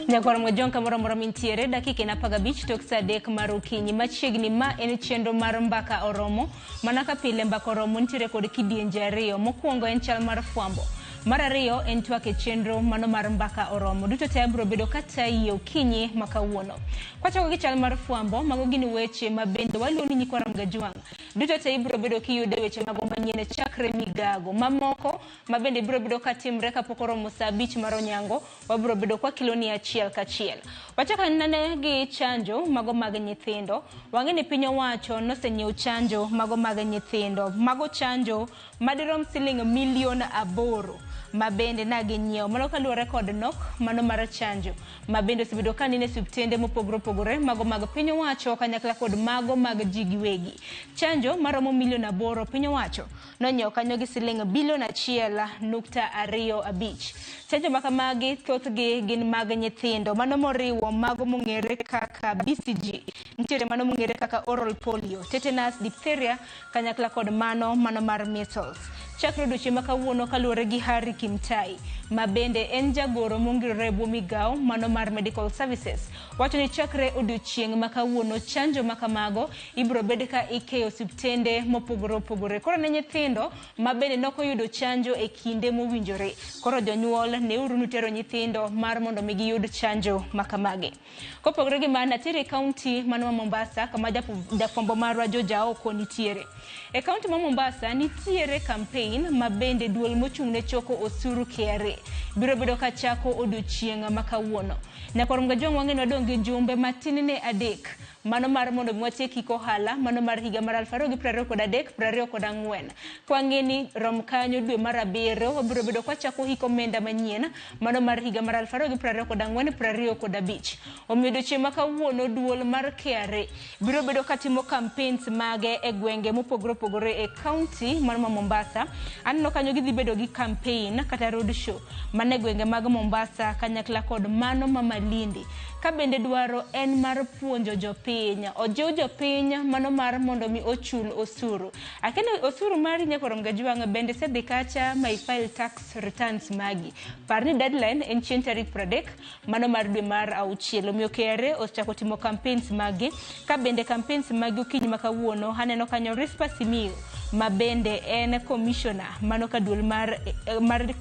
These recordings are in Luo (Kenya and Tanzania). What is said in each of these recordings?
Nyakwar Mwajong kamoro amora mintiere, dakika en 15 tok saa 3 mar okinyi. Machiegni ma en chenro mar Mbaka Oromo. Mana ka pile Mbaka Oromo nitiere kod kidienje ariyo. Mokwongo en chal mar fwambo. Mar ariyo en twak e chenro mano mar Mbaka Oromo. Duto te abiro bedo katayi e okinyi ma kawuono. Kwachako gi chal mar fwambo, mago gin weche ma bende waluwo ni nyikwa Ramogi Ajwang'. Duto te ibiro bedo kiyudo e weche mago manyien chakre migago. Mamoko ma bende biro bedo katimre kapok oromo saa 5 mar onyango, wabiro bedo kwa kiloni achiel kachiel. Wachako nane gi chanjo mago mag nyithindo. Wang'e ni piny owacho nosenyiewo chanjo mago mag nyithindo. Mago chanjo madirom siling milion 8 ma bende na ginyiewo. Mano kaluwore kod nok mano mar chanjo ma bende osebedo ka nene osiptende mopogore opogore mago mag piny owacho kanyakla kod mago mag ji giwegi. Chanjo maromo milion 8 piny owacho nonyiewo kanyo gi siling bilion 1.25. Chanjo ma kamagi thothgi gin mag nyithindo, mano moriwo mago mong'ere kaka BCG, nitiere mano mong'ere kaka oral polio, tetanus, diphtheria kanyakla kod mano mar measles. Chakre odiochieng' ma kawuono kaluwore gi Harry Kimtai, ma bende en jagoro mongirore e bwo migawo mano mar Medical Services, wacho ni chakre odiochieng' ma kawuono chanjo ma kamago ibiro bed ka ikeyo osiptende mopogore opogore. Koro ne nyithindo ma bende nokoyudo chanjo e kinde mowinjore, koro jonyuol neuru nutero nyithindo mar mondo mi giyud chanjo ma kamagi. Kopogore gi mano, natiere e kaunti mano ma Mombasa kama jafwambo marwa George Aoko nitiere. E kaunti ma Mombasa nitiere campaign ma bende duol mochung' ne choko osuru KRA biro bedo ka chako odiochieng' ma kawuono. Nyakwar Mgajwang' wang'e ni wadong' gi jumbe matin ne 3 mano mar mondo mi watiek hik ohala mano mar higa mar 2023 24. Kwang'e ni rom kanyo dwe mar 7 wabiro bedo kwachako hik omenda manyien mano mar higa mar 2024 25. Omiyo odiochieng' ma kawuono duol mar KRA biro bedo katimo campaigns mage e gwenge mopogore opogore e kaunti mar ma Mombasa. Aneno kanyo gidhi bedo gi campaign kata road show mane gwenge mag Mombasa kanyakla kod mano ma Malindi. Ka bende dwaro en mar puonjo jopiny, ojiw jopiny mano mar mondo mi ochul osuru. Akene osuru mari nyakwar Mgajwang' bende sedhi kacha ma i-file tax returns magi. Par ni deadline en chieng' tarik 30 mano mar dwe mar 6. Omiyo KRA osechako timo campaigns magi. Ka bende campaigns magi okinyi ma kawuono aneno kanyo Rispa Simiyu ma bende en commissioner mano ka duol mar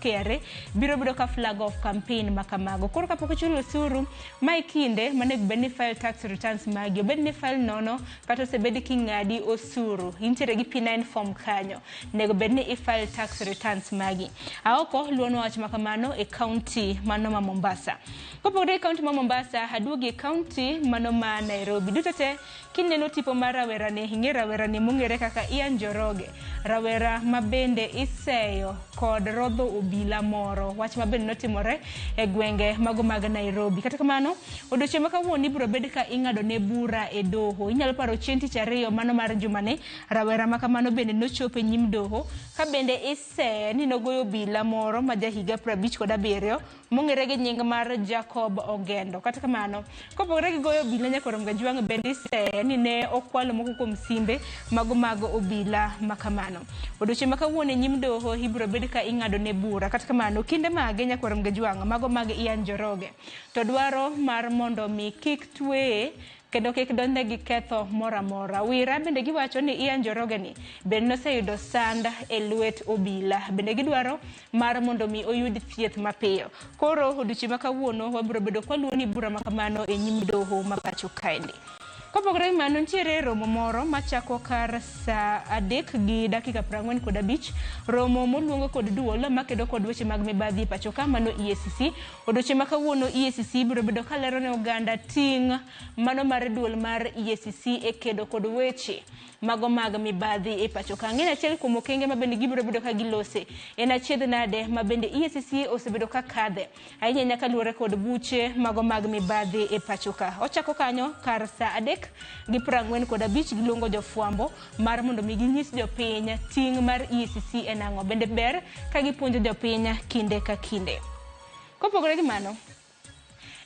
KRA biro bedo ka flag off campaign ma kamago. Koro kapok ichulo osuru, ma e kinde manego bed ni file tax returns magi, obed ni file nono kata osebed king'adi osuru, intiere gi P9 form kanyo, nego bed ni i-file tax returns magi. Aoko luonwa wach ma kamano e kaunti mano ma Mombasa. Kopogore gi kaunti ma Mombasa, aduogi e kaunti mano ma Nairobi. Duto te kineno tipo mar rawera ni, ing'e rawera ni mong'ere kaka Ian Njoroge, rawera ma bende iseyo kod rodho obila moro, wach ma bende notimore e gwenge mago mag Nairobi. Kata kamano, odiochieng' ma kawuono ibiro bed ka ing'ado ne bura e doho. Inyalo paro chieng' tich ariyo mano mar jumani, rawera ma kamano bende nochopo e nyim doho ka bende iseye ni nogoyo obila moro ma jahiga 57 mong'ere gi nying mar Jacob Ogendo. Kata kamano, kopogore gi goyo obila nyakwar Mgajwang' bende iseye ni ne okwalo moko kuom simbe mago mag obila ma kamano. Odiochieng' ma kawuono e nyim doho ibiro bed ka ing'ado ne bura. Kata kamano, kinde mage nyakwar Mgajwang' mago mag Ian Njoroge to dwaro mar mondo mi kik tweye kendo kik donjne gi ketho moro amora. Wira bende giwacho ni Ian Njoroge ni bende noseyudo sand e lwet obila. Bende gidwaro mar mondo mi oyud thieth mapiyo. Koro odiochieng' ma kawuono wabiro bedo kwaluwo ni bura ma kamano e nyim doho ma pacho kaendi. Kopogore gi mano, nitiere romo moro machako kar saa 3:45, romo moluongo kod duol makedo kod weche mag mibadhi e pacho ka, mano EACC. Odiochieng' ma kawuono EACC biro bedo kalero ne oganda ting' mano mar duol mar EACC e kedo kod weche mago mag mibadhi e pacho ka. Ng'eny achiel kuom okenge ma bende gibiro bedo ka gilose en achiedh nade ma bende EACC osebedo ka kadhe ahinya nyaka luwore kod buche mago mag mibadhi e pacho ka. Ochako kanyo kar saa 3:45 giluongo jofwambo mar mondo mi ginyis jopiny ting' mar EACC en ang'o. Bende ber ka gipuonjo jopiny kinde ka kinde. Kopogore gi mano,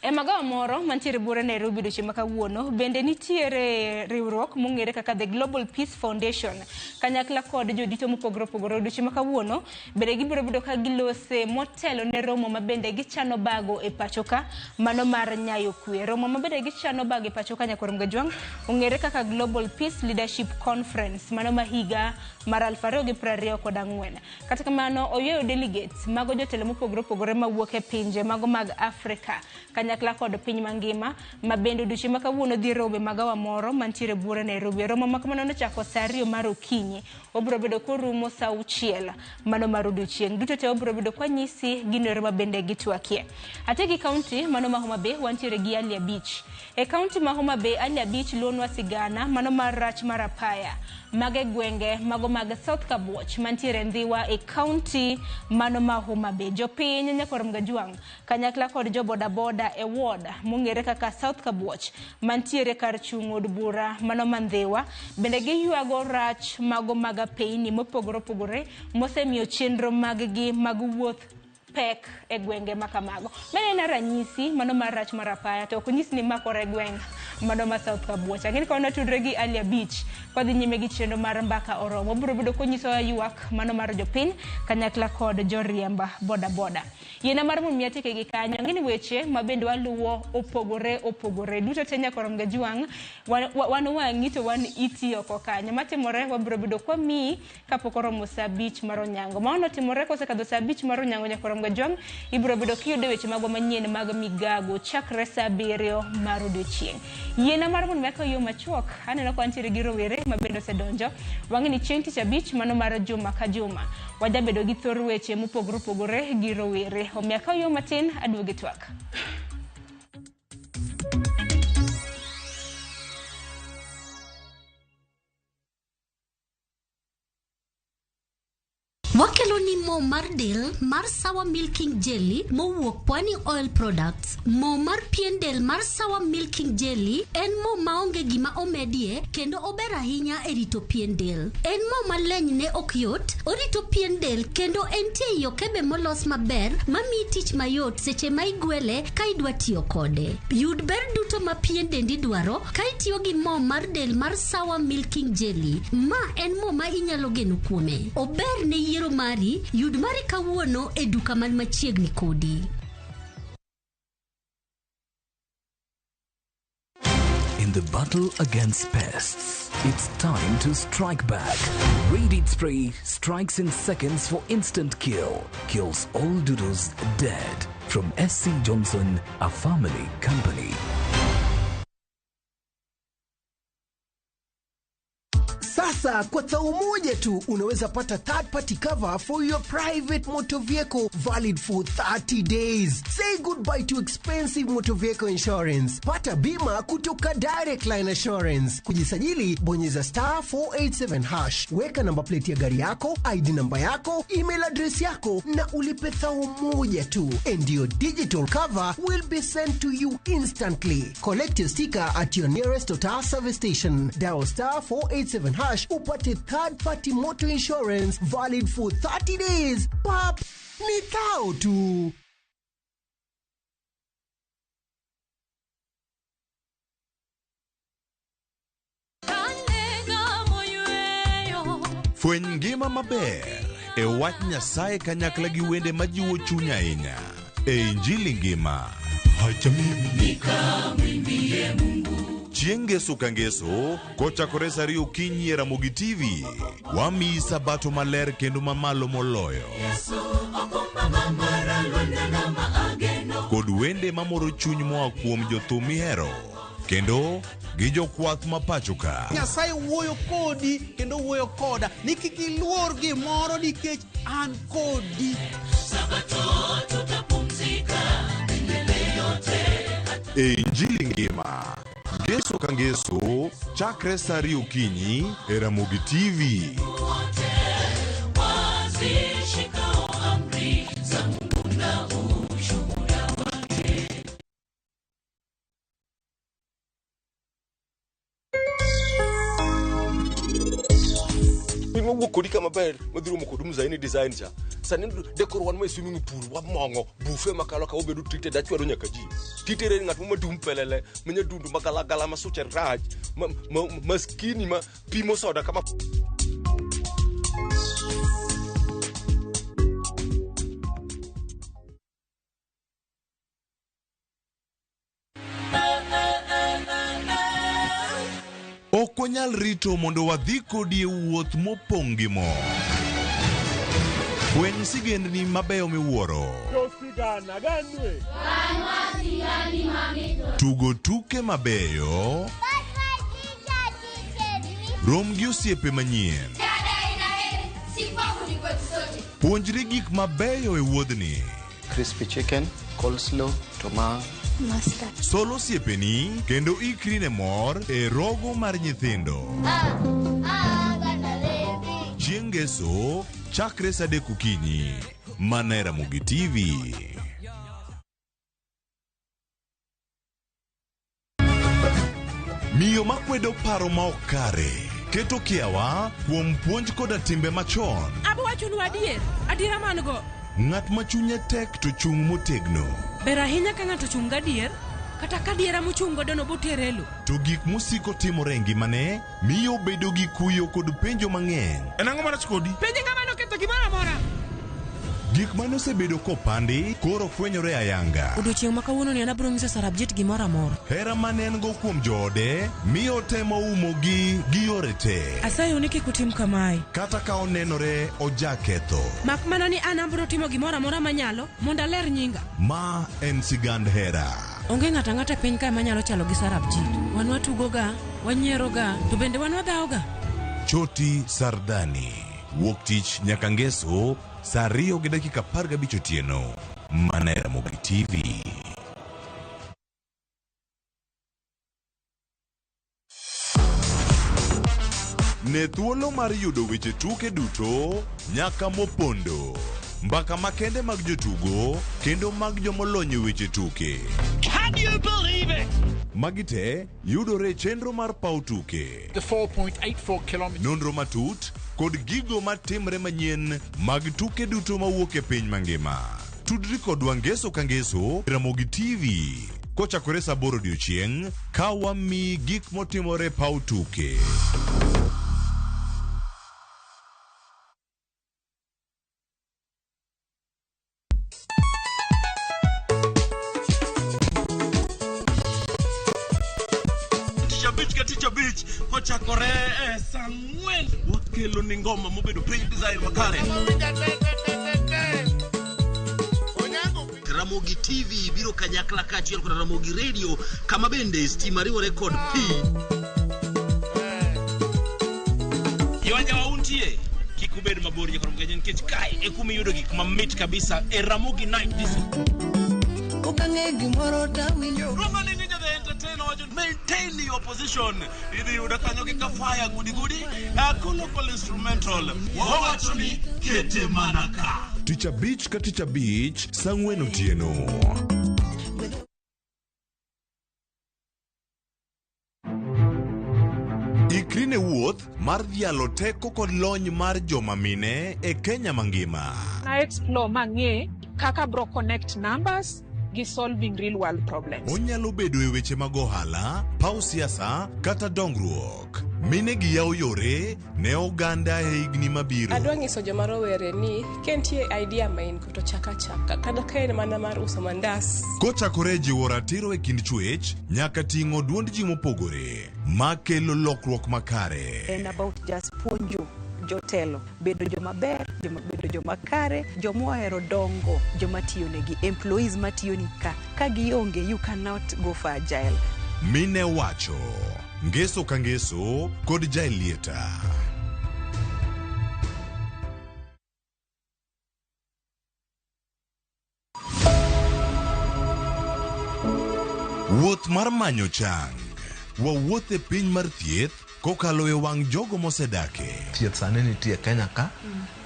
E magawa moro mantiere buore Nairobi odiochieng' ma kawuono, bende nitiere riwruok mong'ere kaka The Global Peace Foundation kanyakla kod jodito mopogore opogore odiochieng' ma kawuono bende gibiro bedo ka gilose motelo ne romo ma bende gichano bago e pacho ka mano mar nyayo kwe. Romo ma bende gichano bago e pacho ka Nyakwar Mgajwang' ong'ere kaka Global Peace Leadership Conference mano ma higa mar 2024. Kata kamano oyweyo delegates mago jotelo mopogore opogore mawuok e pinje mago mag Afrika kanyakla kod piny mangima ma bende odiochieng' ma kawuono dhi romo e magawa moro mantiere buore Nairobi. Romo ma kamano nochako saa ariyo mar okinyi, obiro bedo korumo saa auchiel mano mar odiochieng'. Duto te obiro bedo kwanyisi gino ero ma bende gitwakie. Ategi kaunti mano ma Homa Bay wantiere gi Ali Abich. E kaunti ma Homa Bay Ali Abich luonwa sigana mano mar rach mar apaya mag e gwenge mago mag South Kabuoch mantiere Ndhiwa e kaunti mano ma Homa Bay. Jopiny Nyakwar Mgajwang' kanyakla kod jo bodaboda e ward mong'ere kaka South Kabuoch mantiere kar chung' od bura mano ma Ndhiwa bende giywago rach mago mag apeyni mopogore opogore mosemiyo chenro mag-gi mag wuoth pek e gwenge ma kamago. Mano en ranyisi mano mar rach mar apaya to ok onyis ni makore e gweng' mano ma South Kabuoch. Ang'e ni ka watudre gi Ali Abich kwadhi nyime gi chenro mar mbaka oromo. Obiro bedo konyisowa ywak mano mar jopiny kanyakla kod joriemb bodaboda. Yiena mar mondo mi atieke gi kanyo. Ang'e ni weche ma bende waluwo opogore opogore. Duto te Nyakwar Mgajwang' wan wang'i to wan iti oko kanyo. Matimore wabiro bedo kwamiyi kapok oromo saa abich mar onyango. Mano notimore kosekadho saa abich mar onyango Nyakwar Mgajwang' ibiro bedo kiyudo weche magwa manyien mag migago chakre saa abiriyo mar odiochieng'. Yiena mar mondo mi akaw yo machuok, aneno ka wantiere gi rowere ma bende osedonjo. Wang'e ni chieng' tich abich mano mar juma ka juma wajabedo gi thor weche mopogore opogore gi rowere. Omiyo akaw yo matin aduogo e twak. Wakelo ni mo mar del mar Sawa Milking Jelly mowuok Pwani Oil Products. Mo mar pien del mar Sawa Milking Jelly en mo maonge gima omedie kendo ober ahinya e rito pien del. En mo maleny ne ok yot, orito pien del kendo entie ei okebe molos maber mamiyi tich mayot seche ma igwele ka idwa tiyo kode. Yud ber duto ma pien dendi dwaro ka itiyo gi mo mar del mar Sawa Milking Jelly. Ma en mo ma inyalo geno kuome. Ober ne yiero mari, yud mari kawuono e duka man machiegni kodi. In the battle against pests, it's time to strike back. Raid Spray strikes in seconds for instant kill. Kills all doodles dead. From SC Johnson, a family company. Sasa kwa thao moja tu unaweza pata third party cover for your private motor vehicle valid for 30 days. Say goodbye to expensive motor vehicle insurance. Pata bima kutoka Direct Line Assurance. Kujisajili, bonyeza star 487 hash. Weka namba plate ya gari yako, ID namba yako, email address yako na ulipe thao moja tu. And your digital cover will be sent to you instantly. Collect your sticker at your nearest Total service station. Dial star 487 hash upate third party motor insurance valid for 30 days. Pap, ni thao tu. Fweny ngima maber e wach Nyasaye kanyakla gi wende majiwo chuny ahinya e Injili ngima. Chieng' ngeso ka ngeso kochakore saa ariyo okinyi e Ramogi TV, wamiyi sabato maler kendo mamalo moloyo. Kod wende mamoro chuny moa kuom jothum mihero kendo gi jokwath ma pacho ka. Nyasaye wuoyo kodi kendo wuoyo koda ni kik iluor gimoro nikech an kodi. E Injili ngima, ngeso ka ngeso, chakre saa ariyo okinyi e Ramogi TV. Wuoyi mawuok kodi kama ber madhi romo kod mzaini design cha. Sani de koro wan ma e swimming pool wamong'o buffet makalo ka wabedo treated achwado nyaka ji. Titere ng'at mo madum pelele ma nyadundu magalagala ma suche rach ma, ma, maskini ma pimo soda kama. Ok wanyal rito mondo wadhi kodi e wuoth mopong' gi mor. Fweny sigendni mabeyo miwuoro. Tugo tuke mabeyo. Rom gi osiepe manyien. Puonjri gik mabeyo e wuodhni. Crispy chicken, coleslaw, tomato. Sol osiepeni kendo ikri ne mor e rogo mar nyithindo. Chieng' Ngeso chakre saa adek okinyi mana e Ramogi TV. Miyo makwedo paro ma ok kare keto kiawa kuom puonj koda timbe machon. Abo wachonu adier, adiera man go. Ng'at ma chunye tek to chung' motegno. Ber ahinya ka ng'ato chung' gadier, kata ka adiera mochung' godo no botere e lo. To gik mosiko timore e ngimane miyo obedo gi kuyo kod penjo mang'eny. En ang'o marach kodi? Penj ng'ama noketho gimoro amora. Gik mane osebedo kopandi koro fwenyore ayanga. Odiochieng' ma kawuono ni an abiro nyiso Sarabjit gimoro amora. Hera mane en go kuom joode miyo otemo umogi gi yore te. Asayou ni kik utim kamae. Kata ka onenore ojaketho. Mak mana ni an abiro timo gimoro amora manyalo mondo aler nyinga. Ma en sigand hera. Onge ng'ato ang'ata e piny kae manyalo chalo gi Sarabjit. Wan watugoga, wanyieroga, to bende wan wadhawoga. Choti Sardani. Wuok tich nyaka ngeso saa 2:15 otieno. Mana e Ramogi TV. Ne thuolo mar yudo weche tuke duto nyaka mopondo. Mbaka makende mag jotugo kendo mag jomolony e weche tuke. Can you believe it? Magi te yudore e chenro mar paw tuke. The 4.84 kilometers. Nonro matut kod gigo matimre manyien mag tuke duto mawuok e piny mangima. Tudri kodwa ngeso ka ngeso Ramogi TV kochakore saa 8 odiochieng' ka wamiyi gik motimore e paw tuke. Tich abich ka tich abich kochakore e saa 4 wakelo ni ngoma mobedo piny design makare. Ramogi TV biro kanyakla kaachiel kod Ramogi Radio kama bende stima riwore kod pi. Yonja wa untie kik ubed mabor nyakoro mgenye nikech kae e kuma iyudo gik mamit kabisa e Ramogi Night Disco. Okang'e gimoro tawinjo. Roma ni Ninja the Entertainer wacho maintain your position. Idhi yudo kanyo gi kafaya gudi gudi local instrumental. Wawacho ni kete mana ka. Tich abich ka tich abich saa 4 otieno. Ikri ne wuoth mar dhialo teko kod lony mar joma mine e Kenya mangima. Na explore mang'e kaka bro connect numbers gi solving real world problems. Onyalo bedo e weche mag ohala, paw siasa kata dongruok. Mine gi yawo yore ne oganda e higni mabiro. Adwa nyiso joma rowere ni ka nitie idea ma in go to chak achaka kata ka en mana mar uso mandas. Kochakore e jiwo ratiro e kind chwech nyaka ting'o duond ji mopogore makelo lokruok makare. En about just puonjo jotelo bedo joma ber, joma bedo joma kare, joma ohero dongo, joma tiyo negi, employees matiyo ni ka. Ka gionge, you cannot go for agile. Mine wacho ngeso ka ngeso kod Jaelieta. Wuoth mar manyo chang. Wawuoth e piny mar thieth kokalo e wang' jogo mosedake. Thieth sani nitie Kenya ka,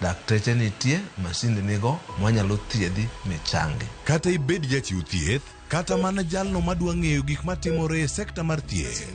dakteche nitie, masinde nigo mwanyalo thiedhi michangi. Kata ibed jachiw thieth, kata mana jalno madwa ng'eyo gik matimore e sekta mar thieth.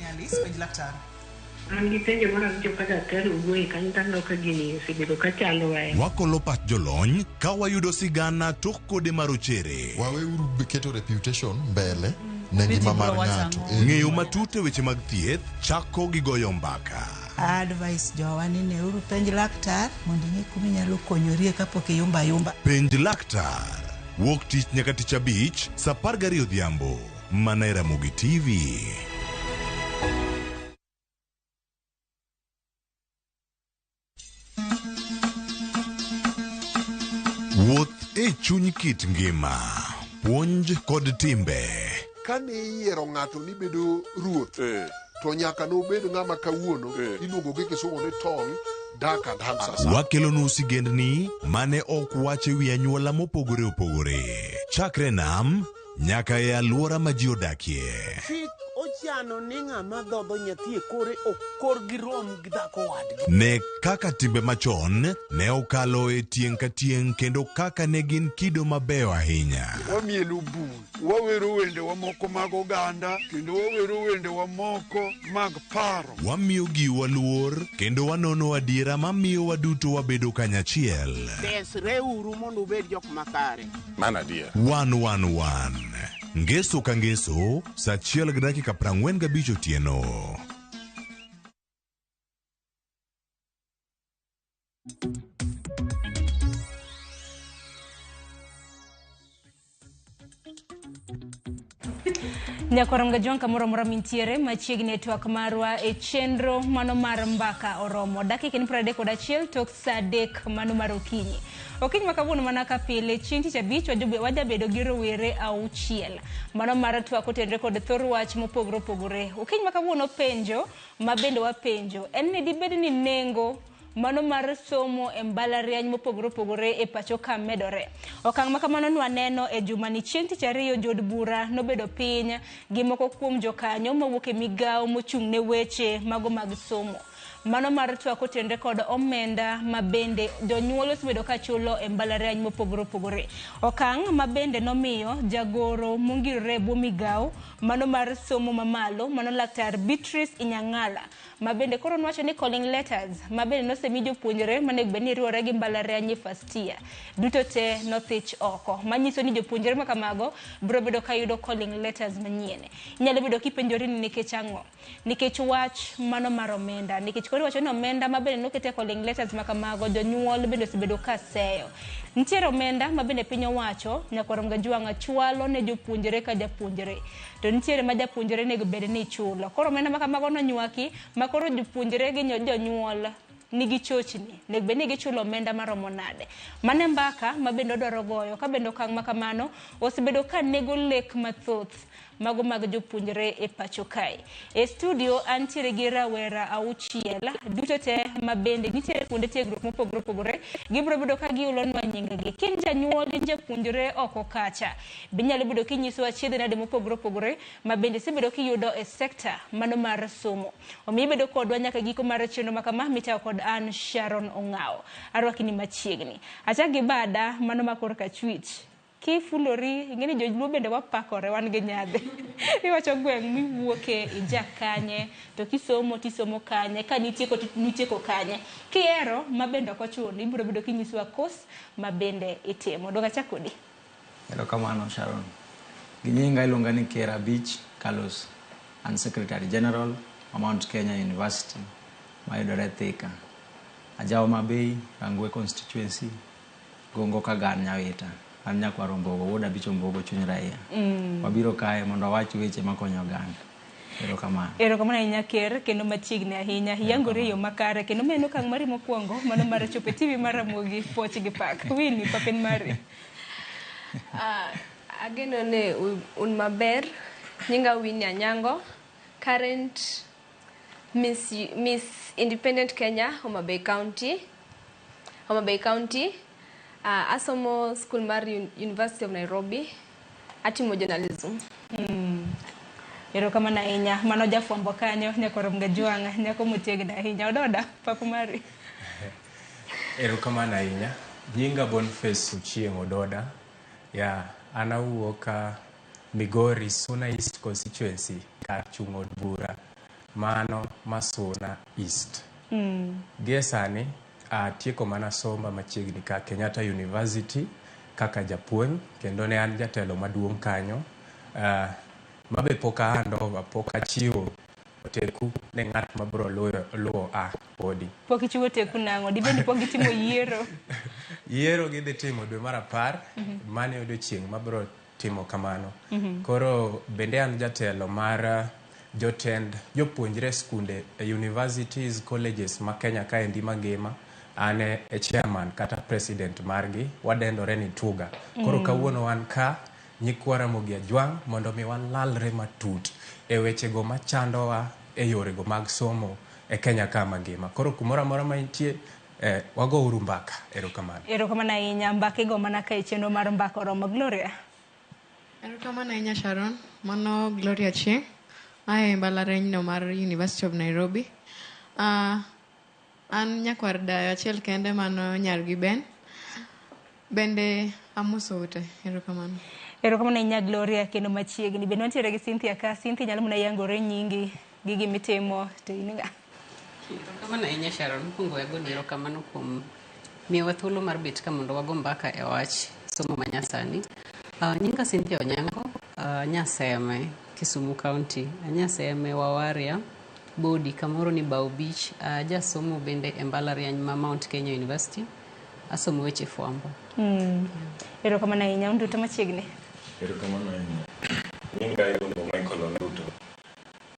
An gi penjo moro awinjo ka daktari owuoye kanyo to aneno ka gini osebedo ka chandowa e. Wakolo pach jolony ka wayudo sigana tok kode marochere. Waweuru keto reputation mbele ne ngima mar ng'ato. Ng'eyo matut e weche mag thieth chako gi goyo mbaka. Advice jowa ni neuru penj laktar mondo ing'e kuma inyalo konyorie kapok iyumba ayumba. Penj laktar. Wuok tich nyaka tich abich saa 12 odhiambo. Mana e Ramogi TV. Wuoth e chuny kit ngima, puonj kod timbe. Kane iyiero ng'ato ni bedo ruoth, to nyaka nobed ng'ama kawuono iluongo gi kisungu ni tall, dark and handsome. Wakelonu sigendni mane ok wach e wi anyuola mopogore opogore. Chakre nam nyaka e alwora ma ji odakie. Chik ochano ni ng'ama dhodho nyathi e kore ok korgi rom gi dhako wadgi. Ne kaka timbe machon ne okalo e tieng' ka tieng' kendo kaka ne gin kido mabeyo ahinya. Wamielo bul, wawero wendewa moko mag oganda, kendo wawero wendewa moko mag paro. Wamiyo giwa luor kendo wanono adiera mamiyo waduto wabedo kanyachiel. Desreuru mondo ubed jok makare. Mano adier. 111 Ngeso ka ngeso, saa 1:45 otieno. Nyakwar Mgajwang' kamoro amora mintiere machiegni e twak marwa e chenro mano mar mbaka oromo. Dakika en 31 tok saa 3 mano mar okinyi. Okinyi ma kawuono mana ka pile chieng' tich abich wajabedo gi rowere 6. Mano mar twak otenre kod thor wach mopogore opogore. Okinyi ma kawuono penjo ma bende wapenjo en ni dibed ni nengo mano mar somo e mbalariany mopogore opogore e pacho ka medore. Okang' ma kamano nwaneno e juma ni chieng' tich ariyo jood bura nobedo piny gi moko kuom jokanyo mawuok e migawo mochung' ne weche mago mag somo. Mano mar twak otenre kod omenda ma bende jonyuol osebedo ka chulo e mbalariany mopogore opogore. Okang' ma bende nomiyo jagoro mongirore e bwo migawo mano mar somo mamalo mano Laktar Beatrice Inyang'ala ma bende koro nowacho ni calling letters ma bende nosemi jopuonjre manego bed ni riwore gi mbalariany e first year duto te nothich oko, manyiso ni jopuonjre ma kamago biro bedo ka yudo calling letters manyien. Inyalo bedo kipenjori ni nikech ang'o? Nikech wach mano mar omenda, nikech koro iwacho ni omenda ma bende noket e calling letters ma kamago jonyuol bende osebedo ka seyo. Nitiere omenda ma bende piny owacho nyakwar Mgajwang'a chwalo ne jopuonjre ka japuonjre, to nitiere ma japuonjre onego bed ni ichulo. Koro omenda ma kamago nonywaki ma koro jopuonjre gi jonyuol nigi chochni, onego bed ni gichulo omenda maromo nade. Mano e mbaka ma bende odwaro goyo ka bende okang' ma kamano osebedo ka nego lek mathoth mago mag jopuonjre e pacho kae. E studio antiere gi rawera 6 duto te ma bende nitiere kuonde tiegruok mopogore opogore, gibiro bedo ka giulonwa nyingegi. Ka in janyuol in japuonjre oko kacha, be inyalo bedo kinyisowa achiedh nade mopogore opogore ma bende isebedo kiyudo e sekta mano mar somo. Omiyo ibedo kodwa nyaka giko mar chenro ma kama mitayo kod an Sharon Ong'awo. Arwaki ni machiegni. Achak gi bada mano ma korka achwich. Kifulori, ing'eni joluo bende wapakore wan gi nyadhi. Iwacho gweng' miwuoke ija kanye, to kisomo tisomo kanye, ka nitieko nitieko kanye. Kihero ma bende ok ochuno, ibiro bedo kinyisowa course ma bende itimo. Donge achak kodi? Erokamano Sharon. Gi nyinga iluonga ni Ker Abich Carlos, an Secretary General ma Mount Kenya University mayudore Thika. Aja Homa Bay, Rangwe constituency, Gongo Kagan Nyawita. An nyakwar Ombogo, wuod Abich Ombogo chuny raia. Wabiro kae mondo wawach weche makonyo oganda. Erokamano. Erokamano ahinya Ker, kendo machiegni ahinya. Yangori e yo makare, kendo ma en okang' mari mokwongo, mano mar chopo e TV mar Ramogi, puoch gi pak. Winnie, pap en mari. Ageno ni un maber. Nyinga Winnie Anyango, current Miss Independent Kenya, Homa Bay County. Homa Bay County. Asomo school mar University of Nairobi. Atimo journalism. Erokamano ahinya. Mano jafwambo kanyo, nyakwar Mgajwang'a, nyako motegno ahinya. Ododa, pap mari. Erokamano ahinya. Nyinga Boniface Ochieng' Ododa. Ya, an awuok Migori, Suna East Constituency, kar chung' od bura mano Masuna East. Gie sani atieko mana somba machiegni ka Kenyatta University kaka japuonj kendo ne an jatelo maduong' kanyo mabe pok a hand over, pok achiwo oteku ne ng'at mabiro luwo a podi. Pok ichiwo teku nang'o? Dibed ni pok gitimo yiero? Yiero gidhi timo dwe mar 10, mano e odiochieng' mabiro timo kamano. Koro bende an jatelo mar jotend jopuonjre skunde e universities, colleges ma Kenya kaendi mangima. An e chairman kata president margi, wadendore ni Tuga. Koro kawuono wan ka nyikwa Ramogi Ajwang' mondo mi walalre matut e wechego machandowa e yorego mag somo e Kenya ka mangima. Koro kumoro amora ma intie, wago uru mbaka. Erokamano. Erokamano ahinya. Mbaka igo mana ka e chenro mar Mbaka Oromo. Gloria. Erokamano ahinya Sharon. Mano Gloria Chieng'. Ae mbalariany no mar University of Nairobi. An nyakwar dayo achiel kende mano nyar gi Ben. Bende amoso ute. Erokamano. Erokamano ahinya Gloria kendo machiegni. Bende wantiere gi Cynthia ka. Cynthia nyalo mana yangore nyingi gi gimitimo to in ng'a? Erokamano ahinya Sharon. Mokwongo we agoni erokamano kuom miyowa thuolo mar bet ka mondo wago mbaka e wach somo manyasani. Nyinga Cynthia Onyango, Nyaseme, Kisumu County. Anyaseme Wawaria, Bodi, kamoro ni Bao Beach. Ajasomo bende e mbalariany ma Mount Kenya University. Asomo weche fwambo. Erokamano ahinya. Unduto machiegni. Erokamano ahinya. Nyinga iluongo Michael Onduto.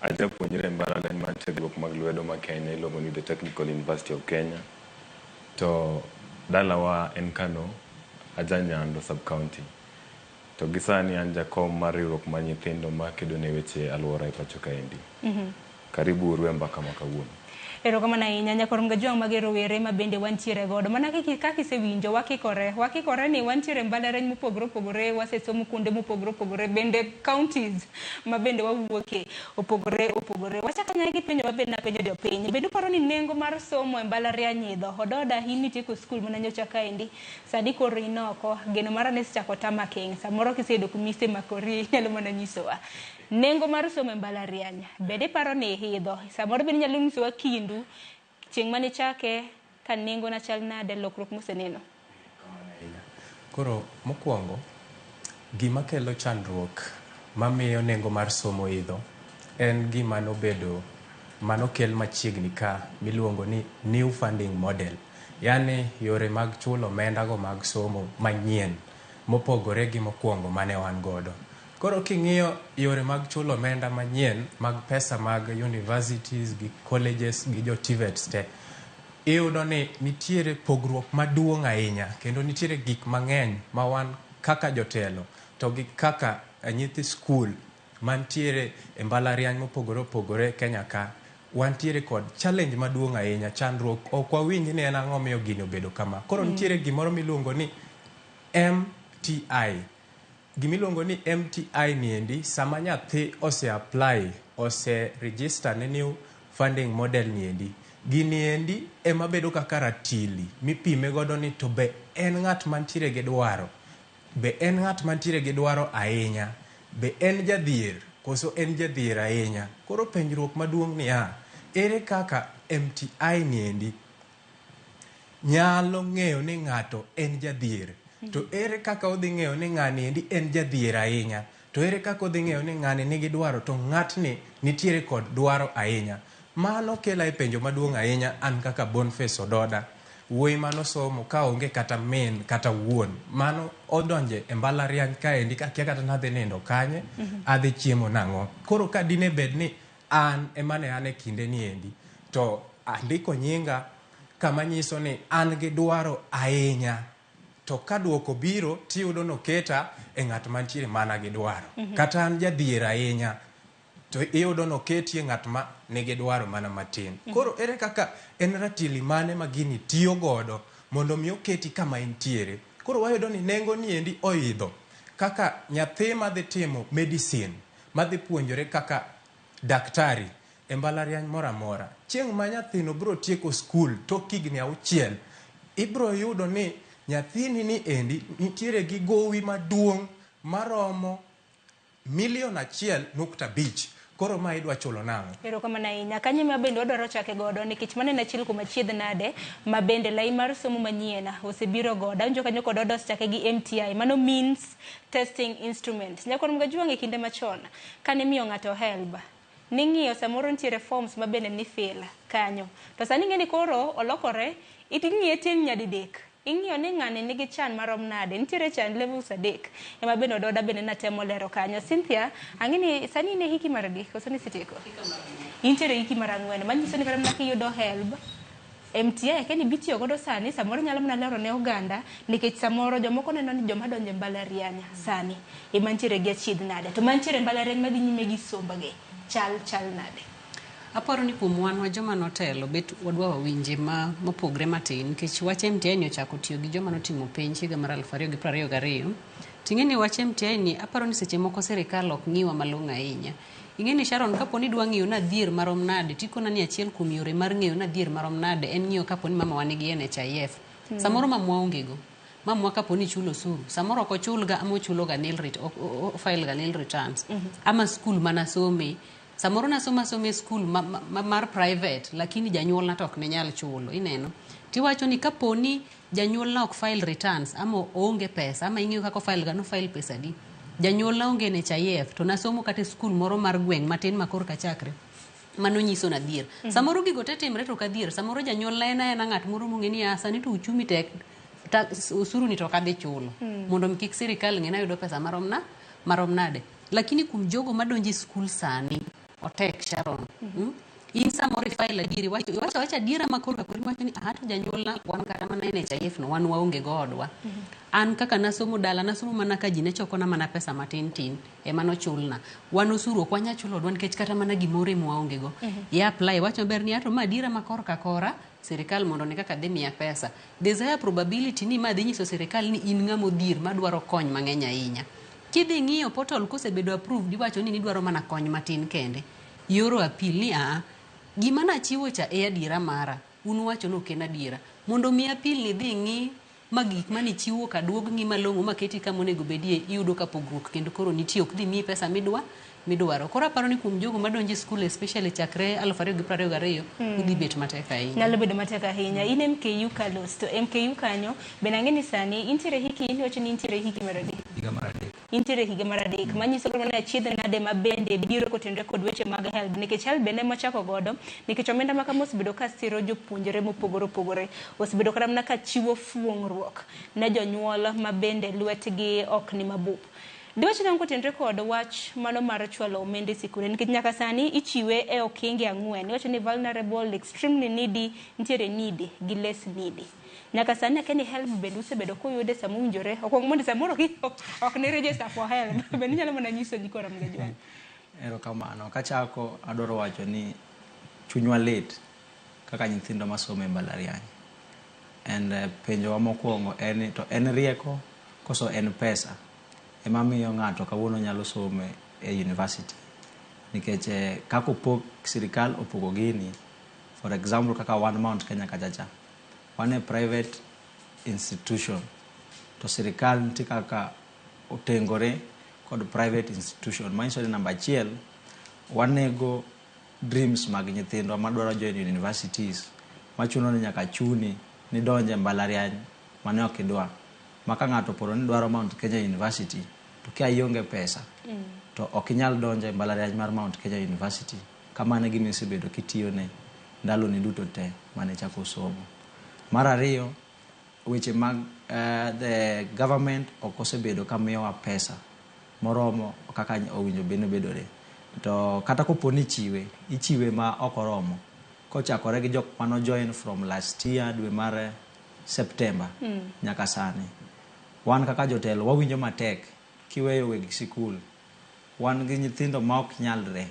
Ajapuonjre e mbalariany mar tiegruok mag lwedo ma Kenya iluongo ni The Technical University of Kenya. To dalawa en Kano, aja Nyando sub-county. To gi sani an jakom mar riwruok mar nyithindo makedo ne weche alwora e pacho kaendi. Karibu uru e mbaka ma kawuono. Erokamano ahinya nyakwar Mgajwang' mage rowere ma bende wantiere godo. Mana kaka isewinjo wakikore. Wakikore ni wantiere mbalariany mopogore opogore, wasesomo kuonde mopogore opogore, bende counties ma bende wawuoke opogore opogore. Wachako anyaka gi penjo ma bende napenjo jopiny. Bende uparo ni nengo mar somo e mbalariany idho? Ododa in nitieko skul mana nyocha kaendi. Sani koro in oko, geno mara ne isechako tamaking. Samoro kiseyudo kuma isemakori inyalo mana nyisowa. Nengo mar somo e mbalariany, bende iparo ni idho? Samoro bende inyalo nyisowa kindu chieng' mane ichake, ka nengo na chal nade, lokruok moseneno. Koro mokwongo, gima kelo chandruok mamiyo nengo mar somo idho en gima nobedo manokel machiegni ka miluongo ni new funding model. Yani yore mag chulo omenda go mag somo manyien mopogore gi mokwongo mane wan godo. Koro king'iyo yore mag chulo omenda manyien mag pesa mag universities gi colleges gi jo TVETs te, iyudo ni nitiere pogruok maduong' ahinya kendo nitiere gik mang'eny ma wan kaka jotelo to gi kaka nyithi skul mantiere e mbalariany mopogore opogore Kenya ka, wantiere kod challenge maduong' ahinya, chandruok ok wawinj ni en ang'o miyo gini obedo kama. Koro nitiere gimoro miluongo ni MTI. Gimiluongo ni MTI niendi, sama nyathi ose apply, ose register ne new funding model niendi, gini endi ema bedo kaka ratili mipime godo ni to be en ng'at mantiere gi dwaro, be en ng'at mantiere gi dwaro ahinya, be en jadhier koso en jadhier ahinya. Koro penjruok maduong' niya, ere kaka MTI niendi nyalo ng'eyo ni ng'ato en jadhier? To ere kaka odhi ng'eyo ni ng'ani endi en jadhier ahinya? To ere kaka odhi ng'eyo ni ng'ani nigi dwaro to ng'atni nitiere kod dwaro ahinya? Mano kela e penjo maduong' ahinya an kaka Boniface Ododa. Wuoyi manosomo ka onge kata min kata wuon. Mano odonje e mbalariany kaendi kakia kata nadhi nindo kanye, adhi chiemo nang'o. Koro ka dine bed ni an ema ne an e kinde ni endi, to andiko nyinga kama nyiso ni an gi dwaro ahinya. To ka duoko biro tiyudo noketa e ng'at mantiere mana gi dwaro. Kata an jadhier ahinya, to iyudo noketie ng'at ma nigi dwaro mana matin. Koro ere kaka en ratili mane ma gini tiyo godo mondo mi oketi kama intiere. Koro wayudo ni nengo ni endi oidho. Kaka nyathi madhi timo medicine, madhi puonjore kaka daktari e mbalariany moro amora. Chieng' ma nyathino biro tieko skul tok higni 6, ibiro yudo ni nyathini ni endi nitiere gi gowi maduong' maromo 1.5 million. Koro ma idwa chulo nang'o? Erokamano ahinya. Kanyo ma bende wadwaro chake godo nikech mano en achiel kuom achiedh nade ma bende lai mar somo manyien osebiro godo. Awinjo kanyo kod odos chake gi MTI. Mano means testing instrument. Nyakwar Mgajuang' e kinde machon kane imiyo ng'ato HELB ning'iyo samoro nitiere forms ma bende nifill kanyo. To sani ing'e ni koro olokore ing'iye tieng' nyadidek. Ing'iyo ni ng'ani nigi chan marom nade. Nitiere chan levels 3 ema bende ododa bende natemo lero kanyo. Cynthia, ang'e ni sani in e hiki mar adi koso nisetieko? Intiere hiki mar 4 manyiso ni kata mana kiyudo HELB MTI akia ni bitiyo godo sani samoro nyalo mana lero ne oganda nikech samoro jomoko neno ni joma donjo e mbalariany sani ema nitiere gi achiedh nade to mantiere e mbalariany madhi nyime gi sombgi chal nade. Aparo ni kuom wan wa joma notelo bet wadwa wawinje ma mopogre matin nikech wach MTI ni ochako tiyo gi joma notimo penj higa mar 2022. Ting'e ni wach MTI ni aparo ni seche moko sirikal ok ng'iwa malong'o ahinya. Ing'e ni Sharon kapo ni idwa ng'iyo nadhier marom nade tikona ni achiel kuom yore mar ng'eyo nadhier marom nade en ng'iyo kapo ni mama wa nigi NHIF. Samoro mamwa onge go. Mamwa kapo ni chulo osuru samoro ok ochulga ama ochulo ga nil file ga nil returns. Ama skul manasome samoro nasoma asoma e skul mar private lakini janyuolna to ok ne nyal chulo ineno. Tiwacho ni kapo ni janyuolna ok file returns ama oonge pesa ama ing'iyo kaka file ga no file pesa di. Janyuolna onge NHIF to nasomo kata e skul moro mar gweng' matin ma korka chakre. Mano nyiso nadhier. Samoro gigo te timre to ok adhier. Samoro janyuolna en aena ng'at moro mong'e ni sani to uchumi tek osuru ni to ok adhi chulo. Mondo mi kik sirikal ng'e ni ayudo pesa marom nade. Lakini kuom jogo madonjo e skul sani otek Sharon. In samoro ifile adieri iwacho awacha adiera ma korka kori iwacho ni to janyuolna wan kata mana NHIF no wan waonge go odwa. An kaka nasomo dala nasomo mana ka ji ne chokona mana pesa matin tin ema nochulna. Wan osuru ok wanyal chulo odwa nikech kata mana gimoro ema waonge go. I apply iwacho maber ni to ma adiera ma korka kora sirikal mondo ne kaka dhi miya pesa. There's a higher probability ni ma dhi nyiso sirikal ni in ng'ama odhier madwaro kony mang'eny ahinya. Kidhi ng'iyo portal kosebedo approved iwacho ni nidwaro mana kony matin kende. Ioro appeal ni gima nachiwo cha e adiera mara un uwacho ni ok en adiera. Mondo mi appeal ni dhi ng'i ma gik manichiwo ka duog ng'i malong'o maketi kama onego bedie iyudo ka pogruok kendo koro nitie ok dhi miyi pesa midwaro. Koro aparo ni kuom jogo madonjo e skul especially chakre 2022 udhi bet matek ahinya. Nyalo bedo matek ahinya. In MKU Carlos to MKU kanyo bende ang'e ni sani intiere hiki iwacho ni intiere hiki mar adi? Higa mar 3. Intiere higa mar 3 manyiso ni mana achiedh nade ma bende biro kotenore kod weche mag HELB nikech HELB bende ema chako godo nikech omenda ma kama osebedo ka siro jopuonjre mopogore opogore osebedo kata mana ka chiwo fuong'ruok ne jonyuol ma bende lwetgi ok ni mabup. Diwach nang'o kotenore kod wach mano mar chwalo omenda e sikunde nikech nyaka sani ichiwe e okenge 4 iwacho ni vulnerable, extremely needy, nitiere needy gi less needy. Nyaka sani akia ni HELB bende usebedo kuyude sama owinjore okuong mondo samoro ok ne register for HELB bende inyalo mana nyiso nyikwa Ramogi Ajwang'. Erokamano. Kachako adwaro wacho ni chunywa lit kaka nyithindo masomo e mbalariany. And penjowa mokwongo en ni to en rieko koso en pesa ema miyo ng'ato kawuono nyalo somo e university. Nikech kaka opog sirikal opogo gini, for example kaka wan Mount Kenya kachacha, wan e private institution to sirikal nitie kaka otengore kod private institution. Manyiso ni namba 1 wanego dreams mag nyithindwa madwaro join universities machuno ni nyaka chuni ni donje mbalariany mane ok idwa. Ma ka ng'ato oporo ni dwaro Mount Kenya University to ka ionge pesa to ok inyal donjo e mbalariany mar Mount Kenya University. Kamano e gima isebedo kitiyone ndaloni duto te mane ichako somo. Mar ariyo, weche mag the government ok osebedo ka miyowa pesa moromo kaka owinjo bed ni bedore. To kata kopo ni ichiwe, ichiwe ma ok oromo. Kochakore gi jok mano join from last year dwe mar September nyaka sani. Wan kaka jotelo wawinjo matek kiweyo weg sikul. Wan gi nyithindo ma ok nyalre.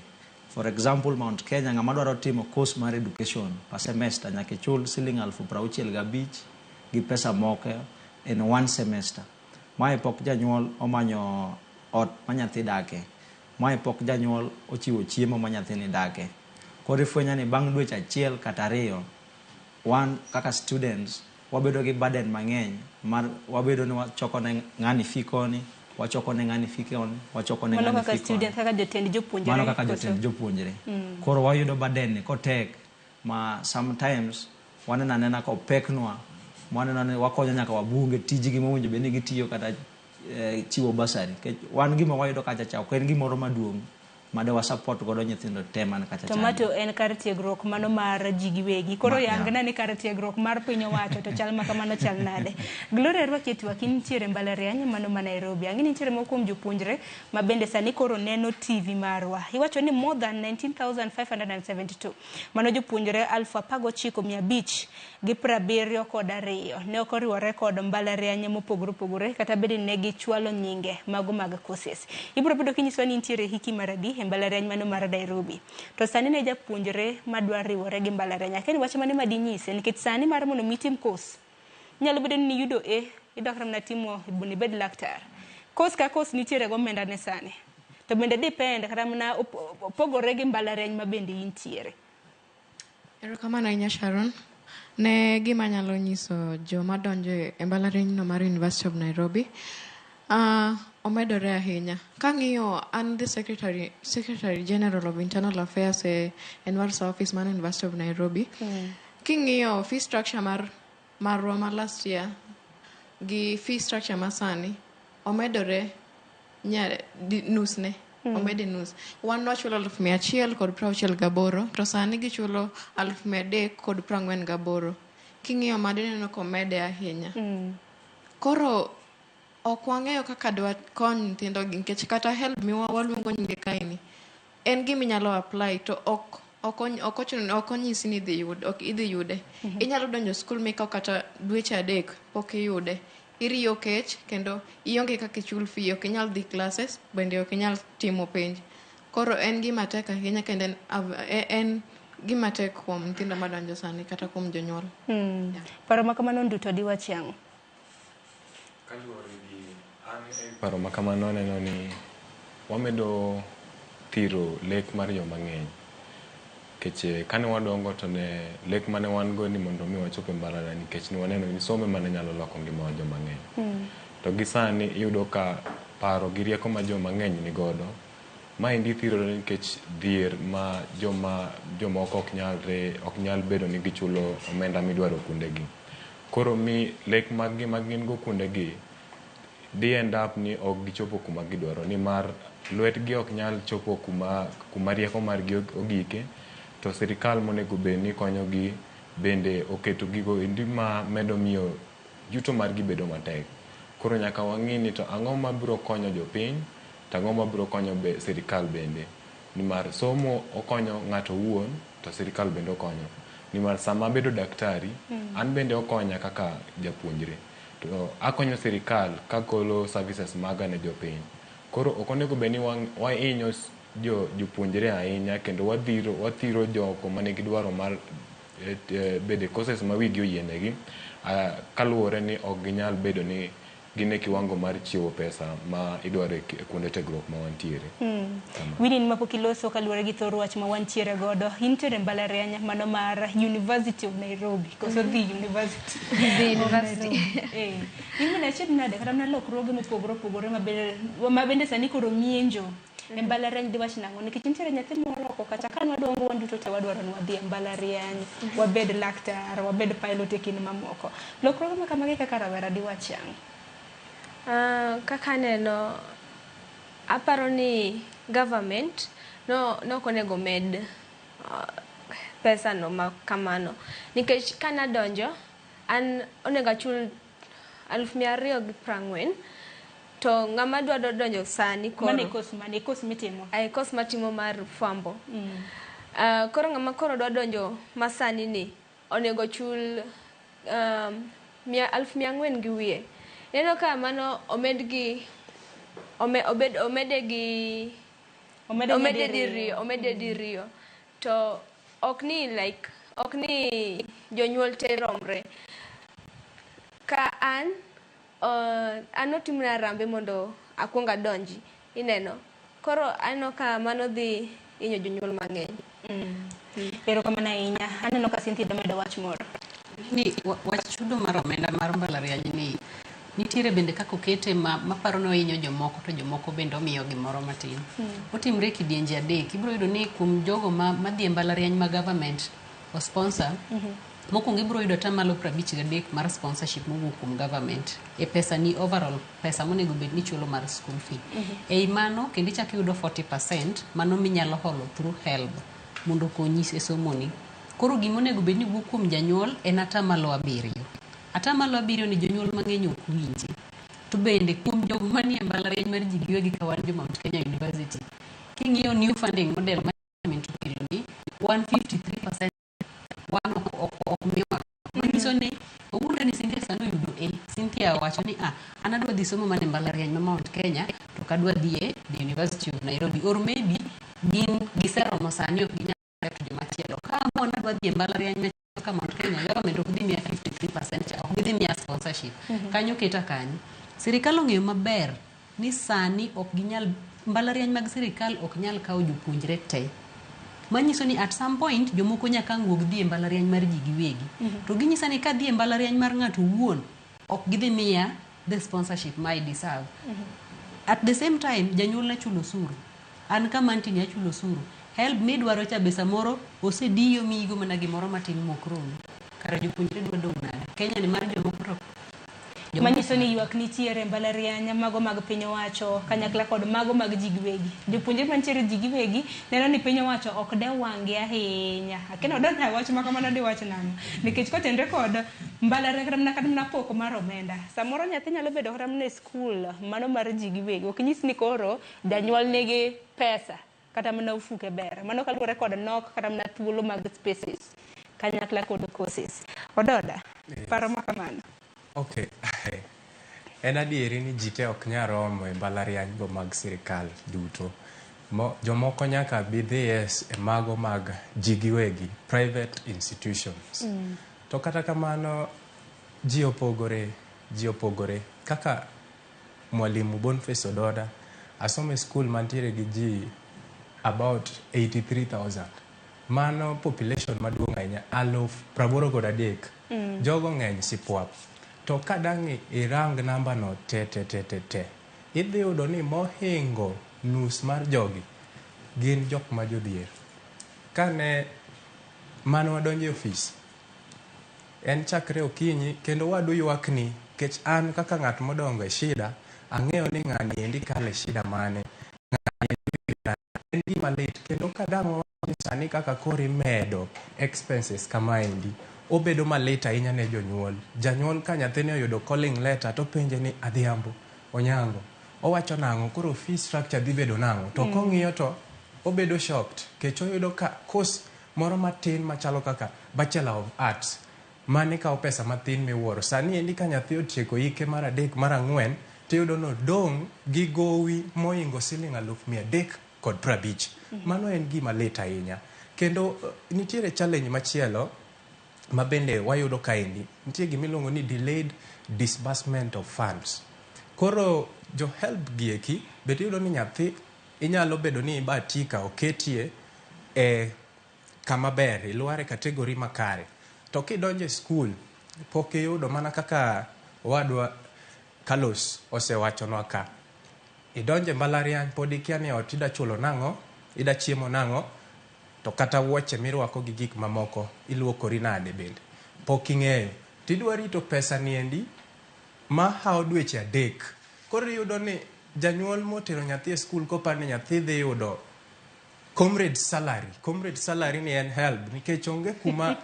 For example, Mount Kenya ng'ama dwaro timo course mar education per semester nyaka ichul siling 65,000 gi pesa moko in one semester. Mae pok janyuol omanyo ot ma nyathi dake. Mae pok janyuol ochiwo chiemo ma nyathini dake. Koro ifwenyo ni bang' dweche 1 kata 2 wan kaka students wabedo gi burden mang'eny mar wabedo ni wachoko ne ng'ani fee koni, Wachoko ne ng'ani fee koni, wachoko ne Mano ng'ani kaka fee koni. student, kaka jotend jopuonjre. Mano kaka koso? jotend jopuonjre. Koro wayudo burden ni kotek ma sometimes waneno anena kopeknwa, waneno ni wakonyo nyaka wabunge tijgi mowinjo bed ni gitiyo kata chiwo bursary. Nikech wan gima wayudo kacha cha ok en gimoro maduong' made wa support godo nyithindo te man kacha To chande. ma to en kar tiegruok mano mar ji giwegi. Koro yangna ni kar tiegruok mar piny owacho to chal ma kamano chal nade. Gloria rwaki e twak, in nitiere mbalariany mano ma Nairobi. Ang'e ni nitiere moko kuom jopuonjre ma bende sani koro neno TV marwa. Iwacho ni more than 19,572 mano jopuonjre 19,572 ne ok oriwore kod mbalariany mopogore opogore kata bed ni ne gichwalo nyinge mago mag courses. Ibiro bedo kinyiswa ni nitiere hiki mar adi e mbalariany mano mar Nairobi. To sani ne japuonjre madwa riwore gi mbalariany, akia ni wach mane madinyise nikech sani mar mondo mi itim course nyalo bedo ni iyudo A, idok mana timo mondo ibed laktar. Course ka course nitiere gomenda ne sani. To bende depend kata mana opogore gi mbalariany ma bende intiere. Erokamano ahinya Sharon. Ne gima anyalo nyiso joma donjo e mbalariany no mar University of Nairobi, omedore ahinya. Kang'iyo, an the Secretary General of Internal Affairs e NWARSA office mar University of Nairobi. King'iyo fee structure mar marwa ma last year gi fee structure ma sani, omedore nus ne. Omede nus. Wan wachulo 168,000 to sani gichulo 348,000. King'iyo mano ineno komede ahinya. Koro ok wang'eyo kaka dwakony nyithindo gi nikech kata HELB miwa waluongo nyinge kaeni en gima inyalo apply to ok ochuno, ok onyisi ni idhi yud, ok idhi yude. Inyalo donjo skul mikaw kata dweche 3 pok iyude. Iriyo kech kendo ionge kaka ichul fee, ok inyal dhi classes bende ok inyal timo penj. Koro en gima tek ahinya kendo en gima tek kuom nyithindo madonjo sani kata kuom jonyuol. Paro ma kamano Nduto diwachi ang'o? Kaluwore gi an e paro ma kamano aneno ni wamedo thiro lek mar joma ng'eny. Nikech kane wadongo to ne lek mane wan go ni mondo mi wachop e mbalariany nikech ne waneno ni somo ema ne nyalo loko ngima wa joma ng'eny. To gi sani iyudo ka paro gi rieko ma joma ng'eny ni godo, maendi thirore nikech dhier ma jomoko ok nyalre, ok nyal bedo ni gichulo omenda midwaro kuondegi. Koro mi lek mag gi ma gin go kuondegi dhi end up ni ok gichopo kuma gidwaro nimar lwetgi ok nyal chopo kuma rieko margi ogike, to sirikal monego bed ni konyogi bende oketo gigo endi ma medo miyo yuto margi bedo matek. Koro nyaka wang'i ni to ang'o mabiro konyo jopiny, to ang'o mabiro konyo sirikal bende. Nimar somo okonyo ng'ato owuon, to sirikal bende okonyo. Nimar sama abedo daktari, an bende okonya kaka japuonjre. To akonyo sirikal kagolo services maga ne jopiny. Koro ok onego bed ni wahinyo jopuonjre ahinya kendo wathiro jogo manigi dwaro mar bedo e courses ma wigi oyienegi, kaluwore ni ok ginyal bedo ni gin e kiwango mar chiwo pesa ma idwaro e kuonde tiegruok ma wantiere. Winnie, mapok iloso kaluwore gi thor wach ma wantiere godo, intiere mbalariany mano mar University of Nairobi, koso The University? The University. In bende achiedh nade kata mana lokruoge mopogore opogore ma bende sani koro ng'injo e mbalariany diwach nang'o? Nikech nitiere nyathi moro oko kata ka nwadongo wan duto te wadwaro ni wadhi e mbalariany, wabed laktar, wabed pilot e kind mamoko. Lokruoge ma kamagi kaka rawera diwach ang'o? Kaka aneno, aparo ni government no ok onego med pesa no ma kamano. Nikech kanadonjo, an onego achul 240,000, to ng'ama dwa donjo sani koro. Mane course mane? Course mitimo? Ai, course matimo mar fwambo. Koro ng'ama koro dwa donjo masani ni, onego chul 400,000 200. Ineno ka mano omed gi, obed, omede gi, Omede omede nyadiriyo. diriyo, omede diriyo. To ok ni like, ok ni jonyuol te romre. Ka an, an otimna harambee mondo akuong adonji, ineno. Koro aneno ka mano dhi hinyo jonyuol mang'eny. Erokamano ahinya. Aneno ka Cynthia dwa medo wach moro. Ni wach chudo mar omenda mar mbalariany ni Nitiere bende kaka okete ma maparo ni ohinyo jomoko to jomoko bende omiyo gimoro matin. Otimre e kidienje adek. Ibiro yudo ni kuom jogo madhi e mbalariany ma government o sponsor, mokwongo ibiro yudo atamalo 53 mar sponsorship mowuok kuom government e pesa ni overall pesa monego bed ni ichulo mar school fee. Ei mano kendo ichako iyudo 40% mano minyalo holo through HELB mondo okonyi e somoni. Koro gima onego bed ni wuok kuom janyuol en atamalo 7. Atamalo 7 ni jonyuol mang'eny ok winji. To bende kuom jogo manie mbalariany mar ji giwegi ka wan jo Mount Kenya University, king'iyo new funding model ma government okelo ni 153% wan ok miwa. Manyiso ni owuondre ni Cynthia sani oyudo A. Cynthia owacho ni an adwa dhi somo mana e mbalariany ma Mount Kenya to ok adwa dhi e the University of Nairobi or maybe gin giseromo sani ok ginyal accept jomachielo. Ka amua ni adwa dhi e mbalariany machielo ka Mount Kenya, government ok dhi miya 53% cha, ok gidhi miya sponsorship. Kanyo keta kanyo. Sirikal ong'eyo maber ni sani ok ginyal mbalariany mag sirikal ok nyal kawo jopuonjre te. Manyiso ni at some point jomoko nyaka ang' wuog dhi e mbalariany mar ji giwegi. To ginyisa ni kadhi e mbalariany mar ng'ato owuon, ok gidhi miya the sponsorship ma I deserve. At the same time, janyuol na chulo osuru. An kama antie ni achulo osuru. HELB midwaro cha be samoro osediyo miyigo mana gimoro matin mok romi. Kara jopuonjre dwa dong' nade? Kenya ni mar jomoko to Manyiso ni ywak nitiere e mbalariany mago mag piny owacho kanyakla kod mago mag ji giwegi. Jopuonjre mantiere ji giwegi neno ni piny owacho ok dew wang'gi ahinya. Akeno donjo e wach ma kamano diwach nang'o? Nikech kotenre kod mbalariany kata mana pok mar omenda. Samoro nyathi nyalo bedo kata mana e skul mano mar ji giwegi. Ok nyis ni koro janyuol nigi pesa kata mana ofuke ber. Mano kaluwore kod nok kata mana thuolo mag spaces kanyakla kod courses. Ododa, paro ma kamano. Okay. En adieri ni ji te ok nyal romo e mbalariany go mag sirikal duto. Jomoko nyaka bi dhiye e mago mag ji giwegi, private institutions. To kata kamano ji opogore. Kaka Mwalimu Boniface Ododa, asomo e skul mantiere gi ji about 83,000. Mano population maduong' ahinya, 83,000. Jogo ng'eny sipwap. To kadang' irang namba no te te te te te, idhi yudo ni mohingo nus mar jogi gin jok ma jodhier. Kane mane wadonjo e ofis, en chakre okinyi kendo wadu ywakni nikech an kaka ng'at modongo e shida, ang'eyo ni ng'ani endi kalo e shida mane. En gima lit kendo kadang' wawach ni sani kaka koro imedo expenses kamaendi, obedo malit ahinya ne jonyuol. Janyuol ka nyathine oyudo calling letter to penje ni Adhiambo, Onyango, owacho nang'o, koro fee structure dhi bedo nang'o? To kong'iyo to obedo shocked kech oyudo ka course moro matin machalo kaka Bachelor of Arts mane kawo pesa mathin miwuoro. Sani endi ka nyathi otieko hike mar 3 mar 4 tiyudo ni odong' gi gowi mohingo siling 350,000. Mano en gima lit ahinya. Kendo nitiere challenge machielo ma bende wayudo kaendi. Nitie gima iluongo ni delayed disbursement of funds. Koro jo HELB gieki bende iyudo ni nyathi inyalo bedo ni ibahatika oketie e kama ber, ilwar e category makare. To kidonjo e skul, pok iyudo mana kaka owadwa Carlos osewachonwa ka. Idonjo e mbalariany pod ikia ni ot ida chulo nang'o, ida chiemo nang'o, to kata wuoche mirwako gi gik mamoko iluokori nade bende. Pok ing'eyo. Tidwa rito pesa niendi ma hawo dweche 3. Koro iyudo ni janyuol motero nyathi e skul koparo ni nyathi dhi yudo comrade salary. Comrade salary ni en HELB nikech onge kuma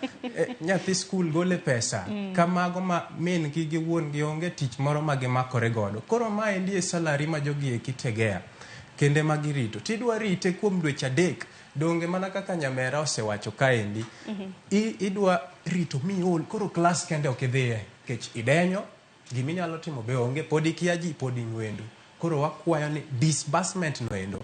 nyathi skul gole pesa. Kamago ma min gi gi wuon gi onge tich moro ma gimakore godo. Koro maendi e salary ma jogi eki tegea kende ma girito. Tidwa rite kuom dweche 3. Donge mana kaka nyamera osewacho kaendi. Idwa rito miol koro klas kende ok idhiye nikech idenyo, giminyalo timo be onge, pod ikia ji, pod in wendo. Koro wakwayo ni disbursement no endo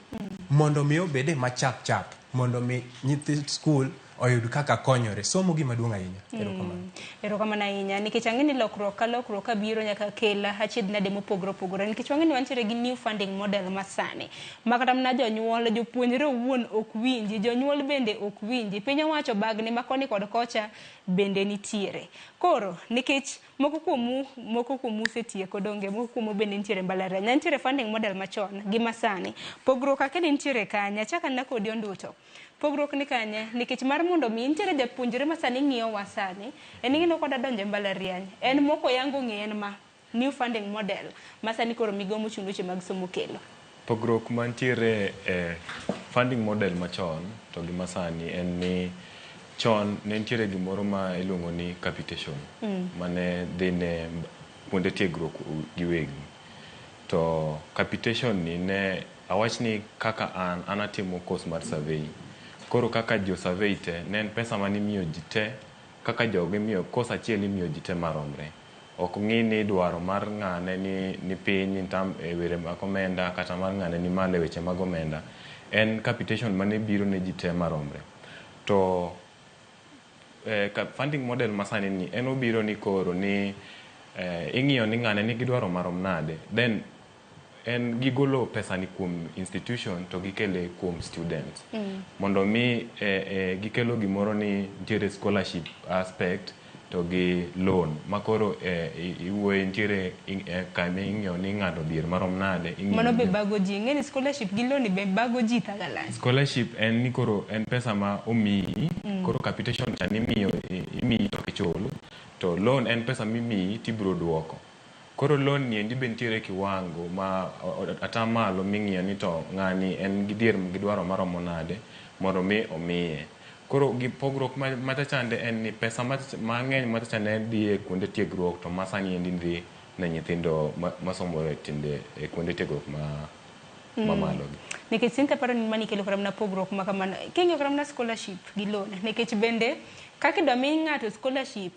mondo mi obede machap chap. mondo mi nyithi skul oyud kaka konyore. Somo gima duong' ahinya. Erokamano. Erokamano ahinya nikech ang'e ni lokruok ka lokruok kabiro nyaka kel achiedh nade mopogore opogore nikech wang'e ni wantiere gi new funding model masani ma kata mana jonyuol jopuonjre owuon ok winji jonyuol bende ok winji piny owacho bagni ma koni kod kocha bende nitiere koro nikech moko kuomu osetieko donge moko kuomu bende nitiere mbalariany nitiere funding model machon gi masani pogruok ake nitiere kanye achako anena kodi Onduto pogruok ni kanye nikech mar mondo mi nitiere japuonjre ma sani ng'iyowa sani en ng'ino koda donjo e mbalariany en moko yango ng'e en ma new funding model ma sani koro migawo mochung' weche mag somo kelo. Pogruok mantiere e funding model machon to gi masani en ni chon ne nitiere gimoro ma iluongo ni capitation mane dhi ne kuonde tiegruok giwegi. To capitation ni ne awach ni kaka an atimo course mar survey. Koro kaka jo survey te ne en pesa mane imiyo ji te kaka jogo imiyo course achiel imiyo ji te maromre. Ok ng'i ni dwaro mar ng'ane ni piny in term e weche mag omenda kata mar ng'ane ni malo e weche mag omenda. En capitation mane biro ne ji te maromre. To funding model masani ni en obiro ni koro ni ing'iyo ni ng'ane nigi dwaro marom nade then en gigolo pesa ni kuom institution to gikele kuom students. Mondo mi gikelo gimoro ni nitiere scholarship aspect to gi loan makoro iwuoye nitiere kama ing'iyo ni ng'ato dhier marom nade. Mano be bago ji ing'e ni scholarship gi loan be bago ji thagalan. Scholarship en ni koro en pesa ma omiyi koro capitation cha nimiyo imiyi to kichul to loan en pesa mimiyi tibiro duoko. Koro loan ni endi be nitiere kiwango ma atamalo ming'iyo ni to ng'ani en gi dhier gi dwaro maromo nade mondo mi omiye. Koro gi pogruok machachande en ni pesa mang'eny machachande dhi e kuonde tiegruok to masani endi dhi ne nyithindo masomo e tiende e kuonde tiegruok mamalo gi. Nikech Cynthia paro ni mani kelo kata mana pogruok ma kamano. King'iyo kata mana scholarship gi loan nikech bende kaka idwa mi ng'ato scholarship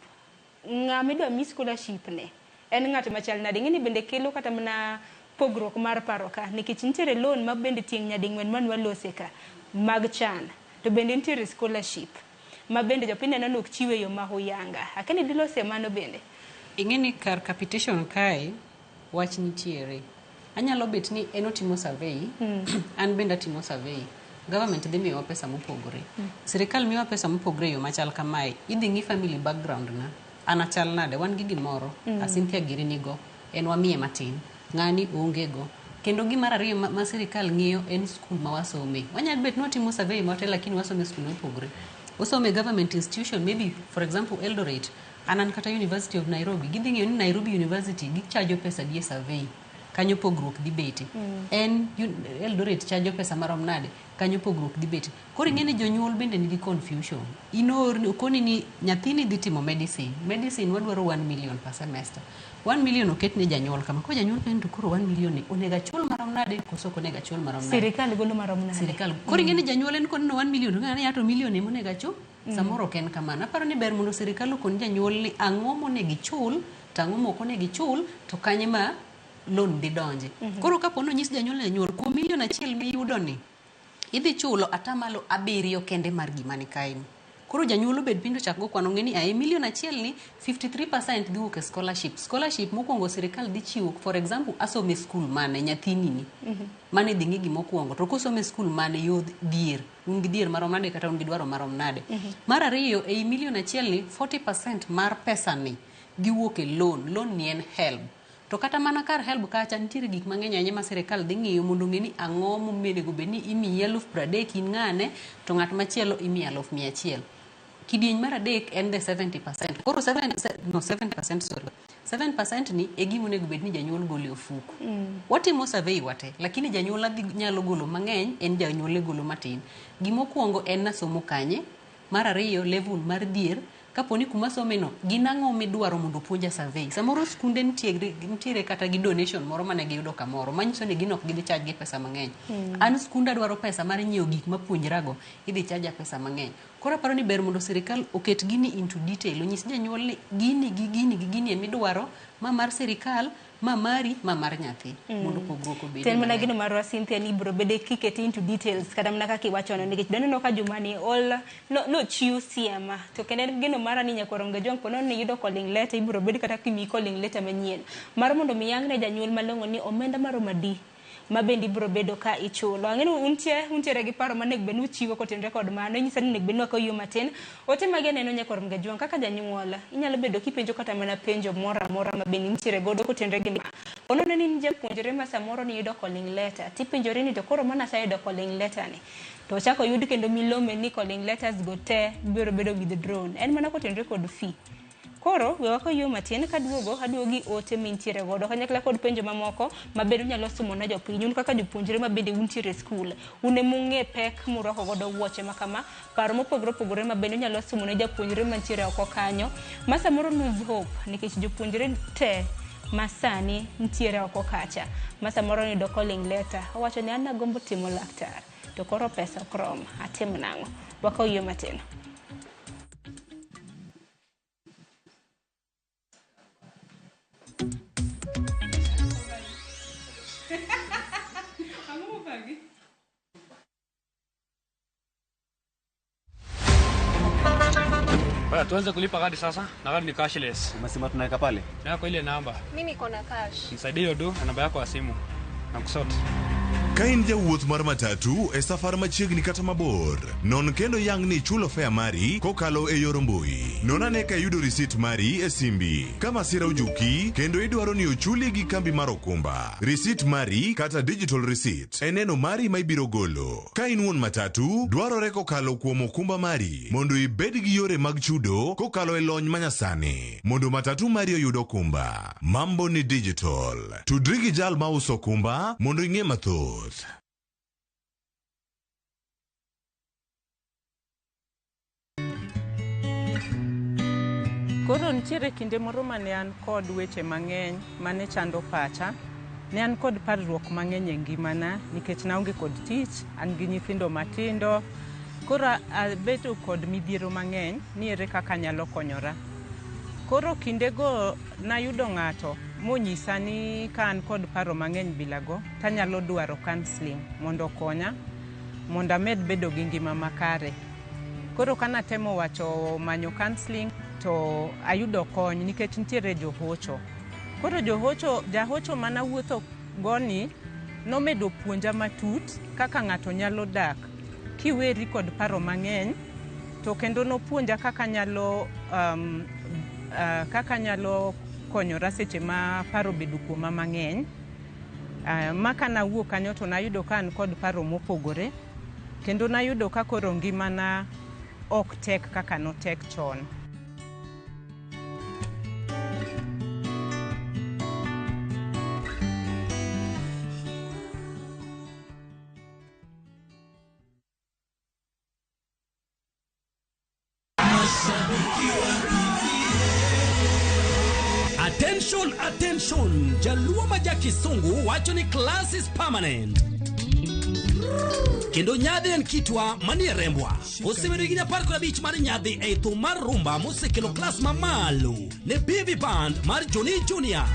ng'ama idwa mi scholarship ne en ng'at machal nade ing'e ni bende kelo kata mana pogruok mar paro ka nikech nitiere loan ma bende tieng' nyading'wen man walose ka mag chan to bende nitiere scholarship ma bende jopiny neno ni ok chiwe e yo ma huyanga akia ni dilose mano bende. Ing'e ni kar capitation kae wach nitiere. Anyalo bet ni en otimo survey, an bende atimo survey. Government dhi miyowa pesa mopogore. Sirikal miyowa pesa mopogore e yo machal kamae. Idhi ng'i family background na. An achal nade, wan gi gimoro, a Cynthia giri nigo, en wamiye matin, ng'ani onge go. Kendo gimar ariyo ma sirikal ng'iyo en skul ma wasome. Wanyalo bet ni watimo survey mate lakini wasome skul mopogore. Wasome government institution, maybe for example Eldoret, an kata University of Nairobi. Gidhi ng'iyo ni Nairobi University gichajo pesa di e survey. Kanyo pogruok dhi bete. En Eldoret chajo pesa marom nade, kanyo pogruok dhi bete. Koro ing'e ni jonyuol bende nigi confusion. Okoni ni nyathini dhi timo medicine. Medicine wadwaro 1 million per semester. 1 million oket ne janyuol kama. Koro janyuol penjo to koro 1 million ni onego achul marom nade koso ok onego achul marom nade? Sirikal golo marom nade? Sirikal. Koro ing'e ni janyuol en koneno 1 million, ong'eyo ni to million ema onego achul. Samoro ok en kamano. Aparo ni ber mondo sirikal okon janyuol ni ang'o monego ichul to ang'o mok onego ichul to kanye ma loan dhi donje. Koro kapo ni onyis janyuol ni janyuol kuom milion achiel miyudo ni idhi chulo atamalo 7 kende mar gima ni kae ni. Koro janyuol obed piny to chak go kwano ng'e ni ae milion achiel ni 53% dhi wuok e scholarship. Scholarship mokwongo sirikal dhi chiwo for example asome skul mane nyathini ni. Mane dhi ng'i gimokwongo to kosome skul mane yo dhier. Un gi dhier marom nade kata un gi dwaro marom nade. Mar ariyo ei milion achiel ni 40% mar pesa ni dhi wuok e loan. Loan ni en HELB. To kata mana kar HELB kacha nitiere gik mang'eny ahinya ma sirikal dhi ng'iyo mondo ong'e ni ang'o monego bed ni imiyi 30,000 in ng'ane to ng'at machielo imiyi 100,000. Kidieny mar adek en the 70%. Koro 7% sorry. 7% ni e gima onego bed ni janyuol golo e ofuko. Watimo survey wate, lakini janyuol dhi nyalo golo mang'eny, en janyuol golo matin. Gimokwongo en nasomo kanye, mar ariyo level mar dhier. Kapo ni kuma some no, gin ang'o midwaro mondo puonja survey? Samoro skunde nitiere kata gi donation moro mane giyudo kamoro, manyiso ni gin ok gidhi charge gi pesa mang'eny. An skunda dwaro pesa mar nyiewo gik mapuonjrago, idhi charge pesa mang'eny. Koro aparo ni ber mondo sirikal oket gini into detail, onyis janyuol ni gini gi gini gi gini emidwaro, ma mar sirikal, Ma mari, ma mar nyathi, mondo pogruok obed. To en mana gino marwa Cynthia ni ibiro bede kikete into details kata mana kaka iwachono nikech doneno ka jumani ol nochiw siem to kendo en geno mara ni nyakwar Ongejwang' po nono ni iyudo calling letter ibiro bed kata kimiyi calling letter manyien mar mondo mi yang ne janyuol malong'o ni omenda maromo adi ma bende ibiro bedo ka ichulo. Ang'e ni untiere gi paro manego bed ni uchiwo kotenore kod mano, inyisa ni onego bed ni wakawo yo matin. Ote magi aneno nyakwar Mgajwang' kaka janyuol, inyalo bedo kipenjo kata mana penjo moro amora ma bende intiere godo kotenore gi ma. Onono ni in japuonjre ma samoro niyudo calling letter, tipenjori ni to koro mana aseyudo calling letter ni, to ochako oyud kendo milome ni calling letters go te biro bedo withdrawn. En mana kotenore kod fee. Koro we wakaw yo matin kaduogo aduogo gi ote mintiere godo kanyakla kod penjo mamoko ma bende unyalo somo na jopiny un kaka jopuonjre ma bende untiere e skul un ema ung'e pek murwako godo wuoche ma kama paro mopogore opogore ma bende unyalo somo ne japuonjre mantiere oko kanyo ma samoro lose hope nikech jopuonjre te ma sani ntiere oko kacha ma samoro oyudo calling letter owacho ni an agombo timo laktar to koro pesa ok rom atim nang'o wakaw yo matin. Baya, tuanze kulipa kadi sasa na kadi ni cashless. Umesema tunaweka pale? Yako ile namba. Mimi niko na cash. Nisaidie hiyo do na namba yako ya simu. Na kusort. Ka in jawuoth mar matatu e safar machiegni kata mabor, non kendo yang ni ichulo fare mari kokalo e yor mbui. Non ane ka iyudo risit mari e simbi. Ka masira ojuki kendo idwaro ni ochuli gi kambi mar okumba, risit mari kata digital receipt e neno mari ma ibiro golo. Ka in wuon matatu, dwarore kokalo kuom okumba mari mondo ibed gi yore mag chudo kokalo e lony manyasani mondo matatu mari oyud okumba. Mambo ni digital. Tudri gi jal mauso okumba mondo ing'e mathoth. Koro nitiere kinde moro mane an kod weche mang'eny mane chando pacha. Ne an kod parruok mang'eny e ngimana nikech naonge kod tich, an gi nyithindo matindo. Koro abedo kod midhiero mang'eny ni ere kaka anyalo konyora. Koro kindego nayudo ng'ato monyisa ni ka an kod paro mang'eny bilago, tanyalo dwaro counselling mondo okonya mondo amed bedo gi ngima makare. Koro kanatemo wacho manyo counselling to ayudo kony nikech nitiere johocho. Koro jahocho manawuotho goni nomedo puonja matut kaka ng'ato nyalo dak kiweri kod paro mang'eny, to kendo nopuonja kaka nyalo kaka nyalo konyora seche ma paro obedo kuoma mang'eny. Ma kanawuok kanyo to nayudo ka an kod paro mopogore, kendo nayudo ka koro ngimana ok tek kaka notek chon. Attention, attention! Jaluo ma ja Kisungu wacho ni class is permanent. Kendo nyadhi en kitwa manie rembwa. Osebedo higni 15 mar nyadhi ei thum mar rumba mosekelo klas mamalo ne BV Band mar Johnny Junior.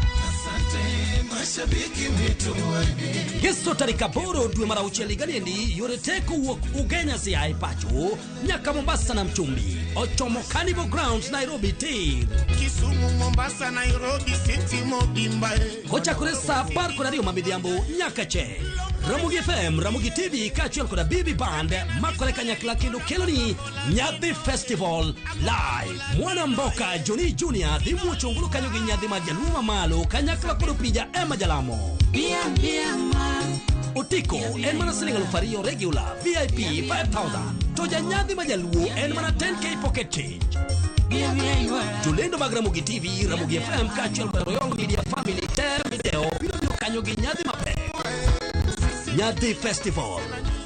Ngeso tarik 8 dwe mar 6 higani endi yore te kowuok Ugenya Siaya e pacho nyaka Mombasa nam chumbi ochomo Carnival Grounds Nairobi tir. Kisumu, Mombasa, Nairobi City mobimba. Kochakore saa 12 ma midhiambo nyaka che. Ramogi FM, Ramogi TV kaachiel koda BB Band makore kanyakla kendo keloni Nyadhi Festival Live. Mwana Mboka Johnny Junior dhi muocho ongulu kanyo gi nyadhi mar jaluo mamalo kanyakla kod opija Emma Jalamo. Otiko en mana siling 2,000 regular, VIP 5,000. To janyadhi ma jaluo en mana 10k pocket change. Jolendo mag Ramogi TV, Ramogi FM kaachiel kod Royal Media Family te video biro biro kanyo gi nyadhi mapek. Nyadhi Festival.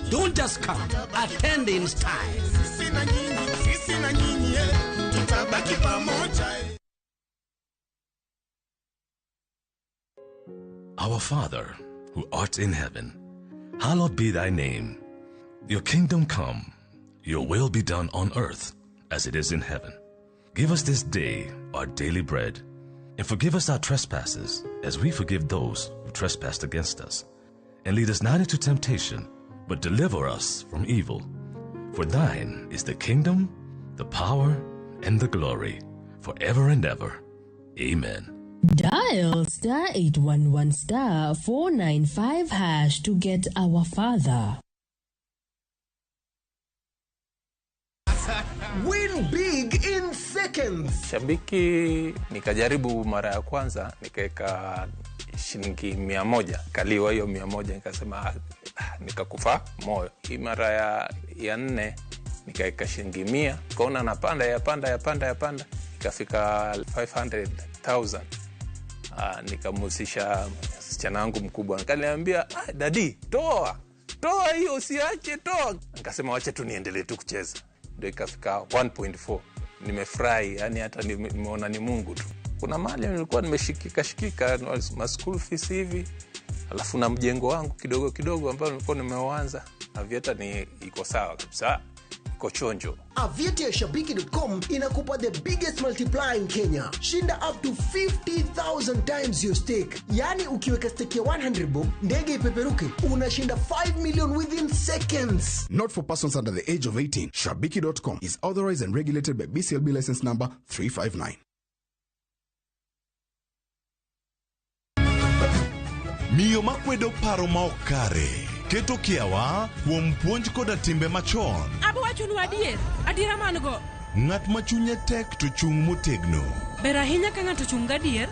Don't just come, attend in style. Sisi na nyinyi, tutabaki pamoja. Our Father, who art in heaven, hallowed be thy name. Your kingdom come, your will be done on earth as it is in heaven. Give us this day our daily bread, And forgive us our trespasses, as we forgive those who trespass against us. And lead us not into temptation, but deliver us from evil. For thine is the kingdom, the power, and the glory, forever and ever. Amen. Dial star 811 star 495 hash to get our father. Win big in seconds. Shabiki nikajaribu mara ya kwanza nikaweka shilingi 100, kaliwa hiyo 100, nikasema nikakufa moyo. Hii mara ya nne nikaweka shilingi 100, kaona napanda yapanda yapanda yapanda, ikafika 500,000. Nikamhusisha msichana wangu mkubwa, akaniambia dadi, toa hiyo, usiache, toa. Nikasema wacha tu niendelee tu kucheza, ndio ikafika 1.4. Nimefurahi, yani hata nimeona ni Mungu tu. Kuna mahali nilikuwa nimeshikika ma school fees hivi, alafu na mjengo wangu kidogo kidogo ambao nilikuwa nimeuanza. Aviator ni iko sawa kabisa, iko chonjo. Aviator Shabiki.com inakupa the biggest multiplier in Kenya. Shinda up to 50,000 times your stake. Yani ukiweka stake ya 100 bob, ndege ipeperuke, unashinda 5 million within seconds. Not for persons under the age of 18. Shabiki.com is authorized and regulated by BCLB license number 359. Miyo makwedo paro ma ok kare keto kiawa kuom puonj koda timbe machon. Abo wachonu adier, adiera man go. Ng'at ma chunye tek to chung' motegno. Ber ahinya ka ng'ato chung' gadier,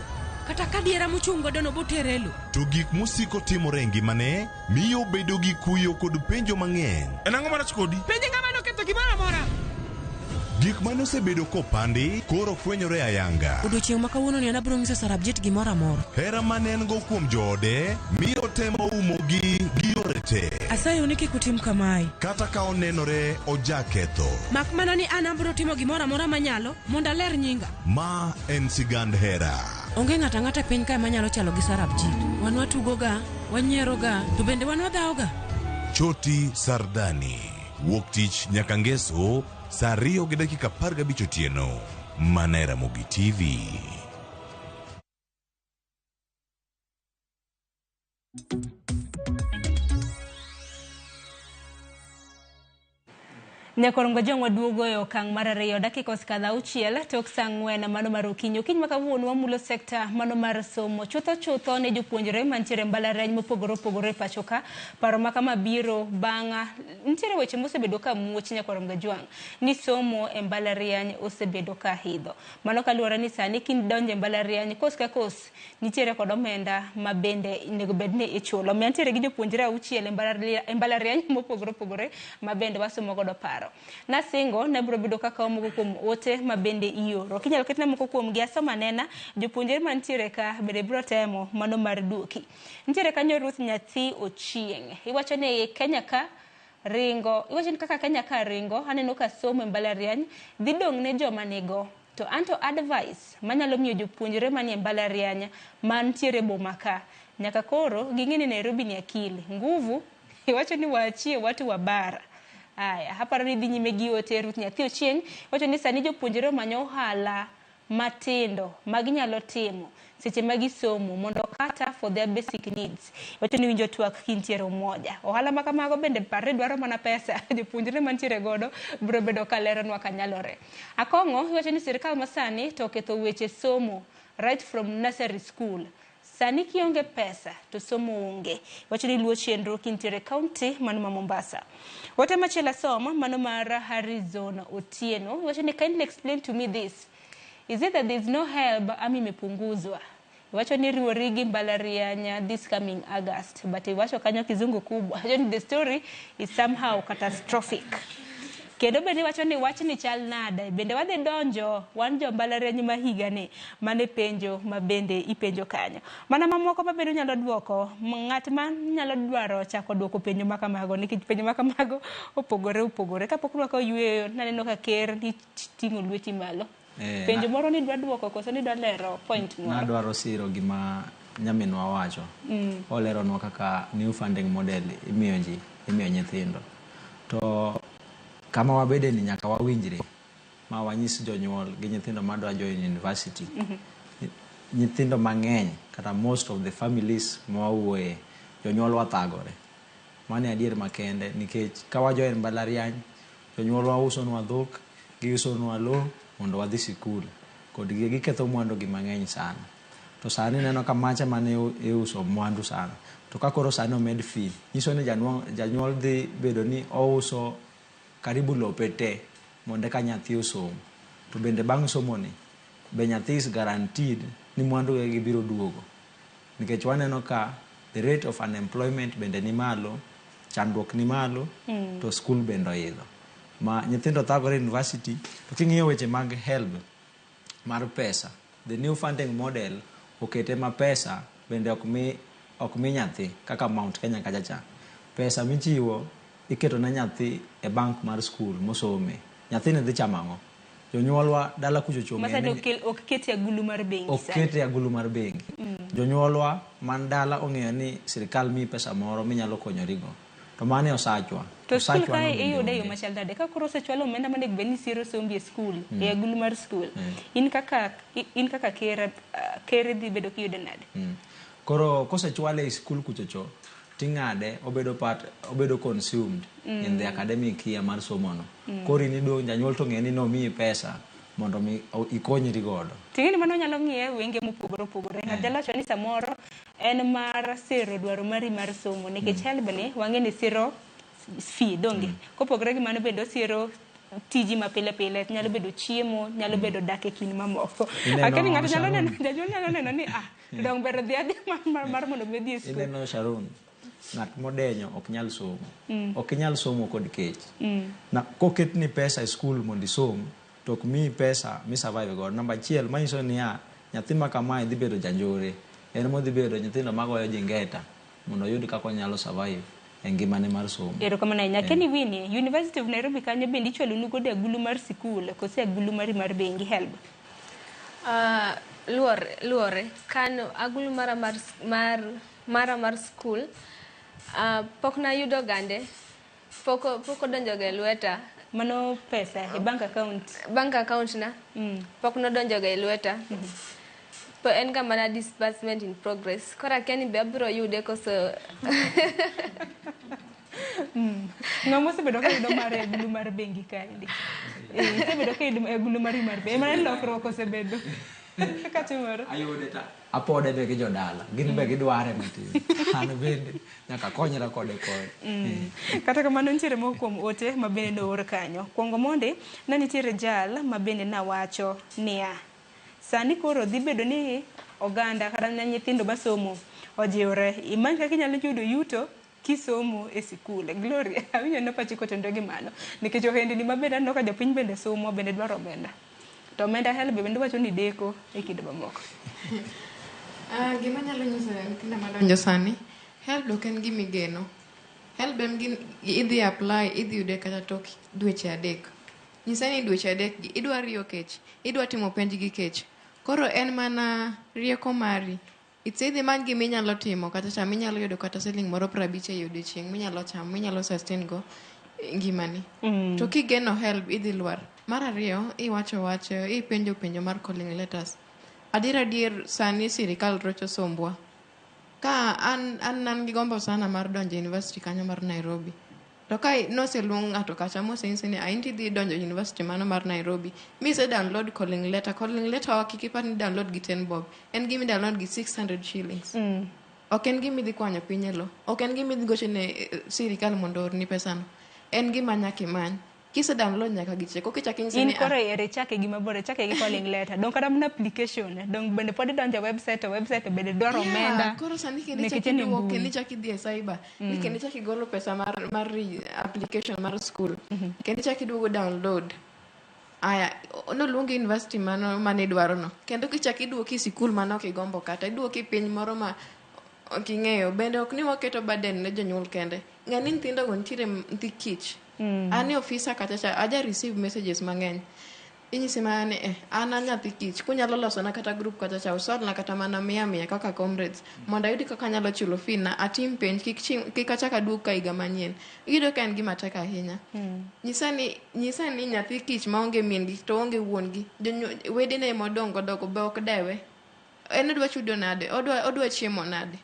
kata ka adiera mochung' godo no botere lo. To gik mosiko timore e ngimane miyo bedo gi kuyo kod penjo mang'eny. En ang'o marach kodi? Penje ng'ama noketho gimoro amora. Gik mane osebedo kopandi koro fwenyore ayanga. Odiochieng' ma kawuono ni an abiro nyiso Sarabjit gimoro amora. Hera mane en go kuom joode miyo temo umogi gi yore te. Asayo ni kik utim kamae. Kata ka onenore ojaketho. Mak mana ni an abiro timo gimoro amora manyalo mondo aler nyinga. Ma en sigand hera. Onge ng'ato ang'ata e piny kae manyalo chalo gi Sarabjit. Wan watugoga, wanyieroga, to bende wan wadhawoga. Choti Sardani. Wuok tich nyaka ngeso saa 2:15 otieno. Mana e Ramogi TV. Nyakorongo jong'wa duogo e okang' mar 2 dakika osekadho 6 tok saa 4 mano mar okinyi. Okinyi ma kawuono wamulo sekta mano mar somo. Chutho chutho ne jopuonjre mantiere e mbalariany mopogore opogore e pacho ka. Paro ma kama biro bang' nitiere weche mosebedo ka muoch Nyakorongo Jwang' ni somo e mbalariany osebedo ka idho. Mano kaluwore ni sani kidonjo e mbalariany kos ka kos nitiere kod omenda ma bende onego bed ni ichulo. Omiyo nitiere gi jopuonjre 6 e mbalariany mopogore opogore ma bende wasomo godo paro. Nasingo nabiro bedo kaka moko kuom ote ma bende ioro. Kinyalo ketna moko kuom gi asoma nena jopuonjre mantiere ka bende biro temo mano mar duoki. Nitiere kanyo Ruth Nyathi Ochieng'. Iwacho ni Kenya ka ringo, iwacho ni kaka Kenya ka ringo, aneno ka somo e mbalariany dhi dong' ne joma nigo. To anto advice manyalo miyo jopuonjre manie mbalariany mantiere boma ka nyaka koro ging'e ni Nairobi ni akili nguvu. Iwacho ni waachie watu wa bara. Aya, aparo ni dhi nyime gi ote Ruth Nyathi Ochieng'. Wacho ni sani jopuonjre omanyo ohala matindo ma ginyalo timo seche ma gisomo mondo kata for their basic needs. Wacho ni winjo twak kintiere umoja. Ohala ma kamago bende parre dwaro mana pesa. Jopuonjre mantiere godo biro bedo ka leronwa kanyalore. Akong'o wacho ni sirikal masani to oketho weche somo right from nursery school. Sani kionge pesa to somo onge. Wacho ni luo chenro kintiere county mano ma Mombasa. Ote machielo asoma mano mar Arizona Otieno. Wacho ni kindly explain to me this. Is it that there is no help ama imepunguzwa? Wacho ni riwori gi mbalariany this coming August. But iwacho kanyo kizungu kubwa. Wacho ni the story is somehow catastrophic. Kendo bende wacho ni wachni chal nade? Bende wadhi donjo wan jo mbalariany ma higani mane penjo ma bende ipenjo kanyo. Mana mamoko ma bende nyalo duoko, ng'at ma nyalo dwaro chako duoko penjo ma kamago nikech penjo ma kamago opogore opogore. Kapok rwako yueyo naneno ka ker ni ting'o lweti malo. Penjo moro ni dwa duoko koso ni dwa lero point moro. Nadwaro siro gima nyaminwa wacho. Oleronwa kaka new funding model imiyo ji, imiyo nyithindo. To kama wabede ni nyaka wawinjre ma wanyis jonyuol gi nyithindo madwa join university. Nyithindo mang'eny kata most of the families mwawuoye, jonyuolwa thagore. Mano e adier makende nikech ka wajoin mbalariany, jonyuolwa usonwa dhok, giusonwa lo mondo wadhi sikul. Kod giketho mwandu gi mang'eny sana. To sani ineno ka macha mane iuso mwandu sana. To ka koro sani omed fee, nyiso ni janyuol dhi bedo ni ouso karibu lope te mondo eka nyathi osom. To bende bang' somo ni, be nyathi is guaranteed ni mwandu ge biro duogo. Nikech waneno ka the rate of unemployment bende ni malo, chandruok ni malo, to school bende oidho. Ma nyithindo thagore e university, to king'iyo weche mag HELB mar pesa, the new funding model okete ma pesa bende ok mi nyathi kaka Mount Kenya kacha cha. Pesa michiwo iketo ne nyathi e bank mar school mosome. Nyathini dhi chamo ang'o? Jonyuolwa dala kucho cho Masani ok keti agulu mar bengi. Ok kete agulu mar bengi. Jonyuolwa man dala ong'eyo ni sirikal miyi pesa moro minyalo konyorigo. To mano e osachwa. To skul Osachwa kae no bende iyude e yo onge. machal nade? Ka koro osechwalo omenda monego bed ni siro sombi e skul, e agulu mar skul. In kaka ker, ker dhi bedo kiyude nade? Koro kosechwale e skul kuchocho, ting'ade obedo part, obedo consumed in the academic year mar somono. Koro in idong' janyuol to ng'e ni nomiyi pesa mondo mi ikonyri godo. Ting'eni mano nyalo ng'iye wenge mopogore opogore. Ng'at nyalo wacho ni samoro en mar siro dwaro mari mar somo nikech HELB ni wang'e ni siro fee donge. Kopogore gi mano bende osiro tiji ma pile pile, nyalo bedo chiemo, nyalo bedo dak e kind mamoko. Ineno, Akeni ng'ato nyalo Sharon. neno, janyuol nyalo neno ni to dong ber dhi adhi mar mondo mi odhi e skul. Ineno Sharon, ng'at modenyo ok nyal somo. Ok inyal somo kod kech. Na koketni pesa e skul mondo isom, to ok miyi pesa mi survive godo. Namba achiel manyiso niya, nyathi ma kamae dhi bedo janjore. En modhi bedo nyithindo magoyo ji ngeta mondo oyud kaka onyalo survive e ngimane mar somo. Erokamano ahinya. Kenny Winnie, University of Nairobi kanyo bende ichwalonu godo e agulu mar sikul kose agulu mari mar bengi HELB? Luore kano agulu mara mar, mar skul, pok nayudo gande, pok odonjo ga e lweta. Mano pesa e bank account? Bank account na pok nodonjo ga e lweta. Po en ga mana disbursement in progress. Koro akia ni be abiro yude koso. Ng'ama osebedo ka yudo mare e agulu mar bengi kaendi? Isebedo ka yudo e agulu mari mar bengi. Mana lokruok osebedo. Katimore. Ayude ta apode be gi jodala. Gin be gidware matin. An bende nyaka konyra kode koni. Kata kamano nitiere moko kuom ote ma bende noor kanyo. Kuongo mondi, ne nitiere jal ma bende nawacho niya, sani koro dhi bedo ni oganda kata nyithindo masomo ojiwre. Imany kaka inyalo yudo yuto kisomo e sikul. Gloria, awinjo ni pachi kotenore gi mano. Nikech ohendni ma bende aneno ka jopiny bende somo bende dwaro omenda. To omenda HELB bende wacho ni deko e kinde mamoko. Gima anyalo nyiso nyithindo madonjo sani, HELB ok en gima igeno. HELB en gin idhi apply, idhi yude kata tok dweche 3. Nyise ni dweche 3 gi idwa riyo kech, idwa timo penj gi kech. Koro en mana rieko mari. It's either imany gima inyalo timo kata cha minyalo yudo kata siling moro 50 e odiochieng' minyalo chamo, minyalo sustain go ngimani. To kigeno HELB idhi lwar. Mar ariyo, iwacho wach, ipenjo penjo mar calling letters. Adier sani sirikal rocho sombwa. Ka an gi gombo sana mar donjo e university kanyo mar Nairobi. To ka noseluong ng'ato kacha mosenyisi ni in tidhi donjo university mano mar Nairobi, mise download calling letter. Calling letter wa kik ipar ni download gi 10 bob. En gima download gi 600 shillings. Ok en gima idhi kwanyo piny e lo. Ok en gima idhi gocho ne sirikal mondo oorni pesano. En gima nyaka imany. Kise download nyaka gichek. Ok ichak inyisi In ni koro ere chake gi mabor, chake gi calling letter. Dong kata mana application, dong bende pod idonjo e website, to website bende dwaro omenda. Koro sani kendo Nikech ichak en e iduok, mbui. kendo ichak idhi e cyber, ni kendo ichak igolo pesa mar application mar school. Kendo ichak iduogo download. Aya, noluongi university mano mane idwaro no. Kendo kichak iduoki sikul mane ok igombo kata, iduoki piny moro ma ok ing'eyo. Bende ok ni waketo burden ne jonyuol kende. Ng'e ni nyithindo go nitiere nyithi kich. An e ofisa kacha cha, aja receive messages mang'eny. Inyisi mana ni an a nyathi kich, kunyalo losona kata group kacha cha, usolna kata mana 100 kaka comrades, mondo ayud kaka anyalo chulo fee na, atim penj, kik achak aduog ka higa manyien. Iyudo ka en gima tek ahinya. Nyisa ni nyathi kich maonge min gi to onge wuon gi, wedene modong' godo go be ok dewe. En odwa chudo nade? Odwa chiemo nade?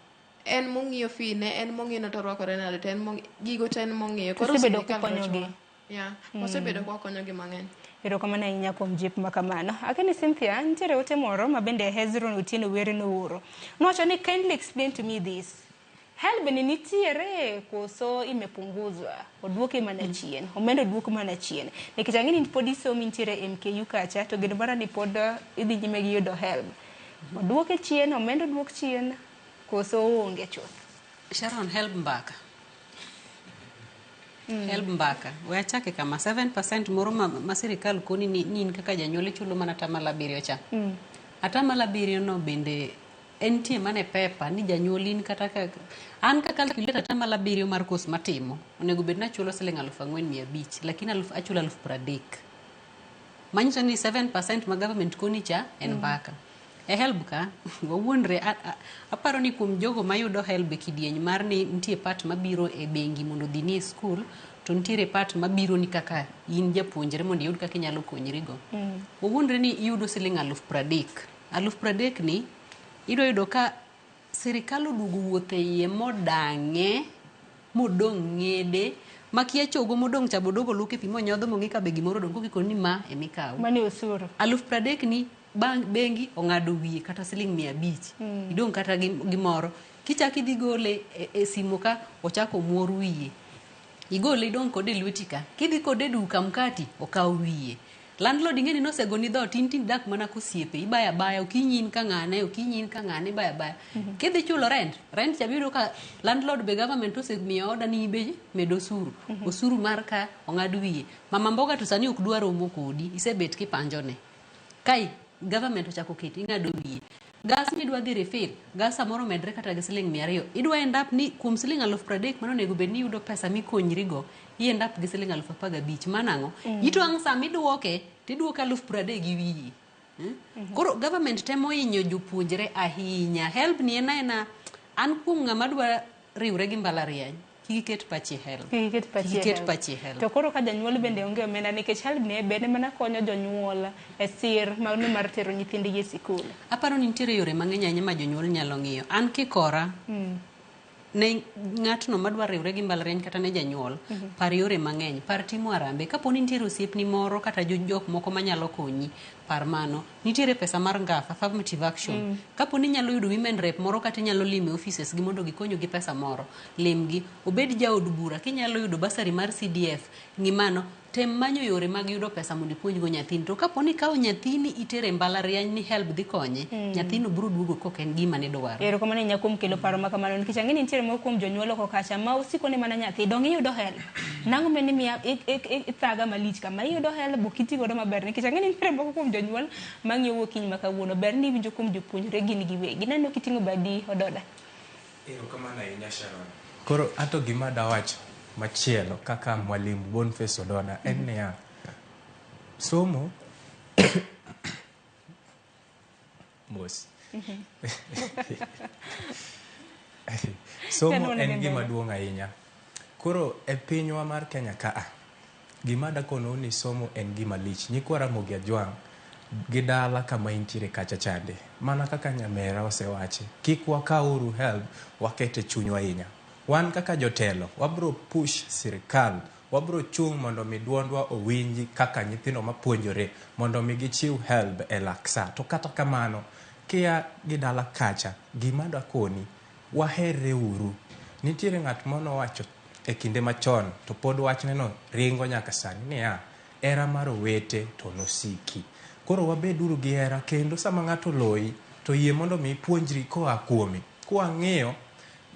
En mong'iyo fee ne, en mong'iyo ni to orwakore nade, to en gigo te en mong'iyo. To usebedo sirikal kukonyogi? rochowa. Yeah, wasebedo kwakonyogi mang'eny. Erokamano ahinya kuom jip ma kamano. Akeni Cynthia, nitiere ote moro ma bende Hezron Otieno Were nooro. Nowacho ni kindly explain to me this. HELB ni nitiere koso imepunguzwa? Oduoke mana chien. Omenda oduok mana chien. Nikech ang'e ni pod isomo intiere MKU kacha to geno mara ni pod idhi nyime gi yudo HELB. Oduoke chien, omenda oduok chien koso oonge chuth? Sharon, HELB mbaka. HELB mbaka. We achake kama 7% moro ma sirikal koni ni in kaka janyuol ichulo mana 7% cha. 7% no bende entie mana e pepa ni janyuol in kata ka an ka calculate 7% mar course matimo onego bed ni achulo siling 4,500 lakini achulo 30,000. Manyiso ni 7% ma government koni cha en mbaka. E HELB ka wawuondre aparo ni kuom jogo mayudo HELB e kidieny mar ni nitie part mabiro e bengi mondo odhini e skul to nitiere part mabiro ni kaka in japuonjre mondo iyud kaka inyalo konyrigo. Wawuondre ni iyudo siling 30,000. 30,000 ni idwa yudo ka sirikal oduogo wuotho e iye modang'e modong' ng'ede makia chogo modong' cha bodogo luke pi monyodho mong'i ka be gimoro odong' kokikoni ni ma emikawo. Mane osuru. 30,000 ni bengi ong'ado wiye kata siling 500. Idong' kata gimoro. Kichak idhi gole e simo ka ochako muor wiye. Igole idong' kode e lweti ka. Kidhi kode e duka mkati okaw wiye. Landlord ing'e ni nosegoni dhoot in tinde dak mana kosiepe ibaya abaya okinyi in ka ng'ane okinyi in ka ng'ane ibaya abaya. Kidhi chulo rent cha biyudo ka landlord be government osemiyo order ni ibe med osuru. Osuru mar ka ong'ad wiye. Mama mboga to sani ok dwa romo kodi isebet kipanjone. Kai government ochako keti ing'ado wiye. Gas midwa dhi refill, gas samoro medre kata gi siling 200. Idwa end up ni kuom siling 30,000 mano onego bed ni iyudo pesa mikonyrigo, i end up gi siling 15,000. Mano ang'o? Ito ang' sama iduoke, tiduoke 30,000 gi wiyi. Koro government temo hinyo jopuonjre ahinya. HELB ni en aena an kuom ng'ama dwa riwre gi mbalariany, kik iket pachi e HELB. Kik iket pachi e Kik iket HELB. pachi e HELB. To koro ka janyuol bende onge omenda nikech HELB ni bende mana konyo jonyuol e sir mar tero nyithindgi e sikul. Aparo ni nitiere yore mang'eny ahinya ma jonyuol nyalo ng'iyo. An kikora ne ng'atno madwa riwre gi mbalariany kata ne janyuol, par yore mang'eny, par timo harambee. Kapo ni nitiere osiepni moro kata jok moko manyalo konyi, par mano. Nitiere pesa mar ngafa, affirmative action. Kapo ni inyalo yudo women rep moro kata inyalo limo e offices gi mondo gikonyu gi pesa moro, limgi. Obed jaod bura, kinyalo yudo bursary mar CDF, ng'i mano. Tem manyo yore mag yudo pesa mondo ipuonjgo nyathini. To kapo ni ikawo nyathini itere e mbalariany ni HELB dhi konye, nyathino biro duogo kok en gima nidwaro. Erokamano ahinya kuom kelo paro ma kamano nikech ang'e ni nitiere moko kuom jonyuol oko kacha ma osiko ne mana nyathi dong' iyudo HELB. Nang'o mane miya ithaga malich kama iyudo HELB ok iti godo maber nikech ang'e ni nitiere moko kuom jonyuol mang'iyo okinyi ma kawuono. Ber ni iwinjo kuom jopuonjre gin giwegi. Naneno kiting'o badi Ododa. Erokamano ahinya Sharon. Koro ato gima dawacho machielo kaka mwalimu Boniface Ododa en niya, somo mos. Somo en gima duong' ahinya. Koro e pinywa mar Kenya ka, gima dakonou ni somo en gima lich. Nyikwa Ramogi Ajwang' gi dala kama intiere kacha chande. Mana kaka nyamera osewachi, kik wakauru HELB wakete chunywa ahinya. Wan kaka jotelo, wabro push sirikal, wabro chung' mondo mi duondwa owinji kaka nyithindo mapuonjore mondo mi gichiw HELB e lak sa. To kata kamano, kia gi dala kacha, gima dakoni, waherre uru. Nitiere ng'at manowacho e kinde machon, to pod wachneno ringo nyaka sani niya, hera mar owete to nosiki. Koro wabeduru gi hera kendo sama ng'ato oloyi, to yie mondo mi ipuonjri koa kuome. Kwang'iyo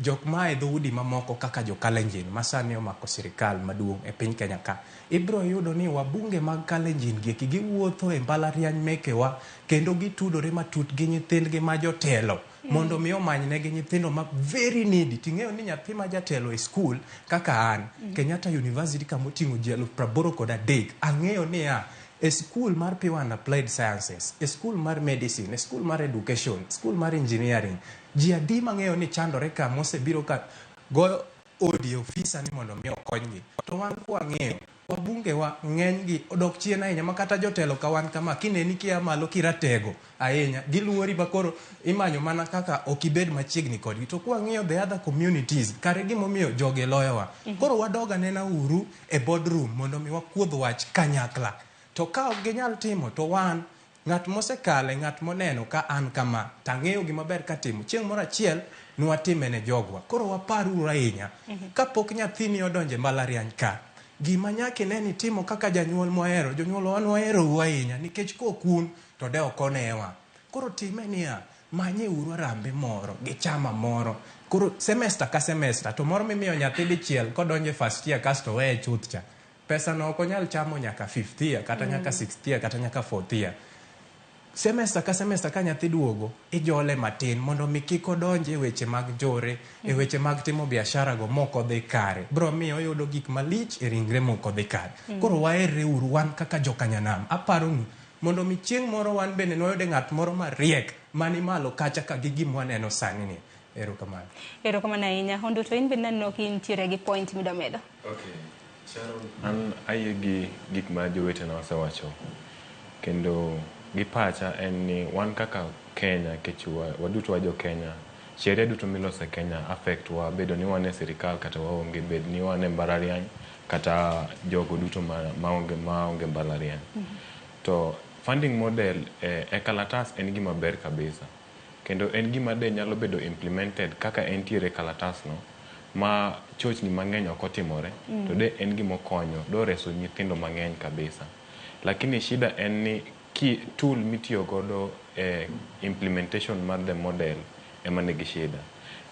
jok ma e dhoudi mamoko kaka jo Kalenjin ma sani omako sirikal maduong' e piny Kenya ka, ibiro yudo ni wabunge mag Kalenjin gi eki giwuotho e mbalariany mekewa kendo gitudore matut gi nyithindgi ma jotelo mondo mi omanynegi nyithindo ma very needy. Ting'eyo ni nyathi ma jatelo e skul kaka an, Kenyatta University kama oting'o ji 83,000, ang'eyo niya e skul mar Pure and Applied Sciences, e skul mar Medicine, e skul mar Education, skul mar Engineering, ji adi mang'eyo ni chandore ka mosebiro ka goyo odi e ofisa ni mondo mi okonygi. To wan kwang'iyo, Wabunge wa ng'eny gi odok chien ahinya ma kata jotelo ka wan kama kineni kia malo kiratego ahinya giluori ba koro imanyo mana kaka ok ibed machiegni kodgi. To kwang'iyo the other communities, kare gimomiyo jogi loyowa. Koro wadog anena uru e boardroom mondo mi wakuodh wach kanyakla. To ka ok ginyal timo to wan ng'at mosekale, ng'at moneno ka an kama, tang'eyo gima ber katimo. Chieng' moro achiel nwatime ne jogwa. Koro waparuru ahinya. Kapok nyathini odonjo e mbalariany ka, gima nyaka ine ni itimo kaka janyuol mohero, jonyuol wan waherou ahinya nikech kok un to de ok onewa. Koro time niya, manye uru arambe moro gi chama moro. Koro semester ka semester to moro mimiyo nyathi dichiel kodonjo e first year kasto weye chuth cha. Pesa no ok onyal chamo nyaka fifth year kata nyaka sixth year kata nyaka fourth year. Semester ka semester ka nyathi duogo, ijole matin mondo mi kik odonj e weche mag njore, e weche mag timo biashara go mok odhi kare. Bro miyo oyudo gik malich e ringre mok odhi kare. Koro waherre uru wan kaka jokanyanam. Aparo ni mondo mi chieng' moro wan bende nwayude ng'at moro mariek mani malo kacha ka gi gima waneno sani ni. Erokamano. Erokamano ahinya. Ondo to in bende naneno ka intiere gi point midwa medo. Okay. Sharon, an ayie gi gik ma jowetena osewacho. Kendo gi pacha en ni wan kaka Kenya, nikech waduto wa jo Kenya, sheria duto miloso e Kenya affect wa, bedo ni wan e sirikal kata waonge, bed ni wan e mbalariany kata jogo duto maonge mbalariany. To funding model e kalatas en gima ber kabisa. Kendo en gima de nyalo bedo implemented kaka entiere e kalatas no, ma chochni mang'eny ok otimore, to de en gima okonyo, do reso nyithindo mang'eny kabisa. Lakini shida en ni ki tool mitiyo godo e implementation mar the model ema nigi shida.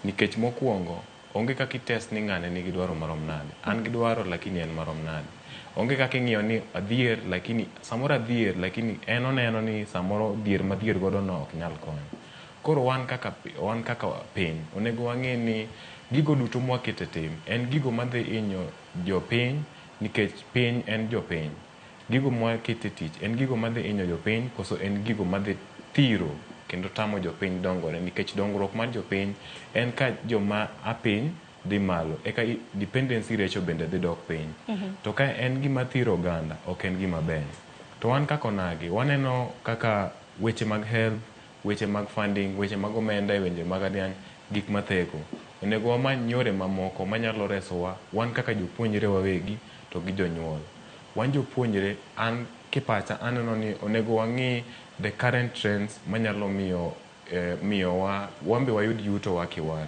Nikech mokwongo, onge kaka i-test ni ng'ane nigi dwaro marom nade. An gi dwaro lakini en marom nade. Onge kaka ing'iyo ni adhier lakini samoro adhier lakini en oneno ni samoro dhier madhier godo no ok nyal konyo. Koro wan kaka piny, onego wang'e ni gigo duto mwakete tim en gigo madhi hinyo jopiny nikech piny en jopiny. Gigo mwakete tich en gigo madhi hinyo jopiny koso en gigo madhi thiro kendo tamo jopiny dongore nikech dongruok mar jopiny en ka joma a piny dhi malo eka dependency ratio bende dhi dok piny. To ka en gima thiro oganda ok en gima ber. To wan kaka onagi waneno kaka weche mag health, weche mag funding, weche mag omenda, weche mag adhiang', gik matheko. Onego wamany yore mamoko manyalo resowa wan kaka jopuonjre wawegi to gi jonyuol. Wan jopuonjre, an kipacha aneno ni onego wang'i the current trends manyalo miyo miyowa wambe wayud yuto wa kiwan.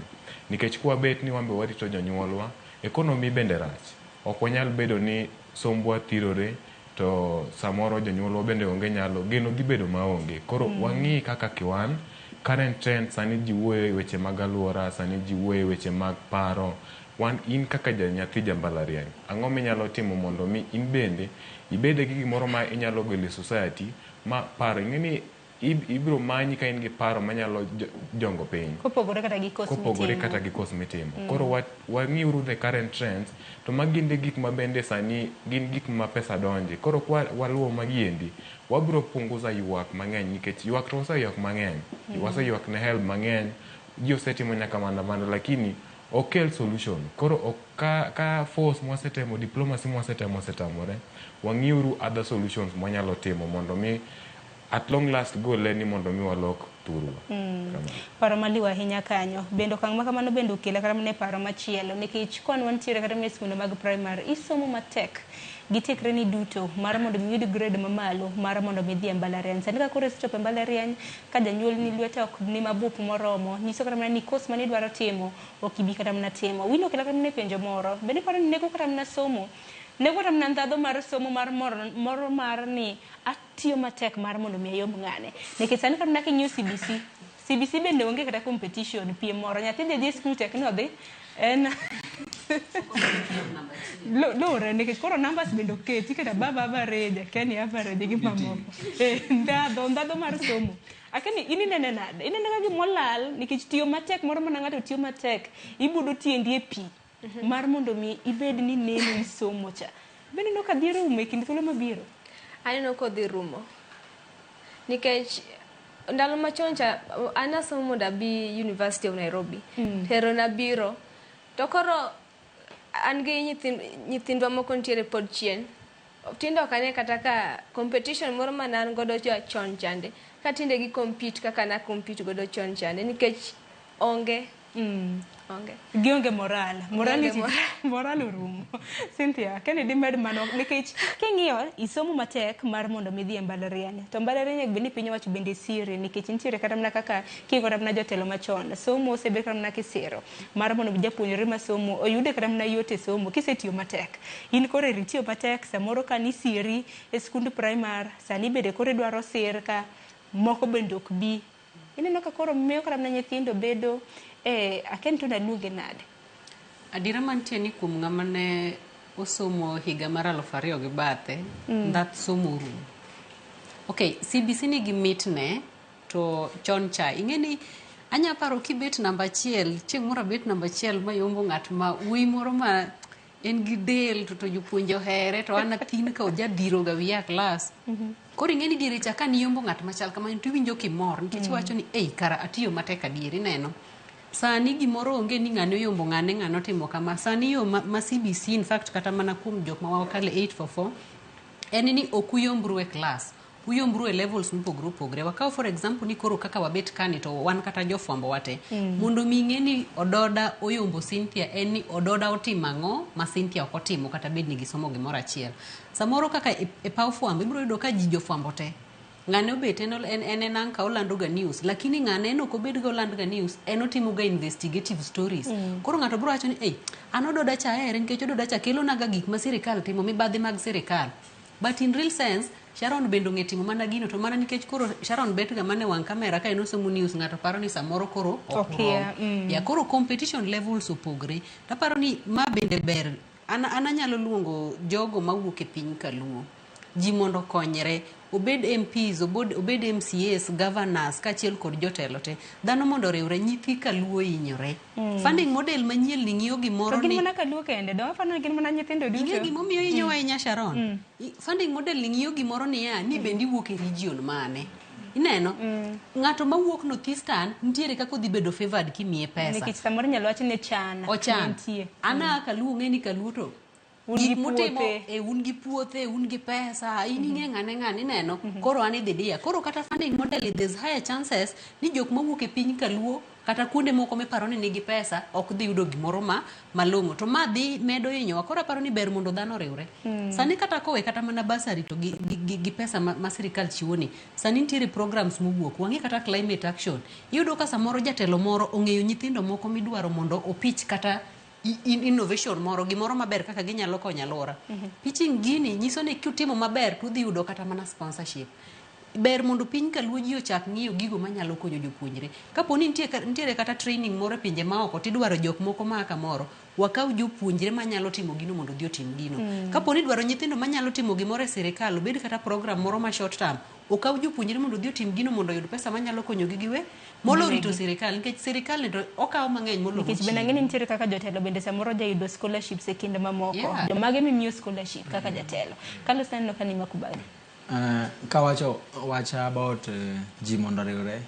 Nikech kwabet ni wambe warito jonyuolwa, economy bende rach. Ok wanyal bedo ni sombwa thirore to samoro jonyuolwa bende onge nyalo, geno dhi bedo maonge. Koro wang'i kaka kiwan, current trend sani ji wuoyo e weche mag alwora, sani ji wuoyo e weche mag paro. Wan in kaka nyathi ja mbalariany, ang'o minyalo timo mondo mi in bende ibede gi gimoro ma inyalo golo e society ma paro ing'e ni ibiro manyi ka in gi paro manyalo jongo piny. Kopogore kata gi course Kopogore kata gi course mitimo. Koro wang'iuru the current trends to magi gin gik ma bende sani gin gik ma pesa donje. Koro kwa waluwo magi endi, wabiro punguza ywak mang'eny nikech ywak to waseywak mang'eny. Waseywak ne helb mang'eny, ji osetimo nyaka maandamano lakini ok kel solution. Koro ka force mwasetemo, diplomacy mwasetemo osetamore, wang'iuru other solutions mwanyalo timo mondo mi at long last goal en ni mondo mi walok thurwa. Paro maliw ahinya kanyo. Bende okang' ma kamano bende okela kata mana e paro machielo nikech kwan wantiere kata mana e skunde mag primary, isomo matek gi tekreni duto mar mondo mi iyud grade mamalo mar mondo mi idhi e mbalariany. Sani ka koro isechopo e mbalariany, ka janyuolni lwete ok ni mabup moromo, nyiso kata mana ni course mane idwaro timo ok ibi kata mana timo. Wino okela kata mana e penjo moro, bende iparo ni nego kata mana somo, nego kata mana ndhadhu mar somo mar moro mar ni atiyo matek mar mondo mi ayom ng'ane. Nikech sani kata mana king'iyo CBC, CBC bende onge kata competition, piem moro. Nyathi dhi adhiya e skul tek ni odhi, en luwore nikech koro numbers bende oketi kata above average, akia ni average gi mamoko. Ndhadhu mar somo. Akia ni in inene nade? Inene ka gima olal nikech tiyo matek moro mana ng'ato tiyo matek, ibudo tiendi e pi mar mondo mi ibed ni neno isomo cha. Bende ineno ka dhi rumo e kind thuolo mabiro? Aneno kodhi rumo. Nikech ndalo machon cha an asomo mondo abi University of Nairobi. Tero nabiro. To koro an gi nyithindwa moko nitiere pod chien. Tinde ok ane kata ka competition moro mane an godo chon chande, ka tinde gi compete kaka na compete godo chon chande, nikech onge. Onge. Gionge moral. Gionge Moral orumo. Cynthia, Kennedy med mano nikech king'iyo isomo matek mar mondo mi idhi e mbalariany. To mbalariany bende piny owacho bende siri nikech nitiere kata mana kaka king'iyo kata mana jotelo machon. Somo osebet kata mana kisiro mar mondo japuonjre ma somo oyude kata mana yot e somo kisetiyo matek. In koro eri itiyo matek samoro ka nisiri e skund primar, sani bende koro idwaro sir ka moko bende ok bi. Ineno ka koro miyo kata mana nyithindo bedo akia to naluonge nade. Adiera mantie ni kuom ng'ama ne osomo higa mar 2000 gi bathe, ndhath somo orumo. Okay, CBC nigi mitne to chon cha ing'e ni anya paro kibet namba achiel, chieng' moro abet namba achiel mayombo ng'at ma wuoyi moro ma en gi del to jopuonje ohere to an athin ka ojadhiro ga wiya e klas. Koro ing'e ni diere cha ka niyombo ng'at machal kamano to iwinjo kimor nikech iwacho ni ei kara atiyo matek adier ineno. Sani gimoro onge ni ng'ane oyombo ng'ane ng'ane otimo kama. Sani yo ma CBC in fact kata mana kuom jok ma wakale 844 en ni ok uyombru e klas. Uyombru e levels mopogore opogore. Wakaw for example ni koro kaka wabet kani to wan kata jofwambo wate. Mondo mi ing'e ni Ododa oyombo Cynthia en ni Ododa otimo ang'o ma Cynthia ok otimo kata bed ni gisomo gimoro achiel. Samoro kaka e paw fwambo ibiro yudo ka ji jofwambo te. Ng'ane obet en anka olando ga news, lakini ng'ane en ok obed ga oland ga news, en otimo ga investigative stories. Koro ng'ato biro wacho ni ei, an Ododa cha ahere nikech Ododa cha kelona ga gik ma sirikal timo, mibadhi mag sirikal. But in real sense, Sharon bende ong'e timo mana gino to mana nikech koro Sharon bet ga mana e wang' kamera ka en osomo news ng'ato paro ni samoro koro ok rom. Ya koro competition levels opogre. Taparo ni ma bende ber. An anyalo luongo jogo mawuok e piny Kaluo. Ji mondo okonyre, obed MPs, obed MCAs, governors, kaachiel kod jotelo te. Dhano mondo oriwre, nyithi Kaluo hinyore. Funding model manyien ni ng'iyo gimoro To gin ni mana Kaluo kende, dong afano gin mana nyithindo duto. Ing'e gimomiyo hinyowa ahinya Sharon? Funding model ni ng'iyo gimoro niya, ni bende iwuok e region mane. Ineno? Ng'ato mawuok North Eastern nitiere kaka odhi bedo favored kimiye pesa. Nikech samoro inyalo wach ni chan. Ochan. Nitie. An aa Kaluo ng'e ni Kaluo to Un gi gik mutimo puothe. Un gi puothe, un gi pesa, in ing'e ng'ane ng'ane ineno, koro an idhi diya. Koro kata funding model there's higher chances ni jok mawuok e piny Kaluo kata kuonde moko miparo ni nigi pesa ok dhi yudo gimoro ma malong'o. To ma dhi medo hinyowa. Koro aparo ni ber mondo dhano oriwre. Sani kata kowe kata mana bursary to gi pesa ma sirikal chiwo ni, sani nitiere programs mowuok. Wang'i kata climate action. Iyudo ka samoro jatelo moro ong'eyo nyithindo moko midwaro mondo opich kata innovation moro, gimoro maber kaka ginyalo konyo alwora. Pitching gini nyiso ni kutimo maber to udhi yudo kata mana sponsorship. Ber mondo piny Kaluo ji ochak ng'iyo gigo manyalo konyo jopuonjre. Kapo ni nitiere kata training moro e pinje maoko tidwaro jok moko maa kamoro, wakaw jopuonjre manyalo timo gino mondo odhi otim gino. Kapo ni idwaro nyithindo manyalo timo gimoro e sirikal, obed kata program moro ma short term, okaw jopuonjre mondo odhi otim gino mondo oyud pesa manyalo konyogi giwe molo rito sirikal, nikech sirikal ni to okawo mang'eny molo Nikech bende ang'e ni nitiere kaka jotelo bende samoro jayudo scholarships e kinde mamoko. Jomage mimiyo scholarship kaka jatelo. Carlos aneno ka ni makubali. Kawacho wacha about ji mondo oriwre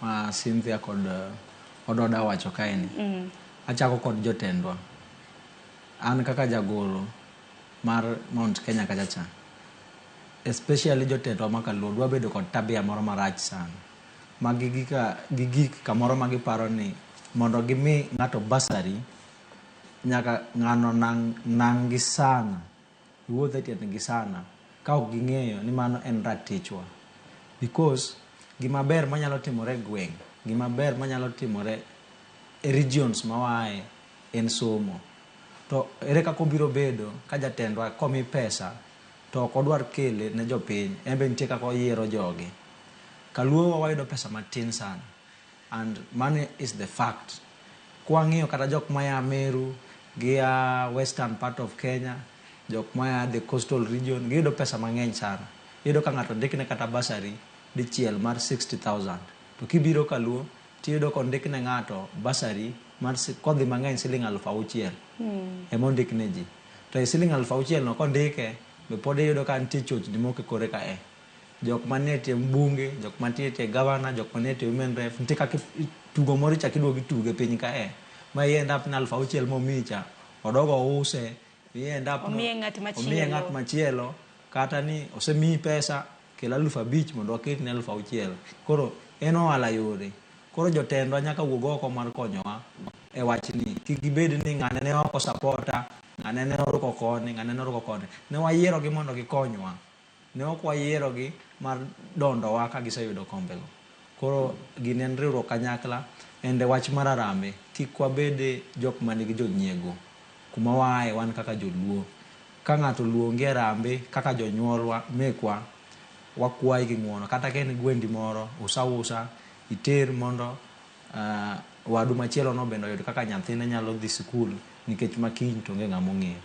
ma Cynthia kod Ododa wacho kaeni. Achako kod jotendwa. An kaka jagoro mar Mount Kenya kacha cha, especially jotendwa ma Kaluo dwa bedo kod tabia moro marach sana. Ma gigik kamoro ma giparo ni mondo gimi ng'ato bursary nyaka ng'ano nang' gi sana, iwuoth e tiendgi sana, ka ok ging'eyo ni mano en ratichwa. Because gima ber manyalo timore e gweng', gima ber manyalo timore e regions ma waaye en somo. To ere kaka obiro bedo ka jatendwa komi pesa to ok odwar kele ne jopiny, en be nitie kaka oyiero jogi. Kaluo wayudo pesa matin sana, and money is the fact. Kwang'iyo kata jok maya Meru, gia western part of Kenya, jok maya the coastal region, giyudo pesa mang'eny sana. Iyudo ka ng'ato ndikne kata bursary dichiel mar 60,000. To kibiro Kaluo, tiyudo kondikne ng'ato bursary mar kodhi mang'eny siling 6,000. Ema ondikne ji. To e siling 6,000 no kondike, be pod iyudo ka nitie chochni moko e kore ka e. Jok manie tie mbunge, jok mantie tie governor, jok manie tie women rep, nitie kaka tugo moro ichako iduogo ituge piny ka e. Ma i end up ni 6,000 momiyi cha, odogo ouse, i end up no Omiye ng'at machielo. Omiye ng'at machielo. Kata ni osemiyi pesa kel 5,000 mondo waketni 6,000. Koro en ohala yore. Koro jotendwa nyaka wuog oko mar konyowa e wachni. Kik gibed ni ng'ane ne ok osapota, ng'ane ne oruko koni, ng'ane ne oruko koni. Ne wayierogi mondo gikonywa. Ne ok wayierogi mar dondowa ka giseyudo kombego. Koro gini en riwruok kanyakla ende wach mar harambee. Kik wabed jok manigi jonyiego. Kuma waaye wan kaka joluo. Ka ng'ato oluongi e harambee kaka jonyuolwa mekwa, wakwayi gi ng'uono. Kata ka en gwendi moro, usa usa, iter mondo wadu machielo no bende oyud kaka nyathine nyalo dhi sikul nikech ma kiny to onge ng'ama ong'eyo.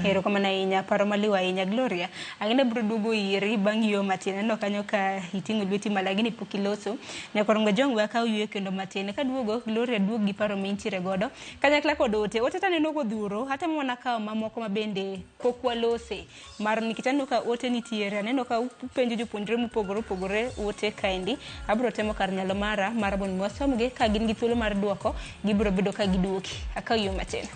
Erokamano ahinya, paro maliw ahinya Gloria. Ang'e biro duogo iri bang' yueyo matin. Aneno kanyo ka iting'o lweti malo lakini pok iloso. Nyakor Ngojong we akaw yueyo kendo matin. Kaduogo, Gloria duog gi paro mintiere godo. Kanyakla kod ote. Ote taneno kodhuro, atemo mana kawo mamoko ma bende pok walose. Mar nikech aneno ka ote nitiere, aneno ka upenjo jopuonjre mopogore opogore ote kaendi. Abiro temo kar nyalo mara mar mondo wasomgi ka gin gi thuolo mar duoko, gibiro bedo ka giduoki. Akaw yueyo matin.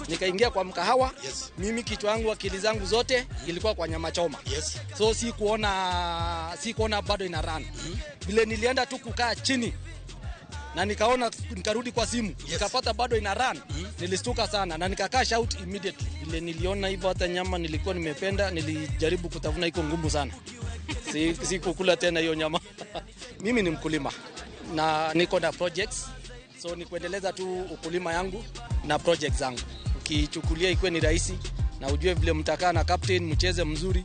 Nikaingia kwa mkahawa. Yes. Mimi kichwa yangu akili zangu zote ilikuwa kwa nyama choma. Yes. So si kuona bado ina run. Vile nilienda tu kukaa chini na nikaona, nikarudi kwa simu. Yes. Nikapata bado ina run. Nilistuka sana na nika cash out immediately. Vile niliona hivyo hata nyama nilikuwa nimependa, nilijaribu kutafuna, iko ngumu sana. Si kukula tena hiyo nyama. Mimi ni mkulima na niko na projects. So ni kuendeleza tu ukulima yangu na projects zangu. Ukichukulia ikuwe ni rahisi na ujue vile mtakaa na captain mcheze mzuri,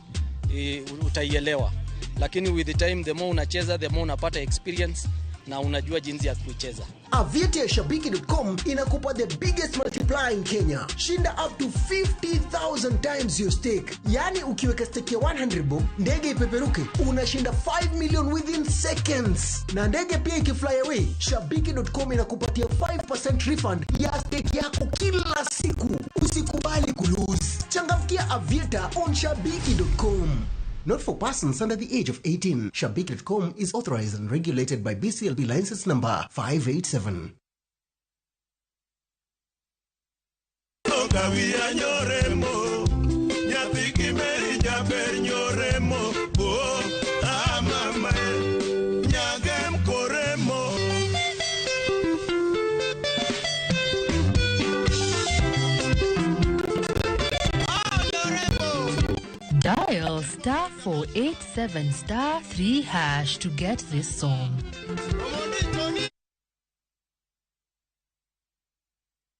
utaielewa. Lakini with the time, the more unacheza, the more unapata experience na unajua jinsi ya kuicheza. Aviator Shabiki.com inakupa the biggest multiplier in Kenya. Shinda up to 50,000 times your stake. Yani ukiweka stake ya 100 bob, ndege ipeperuke, unashinda 5 million within seconds. Na ndege pia ikifly away, Shabiki.com inakupatia 5% refund ya stake yako kila siku. Usikubali kulose. Changamkia Aviator on Shabiki.com. Not for persons under the age of 18. Shabiki.com is authorized and regulated by BCLB license number 587. Dial star 487 star 3 hash to get this song.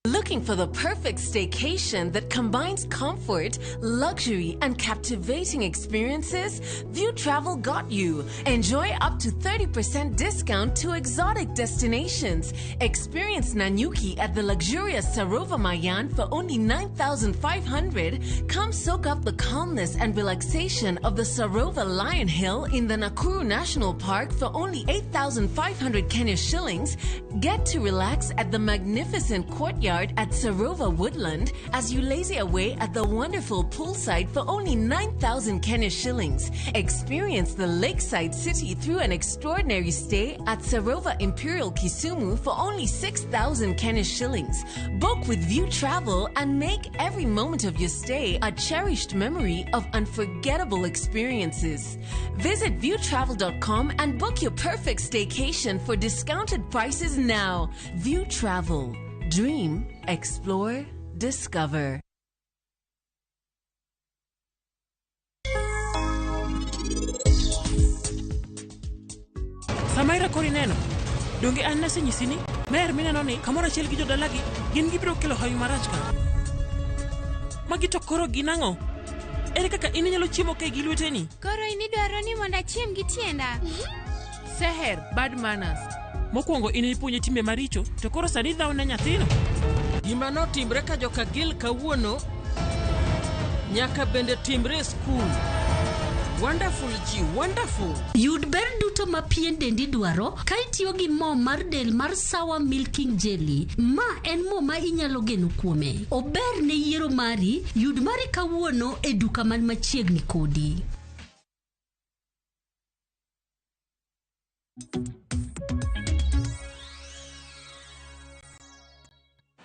Looking for the perfect staycation that combines comfort, luxury, and captivating experiences? View Travel got you. Enjoy up to 30% discount to exotic destinations. Experience Nanyuki at the luxurious Sarova Mayan for only 9,500. Come soak up the calmness and relaxation of the Sarova Lion Hill in the Nakuru National Park for only 8,500 Kenya shillings. Get to relax at the magnificent courtyard at Sarova Woodland as you lazy away at the wonderful poolside for only 9,000 Kenya shillings. Experience the lakeside city through an extraordinary stay at Sarova Imperial Kisumu for only 6,000 Kenya shillings. Book with View Travel and make every moment of your stay a cherished memory of unforgettable experiences. Visit viewtravel.com and book your perfect staycation for discounted prices now. View Travel. Dream, explore, discover. Samaira kori neno. Donge an nasenyisi ni mer mineno ni kamoro achiel gi jodalagi gin gibiro kelo hawi marach ka. Magi to koro gin ang'o? Ere kaka in inyalo chiemo kae gi lweteni? Koro in idwaro ni mondo achiem gi tienda? Seher, bad manners. Mokwongo in ipuonje timbe maricho, to koro sani idhawo ne nyathino. Gima notimre ka joka Gil kawuono nyaka bende timre e skul. Wonderful ji, wonderful. Yud ber duto ma pien dendi dwaro ka itiyo gi mo mar del mar Sawa Milking Jelly. Ma en mo ma inyalo geno kuome. Ober ne yiero mari, yud mari kawuono e duka man machiegni kodi.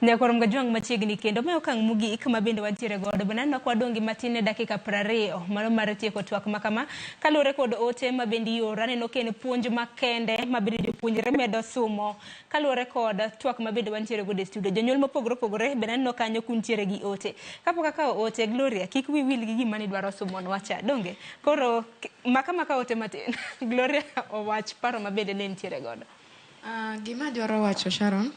Nyakwar Mgajwang' machiegni kendo mae okang' mogik ma bende wantiere godo. Bende aneno ka wadong' gi matin ne dakika 20 mano mar tieko twak ma kama. Kaluwore kod ote ma bende ioro, aneno ka en puonj makende ma bende jopuonjre medo somo. Kaluwore kod twak ma bende wantiere godo e studio. Jonyuol mopogore opogore bende aneno kanyo kuntiere gi ote. Kapok akawo ote, Gloria, kik wiyi wil gi gima nidwaro somonwa cha. Donge? Koro maka maka ote matin. Gloria owach paro ma bende ne nitiere godo. Gima adwaro wacho Sharon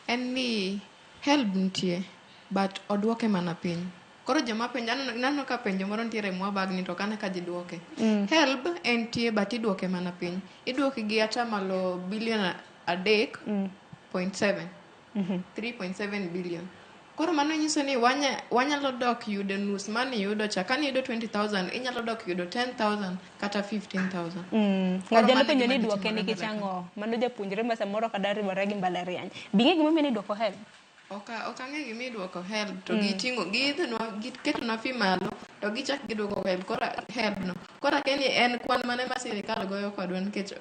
en ni HELB nitie but oduoke mana piny. Koro joma penjo aneno ka penjo moro nitiere mwabagni to ok ane ka ji duoke. HELB entie but iduoke mana piny. Iduoke gi atamalo bilion 3.7. 3.7 billion. Koro mano nyiso ni wanyalo dok yudo nus mane iyudo cha. Kane iyudo 20,000 inyalo dok yudo 10,000 kata 15,000. Ng'ato nyalo penjo ni iduoke nikech ang'o? Mano japuonjre ma samoro ok adwa riwore gi mbalariany. Be ing'e gimomiyo ni iduoko HELB? Ok ang'e gima iduoko HELB to giting'o giidhonwa giketonwa fee malo to gichak giduoko HELB koro HELB no. Koro akia ni en kwan mane ma sirikal goyo kodwa nikech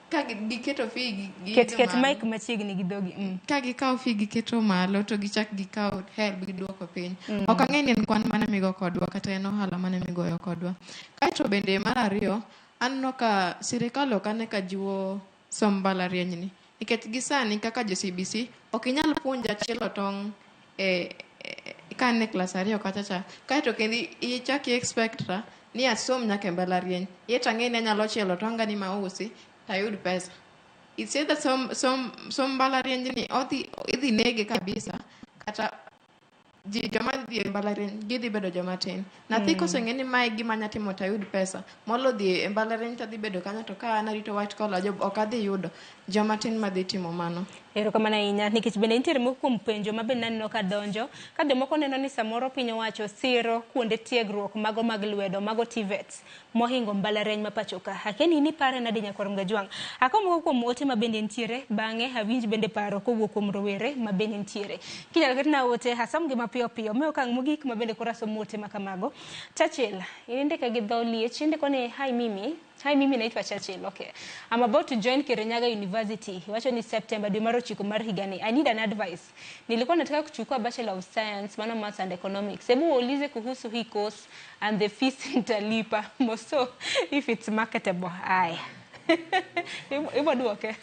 ka giketo fee Ket ket mic machiegni gi dhogi. Ka gikawo fee giketo malo to gichak gikawo HELB giduoko piny. Ok ang'e ni en kwan mane migo kodwa kata en ohala mane migoyo kodwa. Kaeto bende mar ariyo aneno ka sirikal ok ane ka jiwo som mbalariany ni. Nikech gi sani kaka jo CBC ok inyal puonja chielo tong' ka an e klas 2 kacha cha. Kaeto kendo ichak i expect ra ni asom nyaka e mbalariany. Yet ang'e ni anyalo chielo tonga ni mausi tayud pesa. It's either som mbalariany ni idhi nege kabisa kata ji joma dhi e mbalariany gidhi bedo joma tin. Nyathi koseng'e ni mae gima anya timo tayud pesa, molo dhi e mbalariany tadhi bedo kanyo to ka an arito white collar job ok adhi yudo. Joma tin madhi timo mano. Erokamano ahinya nikech bende nitiere moko kuom penjo ma bende aneno ka donjo ka jomoko neno ni samoro piny owacho siro kuonde tiegruok mago mag lwedo mago TVETs mohingo mbalariany ma pacho ka. Akia ni in ipare nade Nyakwar Mgajwang'? Akawo moko kuom ote ma bende nitiere bang'e awinj bende paro kowuok kuom rowere ma bende nitiere. Kinyalo ketna ote asomgi mapiyo piyo. Me okang' mogik ma bende koro asomo ote ma kamago. Churchill, indike gi dho liech, indiko ni hi Mimi. Hi Mimi, naitwa Churchill. Okay. I'm about to join Kirinyaga University. Iwacho ni September dwe mar 9 mar higani. I need an advice. Nilikuwa nataka kuchukua Bachelor of Science, mano Maths and Economics. Hebu waulize kuhusu hii course and the fees nitalipa. Moso if it's marketable. Aya. Ibo duoke.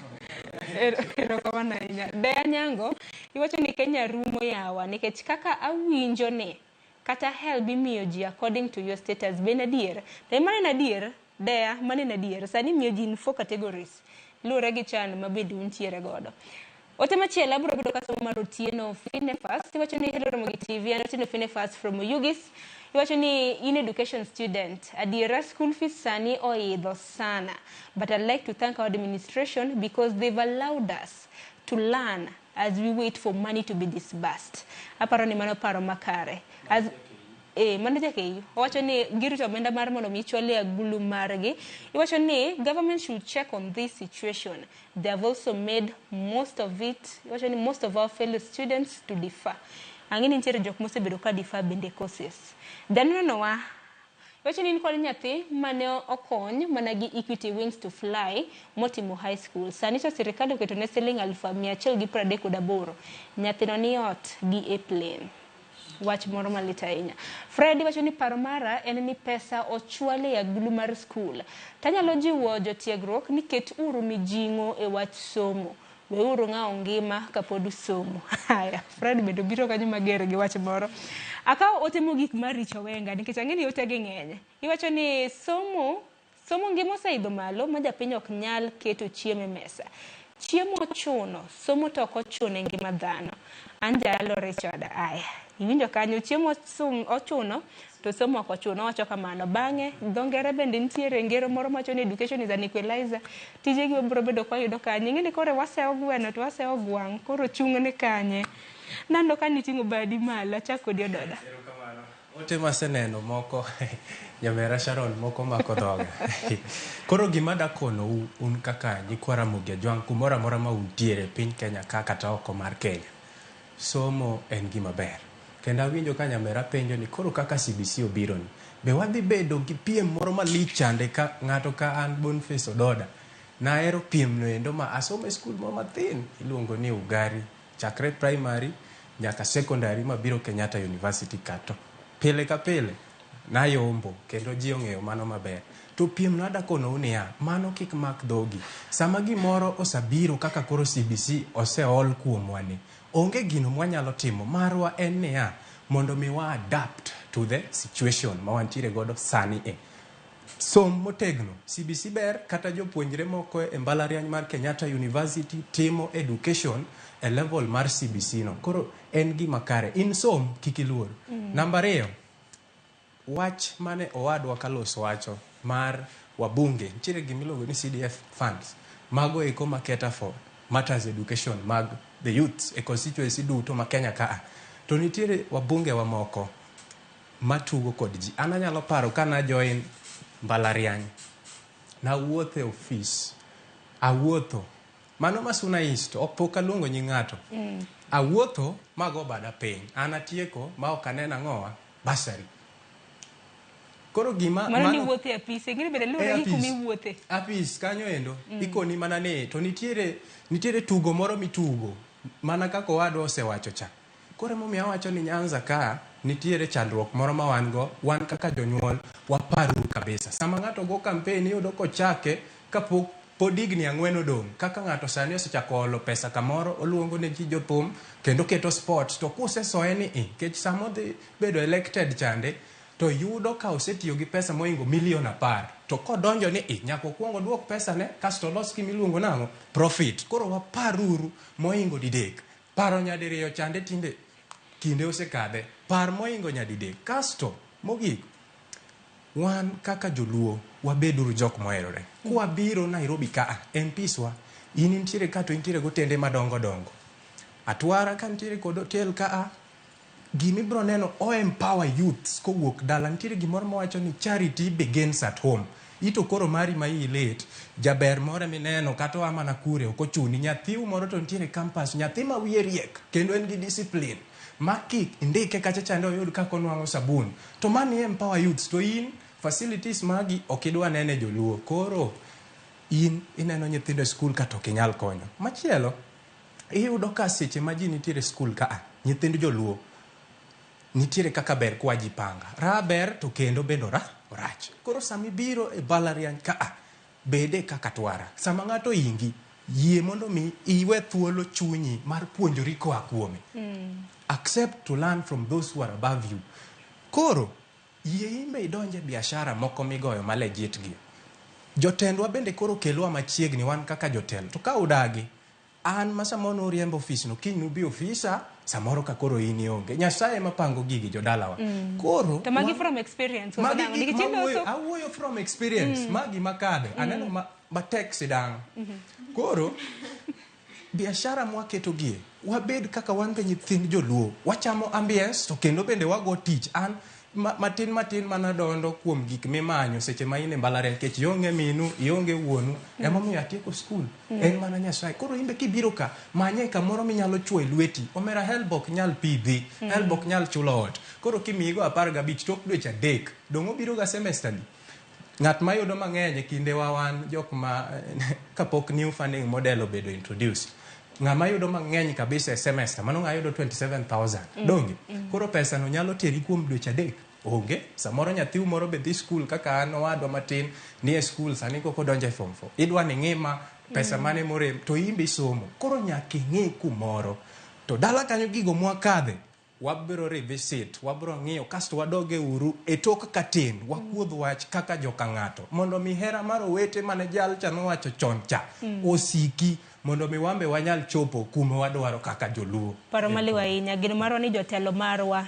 Erokamano ahinya. Dea Nyango, iwacho ni Kenya rumo yawa nikech kaka awinjo ni kata HELB imiyo ji according to your status. Be en adier? To mano en adier. Dea, mano en adier. Sani imiyo ji in 4 categories. Luwore gi chan ma bende untiere godo. Ote machielo abiro bedo kasomo mar Otieno Finefas. Iwacho ni hello Ramogi TV, an Otieno Finefas from Oyugis. Iwacho ni in education student. Adiera school fees sani oidho sana. But I'd like to thank our administration because they've allowed us to learn as we wait for money to be disbursed. Aparo ni mano paro makare. As mano jakeyo. Owacho ni girito omenda mar mondo mi chwal e agulu margi. Iwacho ni government should check on this situation. They have also made most of it, iwacho ni most of our fellow students to defer. Ang'e ni nitiere jok mosebedo ka defer bende courses. Janeno wa iwacho ni in kod nyathi mane okony mana gi Equity Wings to Fly motimo high school. Sani to sirikal oketone siling 138. Nyathino ni ot gi a plane. Wach moro malit ahinya. Fred wacho ni paro mara en ni pesa ochwal e agulu mar skul. Tanyalo jiwo jotiegruok ni ket uru mijing'o e wach somo. Weuru ng'awo ngima kapod usomo. Haya, Fred bende obiro kanyo mager gi wach moro. Akawo ote mogik mar Richo Wenga nikech ang'e ni otegi ng'eny. Iwacho ni somo ngima oseidho malo ma japiny ok nyal keto chiemo e mesa. Chiemo ochuno, somo to ok ochuno e ngima dhano. An jalo Richard. Aya, iwinjo kanyo chiemo ochuno to somo ok ochuno. Owacho kamano. Bang'e dho ngere bende nitiere ngero moro mawacho ni education is an equalizer. Tijegi wabiro bedo kwayudo kanye. Ing'e ni koro wasewo gweno to wasewo gwang', koro chung' ni kanye. Nando ka niting'o badi malo, achak kodi ododa. Erokamano. Ote maseneno moko nyamera Sharon moko mako dhoga. Koro gima dakonou un kaka nyikwa Ramogi Ajwang' kumoro amora ma untiere e piny Kenya ka kata oko mar Kenya. Somo en gima ber. Kendo awinjo ka nyamera penjo ni koro kaka CBC obiro ni, be wadhi bedo gi piem moro malich chande ka ng'ato ka an Boniface Ododa. Nahero piem no endo ma asomo e skul moro mathin iluongo ni Ugari chakre primary nyaka secondary mabiro Kenyatta University ka to pile ka pile nayombo kendo ji ong'eyo mano maber. To piem no adakonou niya, mano kik mak dhogi. Sama gimoro osabiro kaka koro CBC oseol kuomwa ni, onge gino mwanyalo timo. Marwa en niya, mondo mi wa adapt to the situation ma wantiere godo sani e. Som motegno. CBC ber kata jopuonjre moko e mbalariany mar Kenyatta University timo education e level mar CBC no. Koro en gima kare. In som, kik iluor. Namba ariyo, wach mane owadwa Carlos wacho mar wabunge, nitiere gima iluongo ni CDF funds. Mago eko ma cater for matters education mag the youths e constituency duto ma Kenya ka. To nitiere wabunge wa moko matugo kod ji. An anyalo paro ka na join mbalariany, nawuotho e ofis, awuotho. Mano Masuna East, ok pok aluongo nying ng'ato. Awuotho mago bada piny. An atieko ma ok aneno ang'owa, bursary. Koro gima Mano ni wuothe e apise, ing'e ni bende luwore gi kuma iwuothe. Apis kanyo endo, ikoni mana ni to nitiere tugo moro mitugo mana kaka owadwa osewacho cha. Koro emomiyo awacho ni Nyanza ka nitiere chandruok moro ma wan go, wan kaka jonyuol waparuru kabisa. Sama ng'ato go campaign iyudo kochake kapok pod higni 4 odong', kaka ng'ato sani osechako olo pesa kamoro, oluongo ne ji jothum kendo keto spot, to kusesoye ni i, nikech sama odhi bedo elected chande, to yudo ka osetiyo gi pesa mohingo milion 10. To kodonjo ni i, nyaka okuong oduok pesa ne, kasto olos gima iluongo nang'o? Profit. Koro waparuru mohingo didek. Paro nyadiriyo chande tinde kinde osekadhe. Par mohingo nyadidek. Kasto, mogik, wan kaka joluo wabeduru jok moherore. Kwabiro Nairobi ka, MPs wa, in intiere ka to intiere gotende madongo dongo. Atwara ka nitiere kod hotel ka, gima ibiro neno o empower youths kowuok dala. Nitiere gimoro mawacho ni charity begins at home. Ito koro mari ma iyi lit, jaber moro mineno kata oa mana kure ok ochuni. Nyathiu moro to nitiere campus, nyathi ma wiye riek kendo en gi discipline. Ma kik indike kacha chande oyud kaka onwang'o sabun. To mani empower youths to in facilities magi ok idwa nene joluo. Koro in ineno nyithindo e skul ka to ok inyal konyo. Machielo, iyudo ka seche ma ji nitiere skul ka, nyithind joluo nitiere kaka ber kwa jipanga. Ra ber to kendo bende orach. Koro sama ibiro e mbalariany ka, bede kaka twara. Sama ng'ato ingi, yie mondo mi iwe thuolo chunyi mar puonjori koa kuome. Accept to learn from those who are above you. Koro, yie imbe idonje biashara moko migoyo ma legit gi. Jotendwa bende koro kelwa machiegni wan kaka jotelo. To ka udagi, an ma samoro nuriembo ofis no, kiny nubi ofisa, samoro ka koro in ionge. Nyasaye ema pango gigi jodalawa. Koro, To magi from experience. Magi Koso nang'o? gik Nikech ma iloso- awuoyo from experience. Magi makadhe. Aneno matek sidang'. Koro, biashara mwaketo gie, wabed kaka wan be nyithind joluo. Wachamo ambience to kendo bende wago tich. An matin matin mana dondo kuom gik mimanyo seche ma in e mbalariany nikech ionge minu, ionge wuonu. Emomiyo atieko skul. En mana Nyasaye. Koro in be kibiro ka, manye kamoro minyalo chuo e lweti. Omera HELB ok nyal pidhi. HELB ok nyal chulo ot. Koro kimiyigo 15 tok dweche 3, dong' obiro ga semester di. Ng'at mayudo mang'eny e kinde wa wan jok ma kapok new funding model obedo introduced. Ng'ama yudo mang'eny kabisa e semester, mano ng'a yudo 27,000. Donge? Koro pesa no nyalo teri kuom dweche 3. Onge. Samoro nyathiu moro be dhi skul kaka an owadwa matin ni e skul sani kok odonjo e form 4. Idwa ni ng'i ma pesa mane morem to in be isomo. Koro nyaka ing'i kumoro. To dala kanyo gigo mwakadhe, wabiro revisit, wabiro ng'iyo kasto wadog e uru e tok katin, wakuodh wach kaka joka ng'ato mondo mi hera mar owete mane jal cha nowacho chon cha osiki mondo mi wan be wanyal chopo kuma wadwaro kaka joluo. Paro maliw ahinya. Geno marwa ni jotelo marwa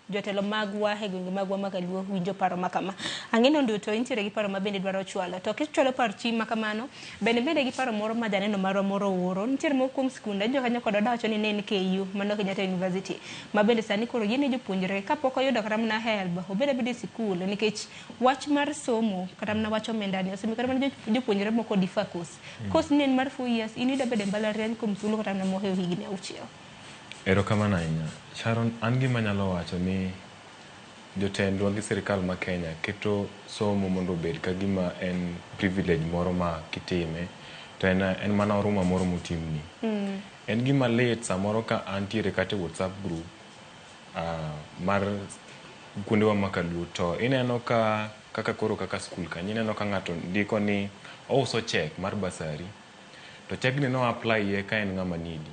Jotelo magwa e gwenge magwa mag Luo winjo paro ma kama. Ang'e ni Onduto intiere gi paro ma bende dwaro chwalo. To kichwalo parchi ma kamano, bende bende gi paro moro ma janeno marwa moro ooro. Nitiere moko kuom skunde, jo kanyo kod owacho ni ne en KU, mano Kenyatta University, ma bende sani koro yiene jopuonjre kapok oyudo kata mana HELB, obed abeda e sikul nikech wach mar somo kata mana wach omenda ni osemiyo kata mana jopuonjre moko defer course. Course ni en mar 4 years, in ida bedo e mbalariany kuom thuolo kata mana mohewo higni 6. Erokamano ahinya. Sharon, an gima anyalo wacho ni jotendwa gi sirikal ma Kenya keto somo mondo obed ka gima en privilege moro ma kitime to en mana oruma moro motimni. En gima lit samoro ka antiere kata e WhatsApp group mar kuondewa ma kaluo to ineno ka kaka koro kaka skul kanyo ineno ka ng'ato ndiko ni ouso cheque mar bursary to cheque ni no apply ye ka en ng'ama needy.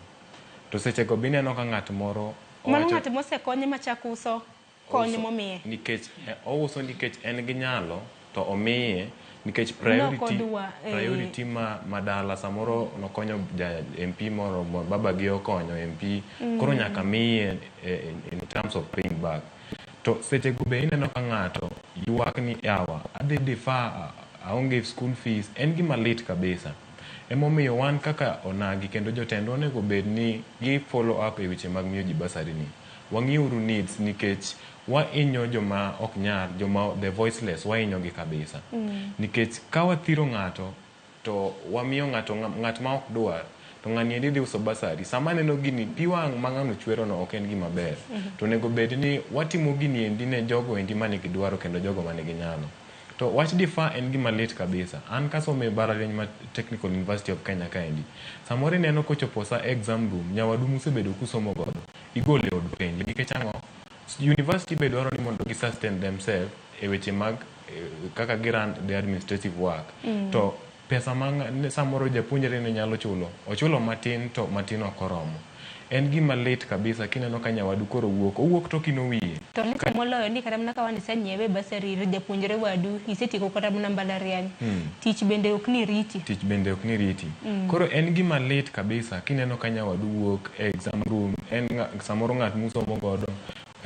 To sechego be ineno ka ng'at moro Mano ng'at mosekonye machako uso kony momiye. Nikech ouso nikech en gi nyalo to omiye nikech priority ma dala samoro nokonyo ja MP moro baba gi okonyo MP koro nyaka miye in terms of paying back. To sechego be ineno ka ng'ato ywak ni yawa adhi defer aonge school fees en gima lit kabisa. Emomiyo wan kaka onagi kendo jotendwa onego bed ni gi follow up e weche mag miyo ji bursary ni. Wang'iuru needs nikech wahinyo joma ok nyal, joma the voiceless wahinyo gi kabisa. Nikech ka wathiro ng'ato to wamiyo ng'ato ng'at ma ok dwar to ng'ani endi dhi uso bursary. Sama aneno gini pi wang' ma ng'ano chwero no ok en gima ber. To onego bed ni watimo gini endi ne jogo endi manigi dwaro kendo jogo manigi nyalo. To wach defer en gima lit kabisa. An kasomo e mbalariany ma Technical University of Kenya kaendi. Samoro ineno kochopo sa exam room, nyawadu musebedo kusomo godo, igolo e od penj. Nikech ang'o? University be dwaro ni mondo gi sustain themselves e weche mag kaka gi run the administrative work. To pesa ma samoro japuonjre ne nyalo chulo, ochulo matin to matin ok oromo. En gima lit kabisa kineno ka nyawadu koro wuok, owuok to kino wiye. To lit moloyo ni kata mana ka wan isenyiewe bursary ir japuonjre wadu, isetieko kata mana mbalariany. Tich bende ok ni riti. Tich bende ok ni riti. Koro en gima lit kabisa kineno ka nyawadu wuok e exam room, en samoro ng'at musomo godo,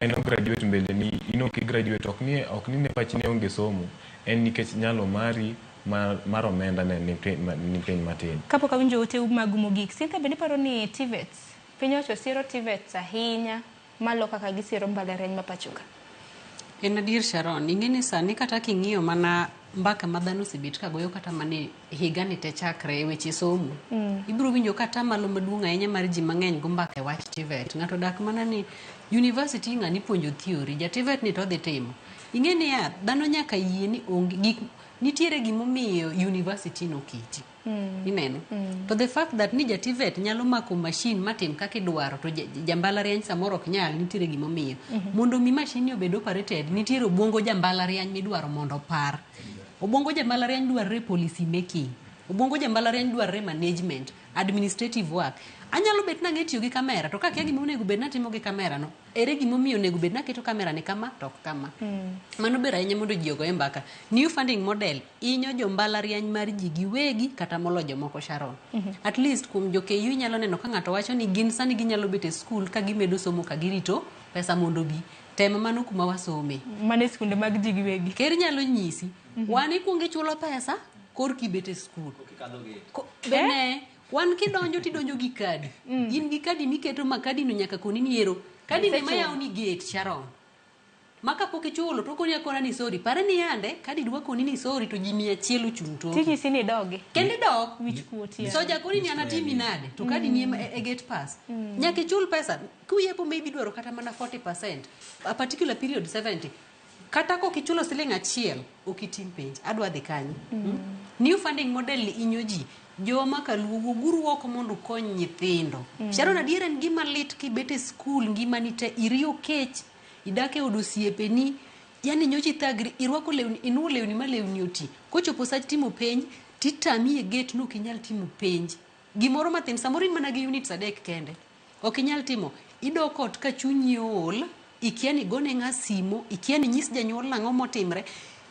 en graduate mbele ni, in ok i graduate, ok ni ne pachi ne onge somo, en nikech nyalo mari mar omenda ne ni piny matin. Kapok awinjo ote magu mogik, Cynthia bende iparo ni TVETs, piny owacho siro TVETs ahinya malo kaka gisiro mbalariany ma pacho ka? En adier Sharon, ing'e ni sani kata king'iyo mana mbaka ma dhano osebet ka goyo kata mana higani te chakre e weche somo. Ibiro winjo ka atamalo maduong' ahinya mar ji mang'eny go mbaka e wach TVET. Ng'ato dak mana ni university ng'ani puonjo theory, ja TVET ni to odhi timo. Ing'e niya, dhano nyaka yie ni onge gik nitiere gimomiyo university noketi. Ineno? To the fact that ni ja TVET nyalo mako machine matim kaka idwaro to jambalariany samoro ok nyal, nitiere gimomiyo. Mondo mi machine ni obed operated, nitiere obwongo jambalariany midwaro mondo opar. Obwongo jambalariany dwarore policy making. Obwongo jambalariany dwarore management, administrative work. Anyalo bet nang'e tiyo gi kamera to kakia gima onego bed natimo gi kamera no, ere gimomiyo onego bed naketo kamera ni kama to ok kama. Mano ber ahinya mondo ji ogoye mbaka. New funding model inyo jo mbalariany mar ji giwegi kata molo jomoko Sharon. At least kuom jo KU inyalo neno ka ng'ato wacho ni gin sani ginyalo bet e skul ka gimedo somo ka girito pesa mondo bi. Tem mano kuma wasome. Mano e skunde mag ji giwegi. Ker nyalo nyisi. Wan ikuongo ichulo pesa korki ibet e skul. Bene wan kidonjo tidonjo gi kadi. In gi kadi miketo ma kadi no nyaka koni ni ero. Kadi ne mayawo ni gate Sharon. Ma kapok ichulo to okoni akona ni sorry. Pare ni yande kadi dwa koni ni sorry to ji 100 ochung' toki. Tinyisi ni idogi. Kendo idok. Wich kuot ya. Soja koni ni anatimi nade to kadi ni e gate pass. Nyaka ichul pesa. Kuyepo maybe dwaro kata mana 40%. A particular period 70. Kata kok ichulo siling 1 ok itim penj. Adwa dhi kanye. New funding model ni inyo ji. Joma kaluo wuoguru oko mondo ukony nyithindo. Sharon adier en gima lit kibet e skul ngimani te iriyo kech, idak e od osiepeni, yani nyocha ithagri, irwako lewni, inuo lewni ma lewni oti. Kochopo sach timo penj, titami e gate no ok inyal timo penj. Gimoro mathin, samoro in mana gi units 3 kende. Ok inyal timo. Idok ot ka chunyi ool, ikia ni gone ng'a simo, ikia ni nyis janyuol nang'o motimre.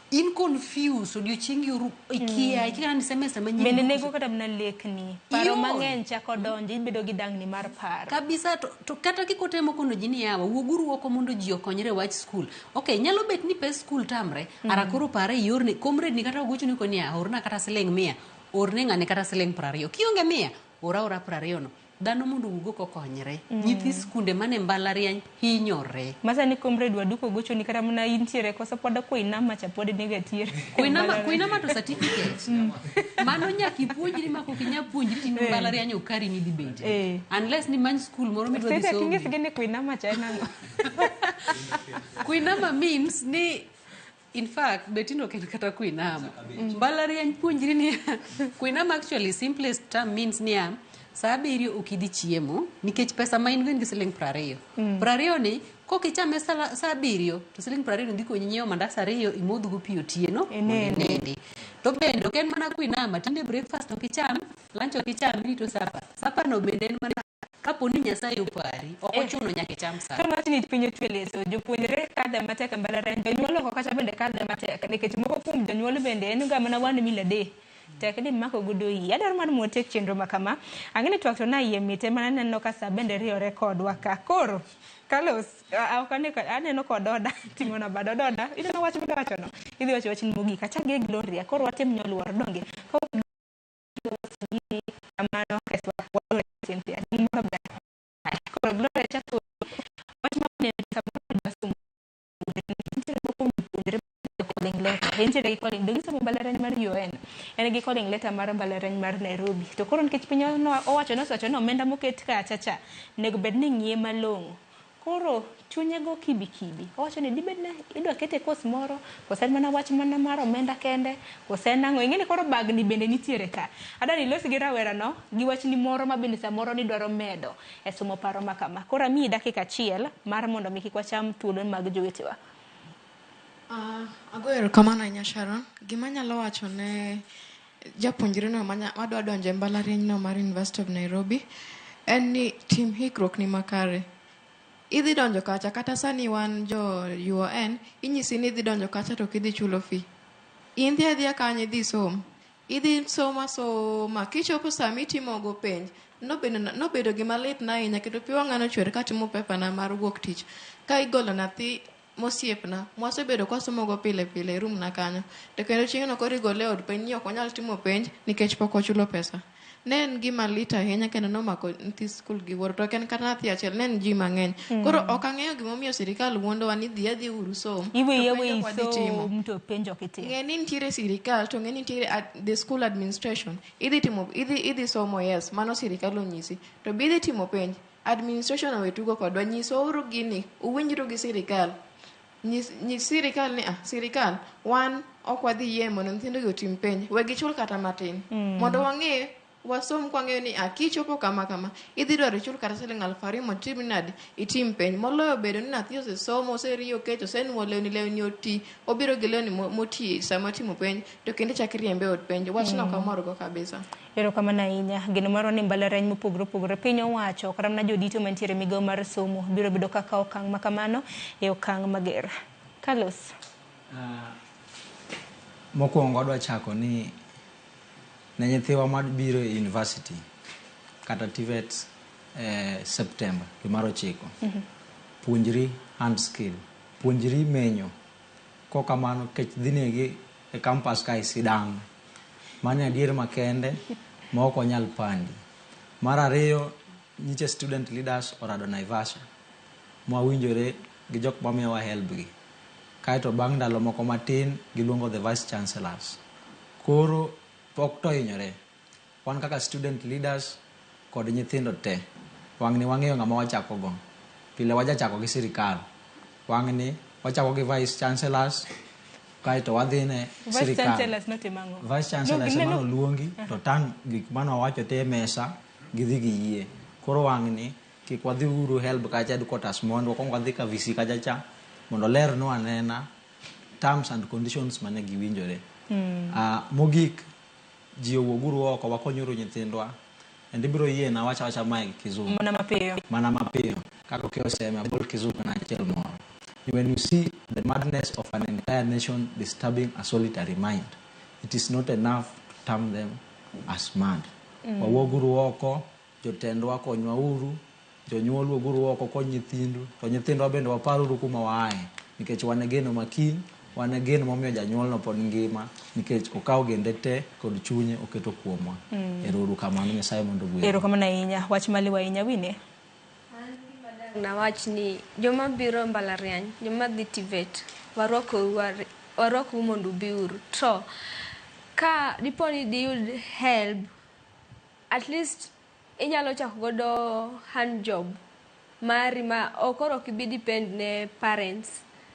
In confused odiochiengi oru ikia ikia ni semester manyien. Bende nego kata mana lekni. Paro Yot. mang'eny chako donjo, ibedo gi dangni mar paro. Kabisa to kata kikotemo kono ji ni yawa wuoguru oko mondo ji okonyre wach skul. Okay, nyalo bet ni pes skul tamre, ara koro pare iorne comrade ni kata ogochoni koni ya orna kata siling 100, orne ng'ane kata siling 20. Kionge 100, ora ora 20 no. Dhano mondo owuog oko okonyre. Nyithi skunde mane mbalariany hinyore. Masani comrade waduko gochoni kata mana intiere koso pod kuinama cha pod niga tiere. Kuinama to certificate. Mano nyaka ipuonjri ma kok inyal puonjri to in mbalariany ok kari ni dhi betie. Unless ni many school moro midwa dhi Sasa some. kingis gini kuinama cha en ang'o? Kuinama means ni in fact betino ok en kata kuinama. Mbalariany puonjri ni kuinama actually simplest term means niya sa 7 ok idhi chiemo nikech pesa ma in go en gi siling 20. 20 ni kok ichame sa 7 to siling 20 ni dhi konyi nyiewo mandas 2 imodh go pi otieno mondo inindi. To bende ok en mana kuinama, tinde breakfast ok icham, lunch ok icham, irito sapa. Sapa no bende en mana kapo ni Nyasaye opari, ok ochuno nyaka icham sapa. Ka wach ni piny otwe leso, jopuonjre kadhe matek e mbalariany, jonyuol oko kacha bende kadhe matek nikech moko kuom jonyuol bende en ga mana 1 meal a day. Tek ni mako godo iyi. Adwaro mar mondo watiek chenro ma kama. Ang'e ni twak to na iye mit ema aneno ka sa bende riyore kodwa ka. Koro, Carlos, ok ane ka, aneno ka ododa, ting'o na bado ododa. Ineno wach midwa wacho no? Idhi wacho wachni mogik. Achak gi Gloria. Koro watim nyoluoro donge. Ka kamano keswa Gloria Cynthia. Gimoro ber. Koro Gloria chako wach ma ne samoro dwa somo. Nitiere moko kuom jopuonjre calling letter. Entiere gi calling, donge isomo mbalariany mar UN. En gi calling letter mar mbalariany mar Nairobi. To koro nikech piny owacho nosewacho ni omenda moket kacha cha, onego bed ni ing'iye malong'o. Koro chunye go kibi kibi. Owacho ni dibed ni idwa kete course moro, koso en mana wach mana mar omenda kende, koso en ang'o. Ing'e ni koro bagni bende nitiere ka. Adwa ni ilos gi rawera no, gi wachni moro ma bende samoro nidwaro medo e somo paro ma kama. Koro amiyi dakika achiel mar mondo mi kik wacham thuolo mag jowetewa. Agoyo erokamano ahinya Sharon. Gima anyalo wacho ne japuonjre no madwa donjo e mbalariany no mar University of Nairobi en ni tim hikruok ni makare. Idhi donjo kacha kata sani wan jo UoN inyisi ni idhi donjo kacha to ok idhi chulo fee. In dhi adhiya kanyo idhi som. Idhi soma soma kichopo sama itimo go penj nobedo gima lit na ahinya kendo pi wang'a nochwer katimo paper na mar wuok tich. Ka igolo nyathi mosiepna mwasebedo kwasomo go pile pile e room na kanyo to kendo chieng'no koro igole e od penj ni ok wanyal timo penj nikech pok wachulo pesa. Ne en gima lit ahinya kendo nomako nyithi skul gi wuoro to ok en kata nyathi achiel ne en ji mang'eny. Koro ok ang'eyo gimomiyo sirikal wuondowa ni dhi adhi uru som Iweyi to penj aweyi ok wadhi timo. som to penj ok itim. Ng'e ni nitiere sirikal to ng'e ni nitiere the school administration. Idhi timo idhi somo yes mano sirikal onyisi to be idhi timo penj administration owe tugo kodwa nyiswa uru gini uwinjru gi sirikal. Nyis sirikal ni sirikal wan ok wadhi yie mondo nyithindo gi otim penj we gichul kata matin mondo wang'e wasom kwang'eyo ni kichopo kama kama idhi dwaro ichul kata siling 2000 mondo itim nade itim penj moloyo bedo ni nyathi osesomo oseriyo kech osenuo lewni lewni oti obiro gi lewni moti sama otimo penj to kendo ichak iriembe e od penj wachno ok amorgo kabisa. Erokamano ahinya. Geno marwa ni mbalariany mopogore opogore piny owacho kata mana jodito mantiere e migawo mar somo biro bedo kaka okang' ma kamano e okang' mager. Carlos. Mokwongo adwa chako ni ne nyithiwa mabiro e university kata TVET September dwe mar 9. Puonjri hand skill, puonjri menyo. Kok kamano kech dhi negi e campus kae sidang'. Mano adier makende ma ok wanyal pandi. Mar ariyo, nyiche student leaders orado Naivasha mwawinjore gi jok mamiyowa help gi. Kaeto bang' ndalo moko matin giluongo the vice chancellors. Koro pok to hinyore. Wan kaka student leaders kod nyithindo te, wang'ni wang'eyo ng'ama wachako go. Pile wajachako gi sirikal. Wang'ni wachako gi vice chancellors kaeto wadhi ne Vice sirikal. chancellors notimo ang'o? Vice chancellors ema noluongi to tan gik mane wawacho te e mesa gidhi giyie. Koro wang'ni kik wadhi uru help kacha headquarters mondo wakwong wadhi ka VC kacha cha mondo olernwa anena terms and conditions mane giwinjore. Mogik ji owuoguru oko wakonyuru nyithindwa and ibiro yiena awach awacha mae gi kizungu. Mana mapiyo. Mana mapiyo. Kaka okeyo seme abol kizungu na achiel moro. When you see the madness of an entire nation disturbing a solitary mind, it is not enough to term them as mad. Wawuoguru oko, jotendwa konywauru, jonyuol wuoguru oko kony nyithindu, to nyithindwa bende waparuru kuma waaye, nikech wan e geno ma kiny, wan e geno momiyo janyuolno pod ngima, nikech okawo gende te kod chunye oketo kuomwa. Ero uru kamano, Nyasaye mondo ogwedhu. Erokamano ahinya. Wach maliw ahinya Winnie. Nawach ni joma biro mbalariany, joma dhi TVET, warwakou mondo ubiuru. To ka dipo ni diyud help, at least inyalo chako godo hand job mari ma ok koro ok ibi depend ne parents.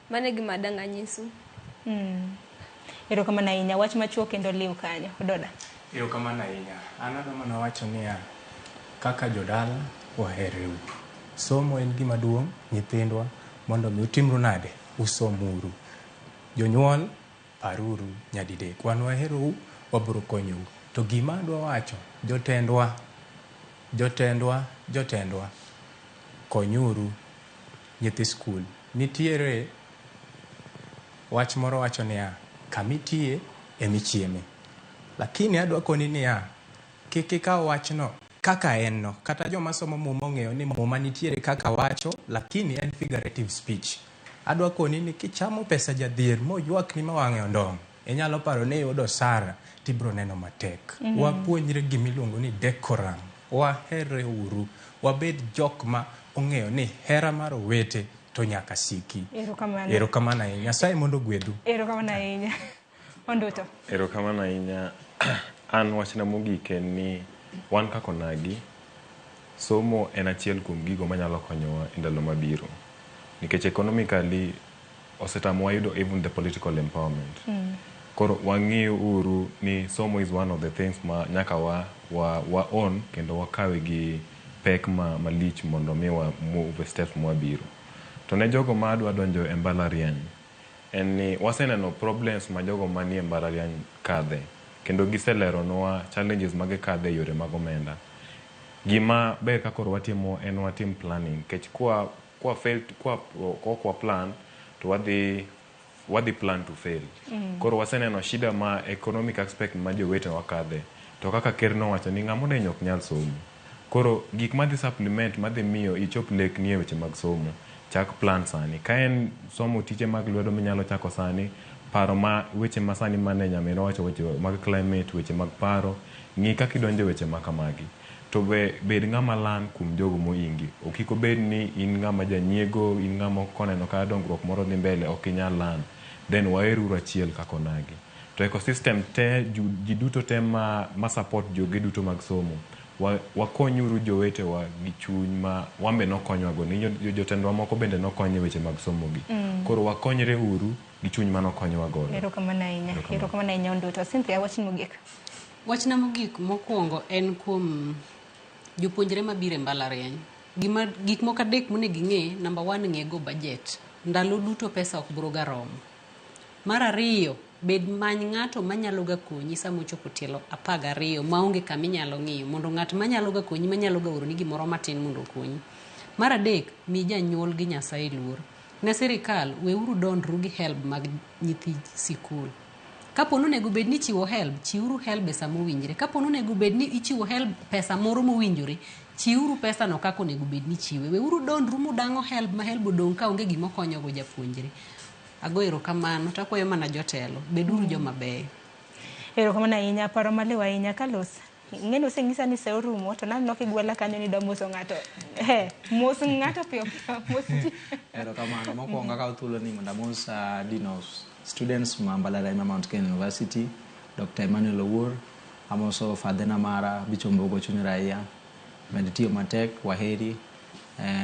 Mano e gima dang' anyisu. Erokamano ahinya. Wach machuok kendo liw kanyo. Ododa. Erokamano ahinya. An adwa mana wacho niya, kaka jodala waherreuru. Somo en gima duong' nyithindwa mondo mi utimru nade? Usomuru. Jonyuol paruru nyadidek. Wan waherou, wabiro konyou. To gima adwa wacho, jotendwa, jotendwa, jotendwa, konyuru nyithi skul. Nitiere wach moro wacho niya, kamitie emichieme. Lakini adwa koni niya, kik ikaw wachno kaka en no. Kata joma somo muma ong'eyo ni muma nitiere kaka wacho, lakini en figurative speech. Adwa koni ni kichamo pesa jadhier moywakni ma wang'e ondong', inyalo paro ni iyudo osara tibiro neno matek. Wapuonjre gimiluongo ni decorum. Waherre uru. Wabed jok ma ong'eyo ni hera mar owete to nyaka siki. Erokamano. Erokamano ahinya. Nyasaye mondo ogwedhu. Erokamano ahinya. Onduto. Erokamano ahinya. An wachna mogik en ni wan kaka onagi, somo en achiel kuom gigo manyalo konyowa e ndalo mabiro. Nikech economically osetamowa yudo even the political empowerment. Koro wang'i uru ni somo is one of the things ma nyaka wa own kendo wakawe gi pek ma malich mondo mi wa move steps mwabiro. To ne jogo ma adwa donjo e mbalariany, en ni waseneno problems ma jogo manie mbalariany kadhe kendo giseleronwa challenges ma gikadhe e yore mag omenda. Gima ber ka koro watimo en watim planning nikech kwa fail kwa ok wa plan to wadhi plan to fail. Koro waseneno shida ma economic aspect ma jowetewa kadhe to kaka ker nowacho ni ng'ama odenyo ok nyal somo. Koro gik madhi supplement madhi miyo ichop lekni e weche mag somo, chak plan sani. Ka en somo tije mag lwedo minyalo chako sani, paro ma weche ma sani mane nyaminwa wacho weche mag climate, weche mag paro, ng'i kaka idonjo e weche ma kamagi. To be bed ng'ama learn kuom jogo moingi. Kik obed ni in ng'ama janyiego, in ng'ama koneno ka dongruok moro dhi mbele ok inyal learn. Then waheruru achiel kaka onagi. To ecosystem te, ji duto te ma support joge duto mag somo, wakonyuru jowetewa gi chuny ma wan be nokonywago. Ni jotendwa moko bende nokony e weche mag somo gi. Koro wakonyre uru gi chuny manokonyowa godo. Erokamano ahinya. Erokamano. Erokamano ahinya Onduto. Cynthia, wachni mogik. Wachna mogik mokwongo en kuom jopuonjre mabiro e mbalariany. Gima, gik moko adek monego ing'e, number one, ng'e go budget. Ndalo duto pesa ok biro ga romo. Mar ariyo, bed many ng'ato manyalo ga konyi sama ochopo tielo 12 maonge kama inyalo ng'iyo mondo ng'at manyalo ga konyi manyalo ga oroni gimoro matin mondo okonyi. Mar adek, mi janyuol gi Nyasaye luor. Ne sirikal, weuru dondru gi HELB mag nyithi sikul. Kapo ni onego bed ni ichiwo HELB, chiwuru HELB e sama owinjore. Kapo ni onego bed ni ichiwo HELB pesa moro mowinjore, chiwuru pesa no kaka onego bed ni ichiwe. Weuru dondru mudang'o HELB ma HELB odong' ka onge gima okonyogo japuonjre. Ago erokamano takwayo mana jotelo, beduru joma beyo. Erokamano ahinya, paro maliw ahinya Carlos. Ing'eni oseng'isa ni sa orumo to naneno kigwela kanyo ni idwa moso ng'ato. He, mos ng'ato piyo piyo, mos ji. Erokamano. Mokwongo akawo thuolo ni mondo amos Dean of Students ma mbalariany ma Mount Kenya University, Dr. Emmanuel Owuor. Amoso fadhena mara Bicho Mbogo chuny raia. Med tiyo matek, waheri.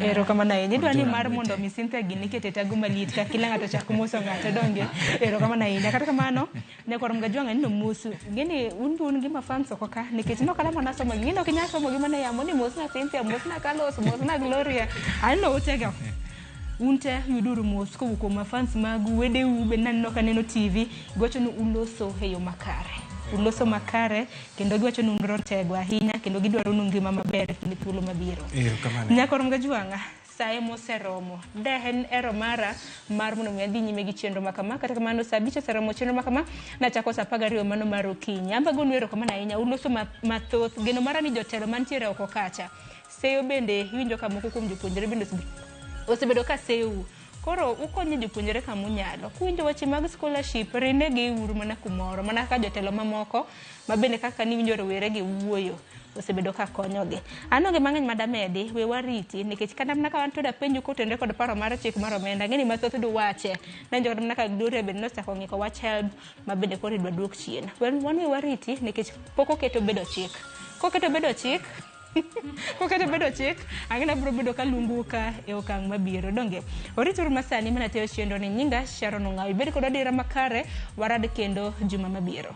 Erokamano ahinya. Idwa ni kod mar jorango mondo te. mi Cynthia gini ikete tago malich ka kila ng'ato chak moso ng'ato donge. Erokamano ahinya. Kata kamano, nyakwar Mgajwang'a ni nomosu. Gini un be un gi mafans oko ka nikech nokata mana somo gi. Gini ok inyal somo gi mana yamo ni mosna Cynthia, mosna Carlos, mosna Gloria. Aneno utego. Un te yuduru mos kowuok kuom mafans magu, wedeu be naneno ka neno TV, giwacho ni uloso e yo makare. Uloso makare kendo giwacho ni un rotego ahinya kendo gidwaro nu ngima maber e kinde thuolo mabiro. Erokamano. Nyakwar Mgajwang'a, Saye moseromo. De en ero mara mar mondo mi adhi nyime gi chenro ma kama. Kata kamano sa 5 oseromo chenro ma kama nachako sa 12 mano mar okinyi. An be agonu erokamano ahinya uloso mathoth. Geno mara ni jotelo mantiere oko kacha. Seyo bende iwinjo ka moko kuom jopuonjre bende osebedo ka seyou. Koro ukonyo jopuonjre kama unyalo. Kuwinjo weche mag scholarship, rinegi uru mana kumoro. Mana kaka jotelo mamoko ma bende kaka niwinjo rowere gi wuoyo osebedo ka konyogi. An onge mang'eny madamedi, we wariti nikech kata mana ka wan to dapenjo kotenore kod paro mar chik mar omenda, ang'e ni mathoth duwache. Nawinjo kata mana ka Gloria bende nosechako ng'iko wach HELB ma bende koro idwa duok chien. Wan we wariti nikech pok oket obedo chik. Koket obedo chik, koket obedo chik, ang'e ni abiro bedo kaluongou ka e okang' mabiro. Donge? Orituru masani mana tayo chenro ni nyinga Sharon Ong'awo. Ibed kod adiera makare, warad kendo juma mabiro.